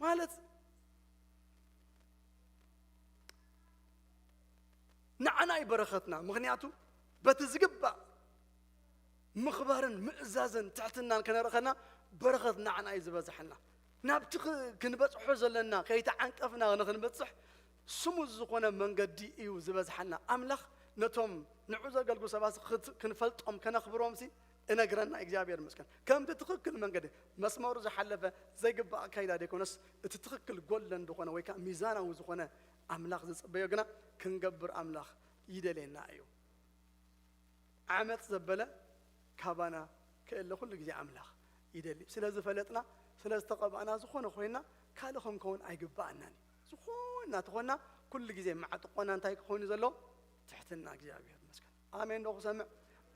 ማለት ንዓና እዩ በረኸትና። ምኽንያቱ በቲ ዝግባእ ምኽባርን ምእዛዝን ትሕትናን ከነርኢ ከለና በረኸት ንዓና እዩ ዝበዝሐልና። ናብቲ ክ- ክንበጽሖ ዘለና ከይተዓንቀፍና ንኽንበጽሕ ስሙዝ ዝኾነ መንገዲ እዩ ዝበዝሓልና። ኣምላኽ ነቶም ንዑ ዘገልግሉ ሰባት ክት- ክንፈልጦም ከነኽብሮምሲ እነግረና እግዚኣብሔር ይመስገን። ከምቲ ትኽክል መንገዲ መስመሩ ዝሓለፈ ዘይግባእ ኣካይዳ ዘይኮነስ እቲ ትኽክል ጎለን ዝኾነ ወይ ከዓ ሚዛናዊ ዝኾነ ኣምላኽ ዝጽበዮ ግና ክንገብር ኣምላኽ ይደልየና እዩ። ዓመፅ ዘበለ ካባና ክእለ ኩሉ ግዜ ኣምላኽ ይደሊ። ስለ ዝፈለጥና ስለ ዝተቐባእና ዝኾነ ኮይና ካልእ ክንከውን ኣይግባኣናን እዩ። ዝኾንና ተኾንና ኩሉ ግዜ ማዕጥቆና እንታይ ክኾን እዩ ዘለዎ? ትሕትና እግዚኣብሔር ይመስገን። ኣሜን ዶ ክሰምዕ?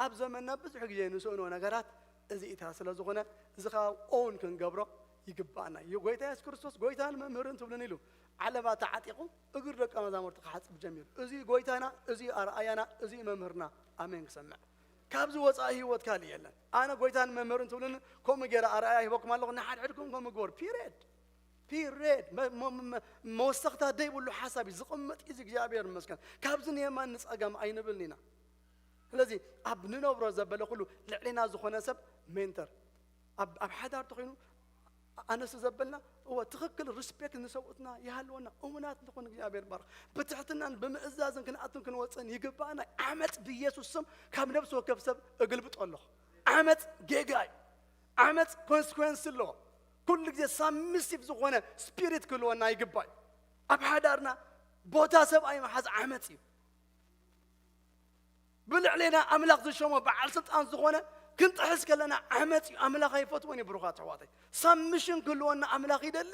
ኣብ ዘመንና ብዙሕ ግዜ ንስእኖ ነገራት እዚኢታ ስለ ዝኾነ እዚ ከዓ ኦውን ክንገብሮ ይግባኣና እዩ። ጎይታ የሱስ ክርስቶስ ጎይታን መምህርን ትብልን ኢሉ ዓለባ ተዓጢቑ እግር ደቀ መዛሙርቲ ክሓፅብ ጀሚሩ። እዚ ጎይታና፣ እዚ ኣርኣያና፣ እዚ መምህርና። ኣሜን ክሰምዕ። ካብዚ ወፃኢ ህይወት ካልእ የለን። ኣነ ጎይታን መምህርን ትብልን ከምኡ ገይረ ኣርኣያ ሂበኩም ኣለኹ ንሓድሕድኩም ከምኡ ግበሩ። ፒሬድ ፒሬድ። መወሰኽታ ደይብሉ ሓሳብ እዩ ዝቕመጥ እዩ እግዚኣብሔር ይመስገን። ካብዚ ንየማን ንፀገም ኣይንብልን ኢና። ስለዚ ኣብ ንነብሮ ዘበለ ኩሉ ልዕሌና ዝኾነ ሰብ ሜንተር ኣብ ኣብ ሓዳር ተኾይኑ ኣነስ ዘበልና እወ ትኽክል ሪስፔክት ንሰብኡትና ይሃልወና እሙናት ንኾን እግዚኣብሔር ባርኽ ብትሕትናን ብምእዛዝን ክንኣትን ክንወፅን ይግባኣና። ዓመፅ ብኢየሱስ ስም ካብ ነብሲ ወከፍ ሰብ እግልብጦ ኣለኹ። ዓመፅ ጌጋ እዩ። ዓመፅ ኮንስኮንስ ኣለዎ። ኩሉ ግዜ ሳብሚሲቭ ዝኾነ ስፒሪት ክህልወና ይግባእ። ኣብ ሓዳርና ቦታ ሰብኣይ ምሓዝ ዓመፅ እዩ። ብልዕሌና ኣምላኽ ዝሸሞ በዓል ስልጣን ዝኾነ ክንጥሕስ ከለና ዓመፅ እዩ። ኣምላኽ ኣይፈትወን እዩ። ብሩኻት ኣሕዋተይ፣ ሳምሽን ክህልወና ኣምላኽ ይደሊ።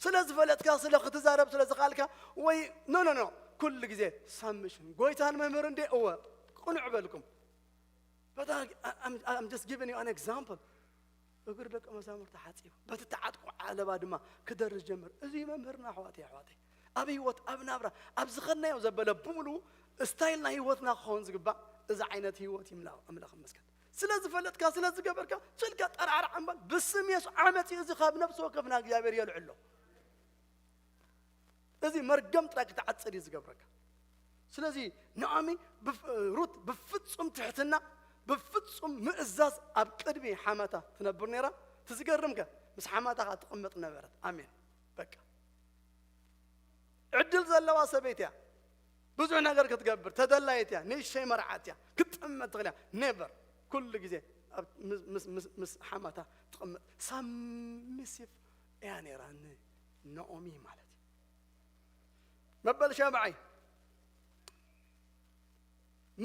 ስለ ዝፈለጥካ ስለ ክትዛረብ ስለ ዝኽኣልካ ወይ ኖ ኖ ኖ ኩሉ ግዜ ሳምሽን ጎይታን መምህር እንዴ እወ ቅኑዕ በልኩም። But I, I'm, I'm just giving you an example. እግሪ ደቂ መዛሙርቲ ሓፂቡ በቲ ተዓጥቁ ዓለባ ድማ ክደርስ ጀምር። እዚ መምህርና ኣሕዋተይ ኣሕዋተይ ኣብ ህይወት ኣብ ናብራ ኣብ ዝኸድናዮ ዘበለ ብምሉ ስታይልና ህይወትና ክኸውን ዝግባእ እዚ ዓይነት ህይወት ይምላእ። ኣምላኽ ይመስገን። ስለ ዝፈለጥካ ስለ ዝገበርካ ስልካ ጠራዕራዕ እምበር ብስም የሱ ዓመፅ እዩ። እዚ ካብ ነፍሲ ወከፍና እግዚኣብሔር የልዕሎ። እዚ መርገም ጥራይ ክትዓፅድ እዩ ዝገብረካ። ስለዚ ናኦሚ ብፍ- ሩት ብፍጹም ትሕትና ብፍጹም ምእዛዝ ኣብ ቅድሚ ሓማታ ትነብር ነይራ። ትዝገርምከ ምስ ሓማታ ከዓ ትቕመጥ ነበረት። ኣሜን። በቃ ዕድል ዘለዋ ሰበይቲ እያ። ብዙሕ ነገር ክትገብር ተደላየት እያ። ንእሽተይ መርዓት እያ። ክትጥመት ትኽእል እያ። ኔቨር። ኩሉ ግዜ ኣብ- ምስ- ምስ- ምስ- ምስ ሓማታ ትቕመጥ ሳሚሲፍ እያ ነይራ። ንናኦሚ ማለት እዩ። መበል ሻብዓይ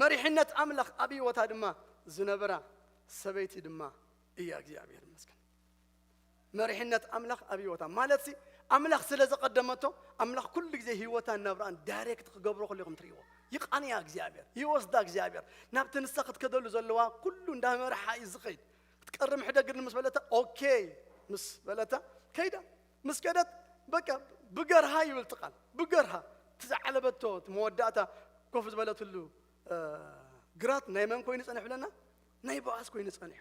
መሪሕነት ኣምላኽ ኣብ ህይወታ ድማ ዝነበራ ሰበይቲ ድማ እያ። እግዚኣብሔር ይመስገን። መሪሕነት ኣምላኽ ኣብ ህይወታ ማለት ሲ ኣምላኽ ስለ ዘቐደመቶ ኣምላኽ ኩሉ ግዜ ህይወታን ናብራን ዳይሬክት ክገብሮ ከለኹም ትርእይዎ። ይቃንያ እግዚኣብሔር፣ ይወስዳ እግዚኣብሔር ናብቲ ንሳ ክትከደሉ ዘለዋ ኩሉ እንዳመርሓ እዩ ዝኸይድ። ክትቀርም ሕደግኒ ምስ በለታ ኦኬ ምስ በለታ ከይዳ ምስ ከደት በቃ ብገርሃ ይብል እቲ ቃል። ብገርሃ እቲ ዝዓለበቶ እቲ መወዳእታ ኮፍ ዝበለትሉ ግራት ናይ መን ኮይኑ ይጸንሕ ብለና? ናይ ቦኣዝ ኮይኑ ይጸንሕ።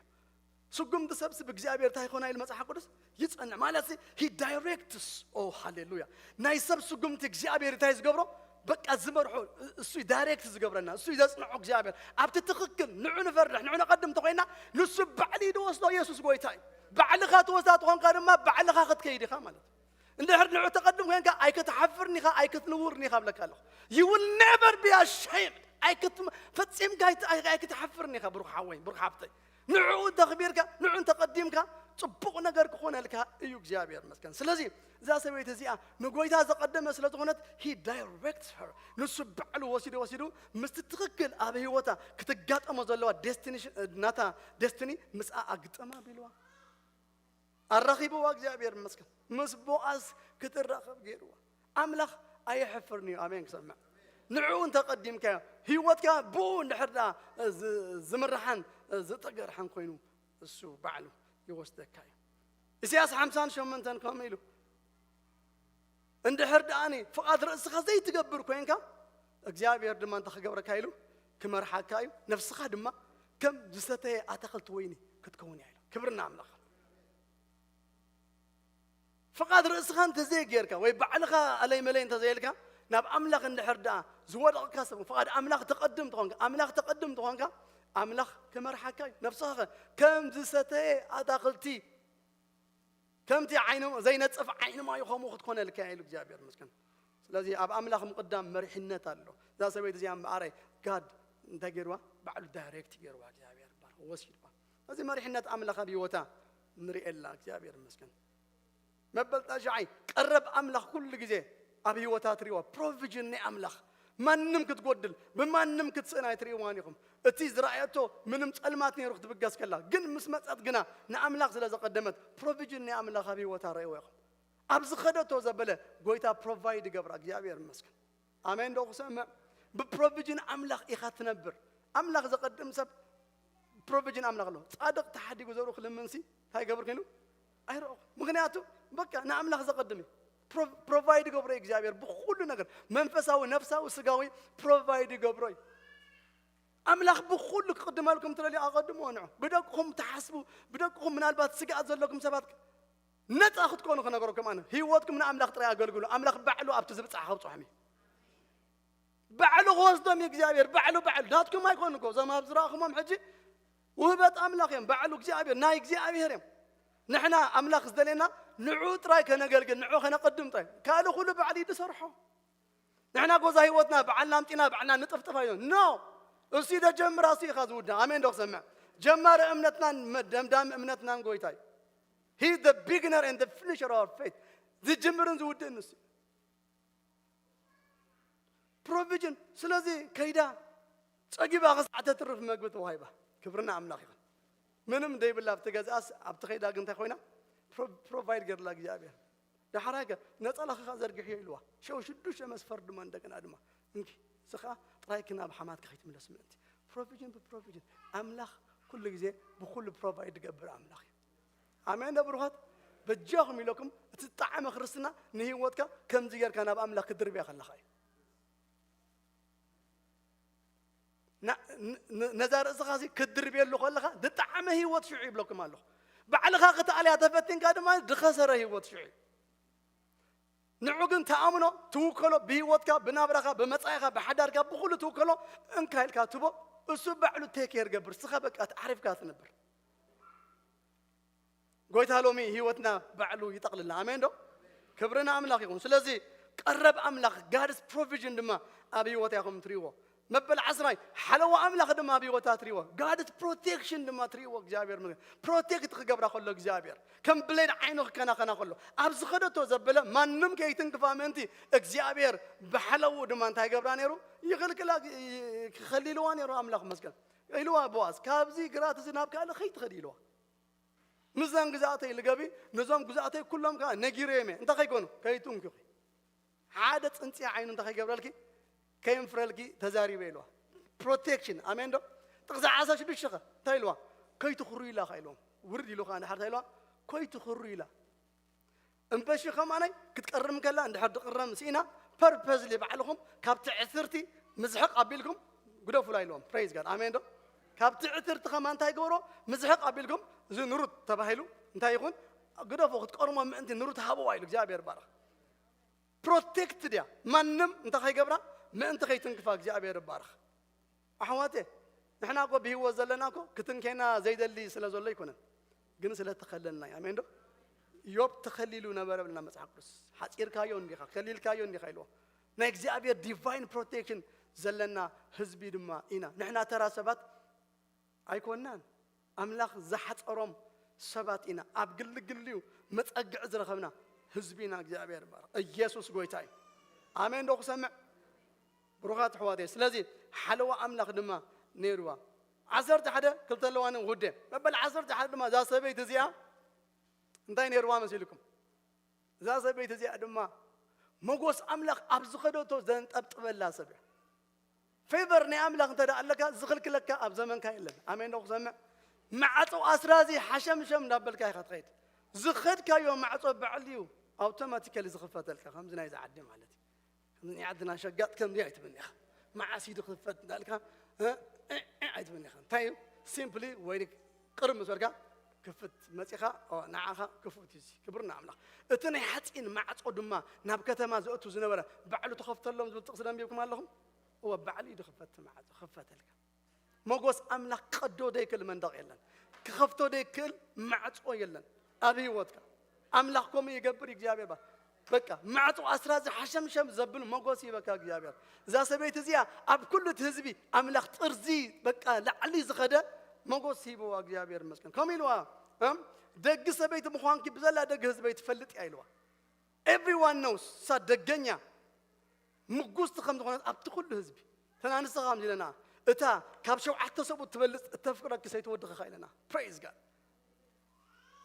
ስጉምቲ ሰብሲ ብእግዚኣብሔር እንታይ ይኾና ኢሉ መጽሓፍ ቅዱስ ይጸንዕ ማለት ሲ ሂ ዳይሬክትስ። ኦ ሃሌሉያ። ናይ ሰብ ስጉምቲ እግዚኣብሔር እንታይ ዝገብሮ? በቃ ዝመርሖ እሱ ዳይሬክት ዝገብረና እሱ ዘጽንዖ እግዚኣብሔር ኣብቲ ትኽክል ንዑ ንፈርሕ ንዑ ነቐድም ተኾይና ንሱ ባዕሊ ድወስዶ ኢየሱስ ጎይታ እዩ። ባዕልኻ ትወስዳ ተኾንካ ድማ ባዕልኻ ክትከይድ ኢኻ ማለት እዩ። እንድሕር ንዑ ተቐድም ኮንካ ኣይክትሓፍርን ኢኻ ኣይክትንውርን ኢኻ ብለካ ኣለኹ። You will never be ashamed. ኣይክት ፈጺምካ ኣይት- ኣይ- ኣይክትሓፍርን ኢኻ ብሩኽ ሓወይ ብሩኽ ሓብተይ። ንዕኡ እንተኽቢርካ ንዑ እንተቐዲምካ ጽቡቕ ነገር ክኾነልካ እዩ እግዚኣብሔር መስገን። ስለዚ እዛ ሰበይቲ እዚኣ ንጎይታ ዘቐደመ ስለ ዝኾነት he directs her ንሱ ባዕሉ ወሲዱ ወሲዱ ምስቲ ትኽክል ኣብ ህይወታ ክትጋጠሞ ዘለዋ ዴስቲኒ ናታ ዴስቲኒ ምስኣ ኣግጠማ ቢልዋ ኣራኺብዋ እግዚኣብሔር ይመስገን። ምስ ቦኣዝ ክትራኸብ ገይርዋ። ኣምላኽ ኣየሕፍርን እዩ። ኣሜን ክሰምዕ ንዕኡ እንተቐዲምካዮ ህይወትካ ብኡ እንድሕር ደኣ ዝ- ዝምርሓን ዝጠገርሓን ኮይኑ እሱ ባዕሉ ይወስደካ እዩ። ኢሳያስ ሓምሳን ሸሞንተን ከምኡ ኢሉ እንድሕር ደኣኒ ፍቓድ ርእስኻ ዘይትገብር ኮይንካ እግዚኣብሔር ድማ እንታይ ክገብረካ ኢሉ ክመርሓካ እዩ። ነፍስኻ ድማ ከም ዝሰተየ ኣታኽልቲ ወይኒ ክትከውን እያ ኢሉ። ክብርና ኣምላኽ። ፍቓድ ርእስኻ እንተዘይጌርካ ወይ ባዕልኻ ኣለይ መለይ እንተዘይልካ ናብ ኣምላኽ እንድሕር ደኣ ዝወደቕካ ሰብ ፍቓድ ኣምላኽ ተቐድም ተኾንካ ኣምላኽ ተቐድም ተኾንካ ኣምላኽ ክመርሓካ እዩ። ነፍስኻ ከም ዝሰተየ ኣታኽልቲ ከምቲ ዓይኑ ዘይነጽፍ ዓይኒ ማዩ ከምኡ ክትኮነልካ ኢሉ እግዚኣብሔር መስገን። ስለዚ ኣብ ኣምላኽ ምቕዳም መሪሕነት ኣሎ። እዛ ሰበይቲ እዚኣ እምበኣረይ ጋድ እንታይ ገይርዋ? ባዕሉ ዳይሬክት ገይርዋ እግዚኣብሔር ባር ወሲድዋ። እዚ መሪሕነት ኣምላኽ ኣብ ህይወታ ንርእየላ እግዚኣብሔር መስገን። መበል ጣሻዓይ ቀረብ ኣምላኽ ኩሉ ግዜ ኣብ ህይወታ ትርእይዋ ፕሮቪዥን ናይ ኣምላኽ ማንም ክትጎድል ብማንም ክትስእን ኣይትርእይዋን ኢኹም። እቲ ዝረኣየቶ ምንም ጸልማት ነይሩ ክትብገስ ከላ ግን ምስ መጸት ግና ንኣምላኽ ስለ ዘቐደመት ፕሮቪዥን ናይ ኣምላኽ ኣብ ህይወታ ረእይዎ ኢኹም። ኣብ ዝኸደቶ ዘበለ ጎይታ ፕሮቫይድ ይገብራ እግዚኣብሔር ይመስገን። ኣሜን ዶ ክሰምዕ? ብፕሮቪዥን ኣምላኽ ኢኻ ትነብር። ኣምላኽ ዘቐድም ሰብ ፕሮቪዥን ኣምላኽ ኣሎ። ጻድቕ ተሓዲጉ ዘርኡ ክልምንሲ እንታይ ይገብር ኮይኑ ኣይረእኹ። ምክንያቱ በቃ ንኣምላኽ ዘቐድም እዩ። ፕሮቫይድ ይገብሮ እዩ እግዚኣብሔር ብኩሉ ነገር መንፈሳዊ ነፍሳዊ ስጋዊ ፕሮቫይድ ይገብሮ እዩ። ኣምላኽ ብኹሉ ክቕድመልኩም ትደልዩ ኣቐድምዎ ንዑ። ብደቅኹም ትሓስቡ ብደቅኹም ምናልባት ስግኣት ዘለኩም ሰባት ነፃ ክትኮኑ ክነገረኩም ኣነ ህይወትኩም ንኣምላኽ ጥራይ ኣገልግሉ። ኣምላኽ ባዕሉ ኣብቲ ዝብፃሕ ከብፅሖም እዩ። ባዕሉ ክወስዶም እዩ እግዚኣብሔር ባዕሉ ባዕሉ ናትኩም ኣይኮኑ እኮ እዞም ኣብ ዝረእኹሞም ሕጂ ውህበት ኣምላኽ እዮም። ባዕሉ እግዚኣብሔር ናይ እግዚኣብሔር እዮም። ንሕና ኣምላኽ ዝደልየና ንዑ ጥራይ ከነገልግል ንዑ ከነቐድም ጥራይ ካልእ ኩሉ ባዕሉ እዩ ዝሰርሖ። ንሕና ጎዛ ህይወትና በዓልና ኣምጢና በዓልና ንጥፍጥፋ እዩ ኖ እሱ ደጀምራ እሱ ኢኻ ዝውዳ ኣሜን ዶ ክሰምዕ ጀማሪ እምነትናን ደምዳሚ እምነትናን ጎይታ እዩ። He is the beginner and the finisher of our faith. ዝጅምርን ዝውድእን ንሱ ፕሮቪዥን ስለዚ ከይዳ ጸጊባ ክሳዕ ተትርፍ መግቢ ተዋሂባ። ክብርና ኣምላኽ ይኹን። ምንም ደይብላ ኣብቲ ገዛኣስ ኣብቲ ከይዳ ግን እንታይ ኮይና? ፕሮ-፣ ፕሮቫይድ ገርላ እግዚኣብሔር። ዳሕራይ ከ ነጸላኺ ከኣ ዘርግሕዮ ኢልዋ። ሸው ሽዱሽተ መስፈር ድማ እንደገና ድማ እንኪ፣ እዚ ከኣ ጥራይኪ ናብ ሓማትኪ ከይትምለስ ምእንቲ። ፕሮቪዥን ብፕሮቪዥን። ኣምላኽ ኩሉ ግዜ ብኩሉ ፕሮቫይድ ዝገብር ኣምላኽ እዩ። ኣሜን ዶ ብሩኻት? በጃኹም ኢለኩም፣ እቲ ዝጠዓመ ክርስትና ንህይወትካ ከምዚ ጌርካ ናብ ኣምላኽ ክድርብያ ከለኻ እዩ። ና-፣ ን-፣ ን-፣ ነዛ ርእስኻ እዚ ክትድርብየሉ ከለኻ ዝጠዓመ ህይወት ሽዑ ይብለኩም ኣለኹ። ባዕልኻ ክትኣልያ ተፈቲንካ ድማ ዝኸሰረ ህይወት ሽዑ እዩ። ንዑ ግን ተኣምኖ፣ ትውከሎ፣ ብህይወትካ፣ ብናብራኻ፣ ብመጻኢኻ፣ ብሓዳርካ፣ ብኹሉ ትውከሎ፣ እንካ ኢልካ ትቦ፣ እሱ ባዕሉ ቴክ ኬር ገብር፣ ስኻ በቃ ዓሪፍካ ትነብር። ጎይታ ሎሚ ህይወትና ባዕሉ ይጠቕልላ። ኣሜን ዶ? ክብሪ ንኣምላኽ ይኹን። ስለዚ ቀረብ ኣምላኽ፣ ጋድስ ፕሮቪዥን ድማ ኣብ ህይወት ኢኹም ትሪእዎ። መበል ዓስራይ ሓለዋ ኣምላኽ ድማ ኣብ ህይወታ ትሪእዎ። ጋድስ ፕሮቴክሽን ድማ ትሪእዎ። እግዚኣብሔር ም-፣ ፕሮቴክት ክገብራ ከሎ እግዚኣብሔር ከም ብሌን ዓይኑ ክከናኸና ከሎ ኣብ ዝኸደቶ ዘበለ ማንም ከይትንክፋ ምእንቲ እግዚኣብሔር ብሓለዉ ድማ እንታይ ገብራ ነይሩ? ይኽልክላ፣ ክኸሊልዋ ነይሩ። ኣምላኽ መስገን ኢልዋ ቦኣዝ፣ ካብዚ ግራት እዚ ናብ ካልእ ከይትኸዲ ኢልዋ። ምስዘን ግዛእተይ ልገቢ፣ ነዞም ግዛእተይ ኩሎም ከዓ ነጊረዮም እየ። እንታይ ከይኮኑ? ከይትንክኺ። ሓደ ጽንጽያ ዓይኑ እንታይ ከይገብረልኪ? ከይንፍረልኪ ተዛሪበ ኢልዋ። ፕሮቴክሽን፣ ኣሜን ዶ? ጥቕሲ ዓሰርተ ሽዱሽተ ኸ እንታይ ኢልዋ? ከይትኽሩ ኢላ ኸ ኢልዎም። ውርድ ኢሉ ኸዓ እንድሕር እንታይ ኢልዋ? ከይትኽሩ ኢላ። እምበሺ ከማናይ ክትቀርም ከላ እንድሕር ድቕረም ስኢና፣ ፐርፐዝሊ ባዕልኹም ካብ ትዕትርቲ ምዝሕቕ ኣቢልኩም ግደፉላ ኢልዎም። ፕሬዝ ጋድ፣ ኣሜን ዶ? ካብ ትዕትርቲ ከማ እንታይ ግበሮ? ምዝሕቕ ኣቢልኩም፣ እዚ ንሩት ተባሂሉ እንታይ ይኹን? ግደፎ፣ ክትቀርሞ ምእንቲ ንሩት ሃበዋ ኢሉ እግዚኣብሔር ባረኽ። ፕሮቴክት ድያ፣ ማንም እንታይ ከይገብራ ምእንቲ ከይትንክፋ እግዚኣብሔር ባረኽ። ኣሕዋቴ፣ ንሕና እኮ ብህይወት ዘለና እኮ ክትንኬና ዘይደሊ ስለ ዘሎ ኣይኮነን፣ ግን ስለ ተኸለልና እዩ። ኣሜን ዶ? ዮብ ተኸሊሉ ነበረ ብልና መጽሓፍ ቅዱስ። ሓጺርካዮ እንዲኻ፣ ከሊልካዮ እንዲኻ ኢልዎ። ናይ እግዚኣብሔር ዲቫይን ፕሮቴክሽን ዘለና ህዝቢ ድማ ኢና። ንሕና ተራ ሰባት ኣይኮንናን። ኣምላኽ ዝሓጸሮም ሰባት ኢና። ኣብ ግልግልዩ መጸግዒ ዝረኸብና ህዝቢ ኢና። እግዚኣብሔር ይባረኽ። ኢየሱስ ጎይታ እዩ። ኣሜን ዶ ክሰምዕ? ብሩኻት ኣሕዋተይ፣ ስለዚ ሓለዋ ኣምላኽ ድማ ነይርዋ። ዓሰርተ ሓደ ክልተ ኣለዋኒ ውዴ። መበል ዓሰርተ ሓደ ድማ እዛ ሰበይቲ እዚኣ እንታይ ነይርዋ መሲልኩም? እዛ ሰበይቲ እዚኣ ድማ መጎስ ኣምላኽ ኣብ ዝኸደቶ ዘንጠብጥበላ ሰብ እያ። ፌቨር ናይ ኣምላኽ እንተ ደኣ ኣለካ ዝኽልክለካ ኣብ ዘመንካ የለን። ኣሜን ዶ ክሰምዕ? ማዕጾ ኣስራዚ ሓሸምሸም እንዳበልካ ኢኻ ትኸይድ። ዝኸድካዮ ማዕጾ ባዕሉ እዩ ኣውቶማቲካሊ ዝኽፈተልካ፣ ከምዚ ናይዚ ዓዲ ማለት እዩ። ከምዚ ናይ ዓድና ሸጋጥ ከምዚ ኣይትብል ኢኻ። መዓስ እዩ ዝኽፈት እንዳልካ፣ እ፣ እ፣ እ ኣይትብል ኢኻ። እንታይ እዩ? ሲምፕሊ ወይ ቅርብ ምስ በልካ ክፍት መጺኻ፣ ኦ፣ ንዓኻ ክፉት እዩ። ክብሪ ንኣምላኽ። እቲ ናይ ሓጺን ማዕጾ ድማ ናብ ከተማ ዘእቱ ዝነበረ ባዕሉ ተኸፍተሎም ዝብል ጥቕሲ ደንቢብኩም ኣለኹም? እወ፣ ባዕሉ እዩ ዝኽፈት ማዕጾ፣ ክፈተልካ። መጎስ ኣምላኽ ክቐዶ ዘይክእል መንደቕ የለን። ክኸፍቶ ዘይክእል ማዕጾ የለን ኣብ ህይወትካ። ኣምላኽ ከምኡ ይገብር እግዚኣብሔር። ባ-፣ በቃ ማዕጾ ኣስራ እዚ ሓሸምሸም ዘብል መጎስ ይበካ እግዚኣብሔር። እዛ ሰበይቲ እዚኣ ኣብ ኩሉ እቲ ህዝቢ ኣምላኽ ጥርዚ በቃ ላዕሊ ዝኸደ መጎስ ሂብዋ እግዚኣብሔር ይመስገን። ከምኡ ኢልዋ፣ እም፣ ደጊ ሰበይቲ ምዃንኪ ብዘላ ደጊ ህዝበይ ትፈልጥ እያ ኢልዋ። Everyone knows፣ እሳ ደገኛ ምጉስቲ ከም ዝኾነት ኣብቲ ኩሉ ህዝቢ። ተናንስኻ ከምዚ ኢለና፣ እታ ካብ ሸውዓተ ሰብኡት ትበልጽ እተፍቅረኪ ሰይቲ ወድኺ ኢኻ ኢለና። ፕሬዝ ጋድ።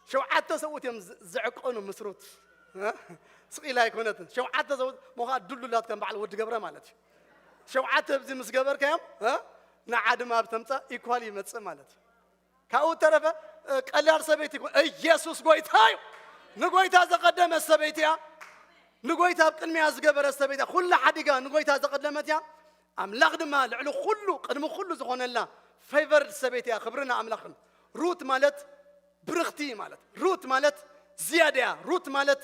ሸውዓተ ሰብኡት እዮም ዝ-፣ ዝዕቀኑ ምስ ሩት። እ? ስቕ ኢላ ኣይኮነትን። ሸውዓተ ሰብኡት ምዃን ድሉላት ከም በዓል ወዲ ገብረ ማለት እዩ። ሸውዓተ ኣብዚ ምስ ገበርካዮም፣ እ? ንዓ ድማ ኣብ ተምጻእ ኢኳል ይመጽእ ማለት እዩ። ካብኡ ተረፈ፣ እ፣ ቀላል ሰበይቲ ይኮን። ኢየሱስ ጎይታ እዩ። ንጎይታ ዘቐደመት ሰበይቲ እያ። ንጎይታ ኣብ ቅድሚያ ዝገበረት ሰበይቲ እያ። ኩላ ሓዲጋ ንጎይታ ዘቐደመት እያ። ኣምላኽ ድማ ልዕሊ ኩሉ፣ ቅድሚ ኩሉ ዝኾነላ ፌቨርድ ሰበይቲ እያ። ክብሪ ንኣምላኽን። ሩት ማለት ብርኽቲ ማለት፣ ሩት ማለት ዝያዳ እያ። ሩት ማለት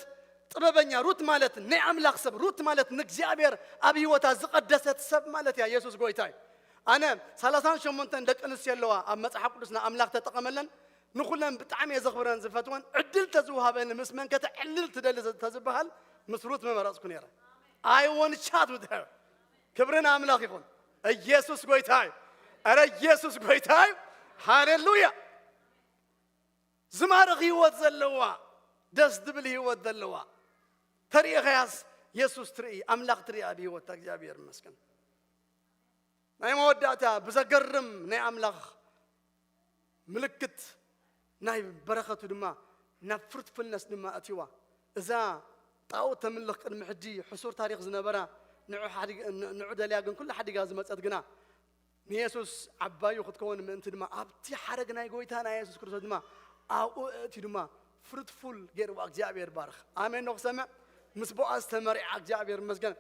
ጥበበኛ፣ ሩት ማለት ናይ ኣምላኽ ሰብ፣ ሩት ማለት ንእግዚኣብሔር ኣብ ህይወታ ዝቐደሰት ሰብ ማለት እያ። ኢየሱስ ጎይታ እዩ። ኣነ ሰላሳን ሸሞንተን ደቂ ኣንስትዮ ኣለዋ ኣብ መጽሓፍ ቅዱስና ኣምላኽ ተጠቐመለን። ንኹለን ብጣዕሚ እየ ዘኽብረን ዝፈትወን። ዕድል ተዝወሃበኒ ምስ መን ከተዕልል ትደሊ ተዝበሃል ምስ ሩት ምመረጽኩ ነይረ። I want chat with her። ክብሪ ንኣምላኽ ይኹን። ኢየሱስ ጎይታ እዩ። ኧረ ኢየሱስ ጎይታ እዩ። ሃሌሉያ። ዝማርኽ ህይወት ዘለዋ፣ ደስ ዝብል ህይወት ዘለዋ። ተሪኢኻያስ የሱስ ትርኢ፣ ኣምላኽ ትርኢ ኣብ ህይወታ። እግዚኣብሔር ይመስገን። ናይ መወዳእታ ብዘገርም ናይ ኣምላኽ ምልክት ናይ በረኸቱ ድማ ናብ ፍሩትፉልነስ ድማ ኣእትይዋ። እዛ ጣኦት ተምልኽ ቅድሚ ሕጂ ሕሱር ታሪኽ ዝነበራ ንዑ ሓዲግ-፣ ን-፣ ንዑ ደልያ ግን ኩላ ሓዲጋ ዝመጸት ግና ንየሱስ ዓባዩ ክትከውን ምእንቲ ድማ ኣብቲ ሓረግ ናይ ጎይታ ናይ የሱስ ክርስቶስ ድማ ኣብኡ ኣእትዩ ድማ ፍሩትፉል ገይርዋ። እግዚኣብሔር ባርኽ። ኣሜን ዶ ክሰምዕ? ምስ ቦኣዝ ተመሪዓ እግዚኣብሔር ይመስገን።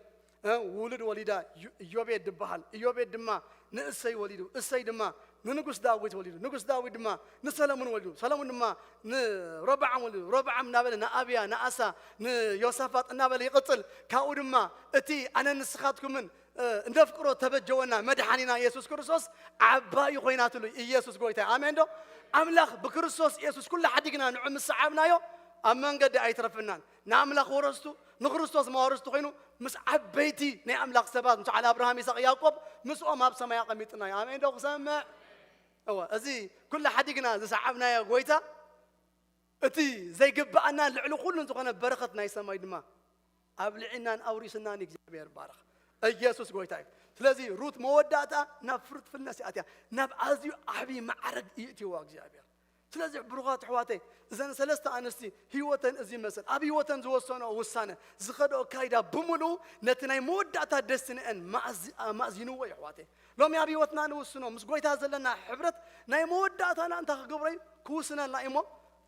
እ፣ ውሉድ ወሊዳ ዮ-፣ ኢዮቤድ ድበሃል። ኢዮቤድ ድማ ንእሰይ ወሊዱ። እሰይ ድማ ንንጉስ ዳዊት ወሊዱ። ንጉስ ዳዊት ድማ ንሰለሙን ወሊዱ። ሰለሙን ድማ ንሮብዓም ወሊዱ። ሮብዓም እናበለ ንኣብያ፣ ንኣሳ፣ ንዮሳፋጥ እናበለ ይቕጽል። ካብኡ ድማ እቲ ኣነ ንስኻትኩምን፣ እ፣ እንደፍቅሮ ተበጀወና መድሓኒና የሱስ ክርስቶስ ዓባዩ ኮይናትሉ። ኢየሱስ ጎይታ። ኣሜን ዶ? ኣምላኽ ብክርስቶስ የሱስ ኩሉ ሓዲግና ንዑ ምስ ሰዓብናዮ ኣብ መንገዲ ኣይትረፍናን። ንኣምላኽ ወረስቱ፣ ንክርስቶስ መዋርስቱ ኮይኑ ምስ ዓበይቲ ናይ ኣምላኽ ሰባት፣ ምስ በዓል ኣብርሃም፣ ይስሐቅ፣ ያዕቆብ፣ ምስኦም ኣብ ሰማይ ኣቐሚጥናዮ። ኣሜን ዶ ክሰምዕ? እወ፣ እዚ ኩሉ ሓዲግና ዝሰዓብናዮ ጎይታ፣ እቲ ዘይግብኣና ልዕሊ ኩሉን ዝኾነ በረኸት ናይ ሰማይ ድማ ኣብልዒናን ኣውሪስናን እግዚኣብሔር ባረኽ። ኢየሱስ ጎይታ እዩ። ስለዚ ሩት መወዳእታ ናብ ፍሩትፍልነስ እያ ኣትያ፣ ናብ ኣዝዩ ዓብዪ ማዕረግ እዩ እትይዋ እግዚኣብሔር። ስለዚ ብሩኻት ኣሕዋተይ፣ እዘን ሰለስተ ኣንስቲ ህይወተን እዚ ይመስል። ኣብ ህይወተን ዝወሰንኦ ውሳነ፣ ዝኸድኦ ኣካይዳ ብምሉኡ ነቲ ናይ መወዳእታ ደስቲንአን ማእዚ-፣ ማእዚንዎ እዩ ኣሕዋተይ። ሎሚ ኣብ ህይወትና ንውስኖ፣ ምስ ጎይታ ዘለና ሕብረት ናይ መወዳእታና እንታይ ክገብሮ እዩ ክውስነልና እዩ እሞ፣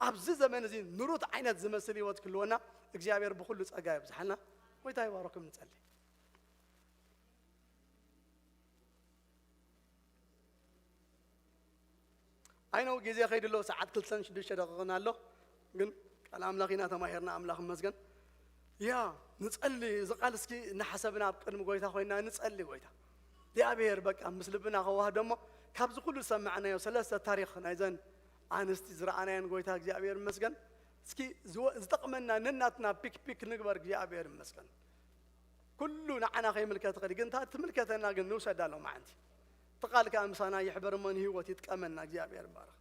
ኣብዚ ዘመን እዚ ንሩት ዓይነት ዝመስል ህይወት ክህልወና እግዚኣብሔር ብኹሉ ጸጋ የብዝሓልና። ጎይታ ይባረኩም። ንጸሊ። ኣይነው ግዜ ከይድሎ ሰዓት ክልተን ሽዱሽተ ደቂቕን ኣሎ፣ ግን ቃል ኣምላኽ ኢና ተማሂርና። ኣምላኽ ይመስገን። ያ ንጸሊ፣ እዚ ቃል እስኪ እናሓሰብና ኣብ ቅድሚ ጎይታ ኮይና ንጸሊ። ጎይታ እግዚኣብሔር በቃ ምስ ልብና ከዋህዶ እሞ ካብዚ ኩሉ ዝሰማዕናዮ ሰለስተ ታሪኽ ናይዘን ኣንስቲ ዝረኣናየን ጎይታ እግዚኣብሔር ይመስገን። እስኪ ዝወ-፣ ዝጠቕመና ነናትና ፒክ ፒክ ንግበር። እግዚኣብሔር ይመስገን። ኩሉ ንዓና ከይምልከት ይኽእል እዩ፣ ግን እታ ትምልከተና ግን ንውሰዳ ሎማዓንቲ። እቲ ቃል ከኣ ምሳና ይሕበር እሞ ንህይወት ይጥቀመና። እግዚኣብሔር ይባረኽ።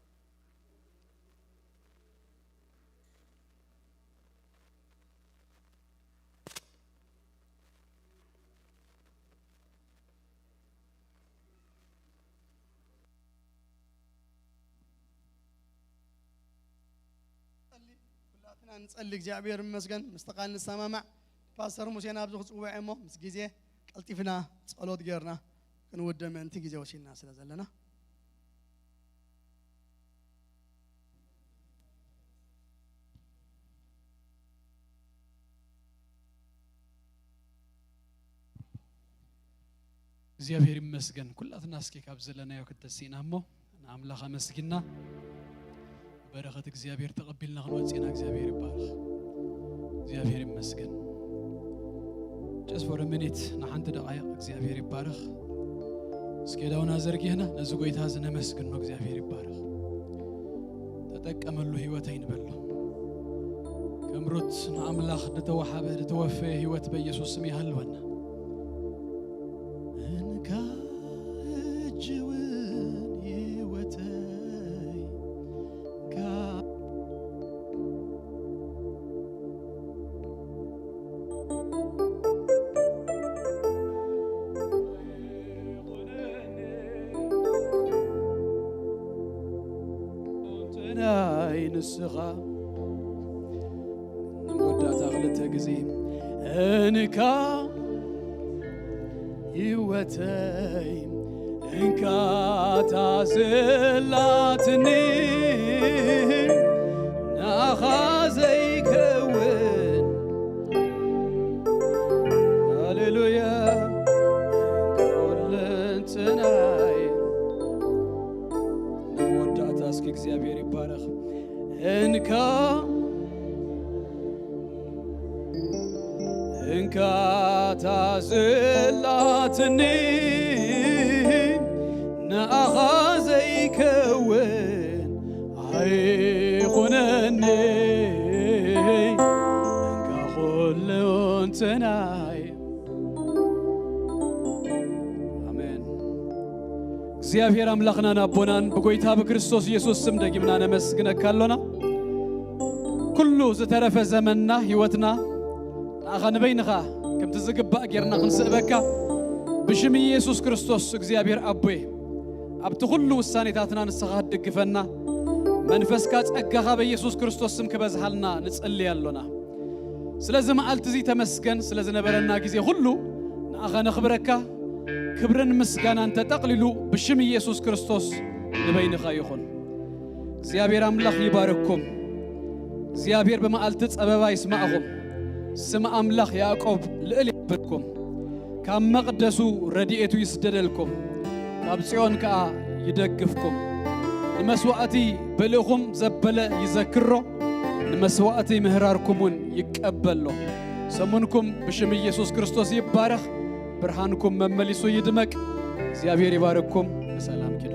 ንጸሊ፣ ኩላትና ንጸሊ። እግዚኣብሔር ይመስገን። ምስቲ ቃል ንሰማማዕ። ፓስተር ሙሴ ናብዚ ክጽውዕ እሞ ምስ ግዜ ቀልጢፍና ጸሎት ጌርና ክንውደ ምእንቲ ግዜ ወሲድና ስለ ዘለና። እግዚኣብሔር ይመስገን። ኩላትና እስኪ ካብ ዘለናዮ ክተሲእና እሞ ንኣምላኽ ኣመስጊና በረኸት እግዚኣብሔር ተቐቢልና ክንወፅእና እግዚኣብሔር ይባረኽ። እግዚኣብሔር ይመስገን። Just for a minute፣ ንሓንቲ ደቓይቕ እግዚኣብሔር ይባረኽ። እስኪ ዳውና ዘርጊህና ነዚ ጎይታ እዚ ነመስግኖ። እግዚኣብሔር ይባረኽ። ተጠቀመሉ ህይወተይ ንበሎ። ከም ሩት ንኣምላኽ ዝተወሃበ ዝተወፈየ ህይወት በኢየሱስ ስም ይሃልወና። እንካ እጅውን ህይወተይ፣ እንካ ናይ ንስኻ ንመወዳእታ ክልተ ግዜ እንካ ህይወተይ እንካ ታዘላትኒ ንኣኻ ዘይከውን ሃሌሉያ ኩለንትናይ ንመወዳእታ እስኪ እግዚኣብሔር ይባረኽ። እንካ እንካ ታዘላትኒ ንኣኻ ዘይከውን ኣይኹነኒ እንካ ኩለንትናይ። ኣሜን። እግዚኣብሔር ኣምላኽናን ኣቦናን ብጎይታ ብክርስቶስ ኢየሱስ ስም ደጊምና ነመስግነካ ኣሎና። ኩሉ ዝተረፈ ዘመንና ህይወትና ንኣኻ ንበይንኻ ከምቲ ዝግባእ ጌርና ክንስእበካ ብሽም ኢየሱስ ክርስቶስ እግዚኣብሔር ኣቦይ፣ ኣብቲ ኩሉ ውሳኔታትና ንስኻ ክትድግፈና፣ መንፈስካ ጸጋኻ በኢየሱስ ክርስቶስ ስም ክበዝሃልና ንጽሊ ኣሎና። ስለዚ መዓልቲ እዚ ተመስገን፣ ስለ ዝነበረና ግዜ ኩሉ ንኣኻ ነኽብረካ። ክብርን ምስጋናን ተጠቕሊሉ ብሽም ኢየሱስ ክርስቶስ ንበይንኻ ይኹን። እግዚኣብሔር ኣምላኽ ይባርኩም። እግዚኣብሔር ብመዓልቲ ጸበባ ይስማዕኹም። ስም ኣምላኽ ያዕቆብ ልዕል የብልኩም። ካብ መቕደሱ ረድኤቱ ይስደደልኩም፣ ካብ ጽዮን ከኣ ይደግፍኩም። ንመስዋእቲ ብልእኹም ዘበለ ይዘክሮ፣ ንመስዋእቲ ምህራርኩም እውን ይቀበሎ። ሰሙንኩም ብሽም ኢየሱስ ክርስቶስ ይባረኽ፣ ብርሃንኩም መመሊሱ ይድመቅ። እግዚኣብሔር ይባርኩም። ብሰላም ኪዱ።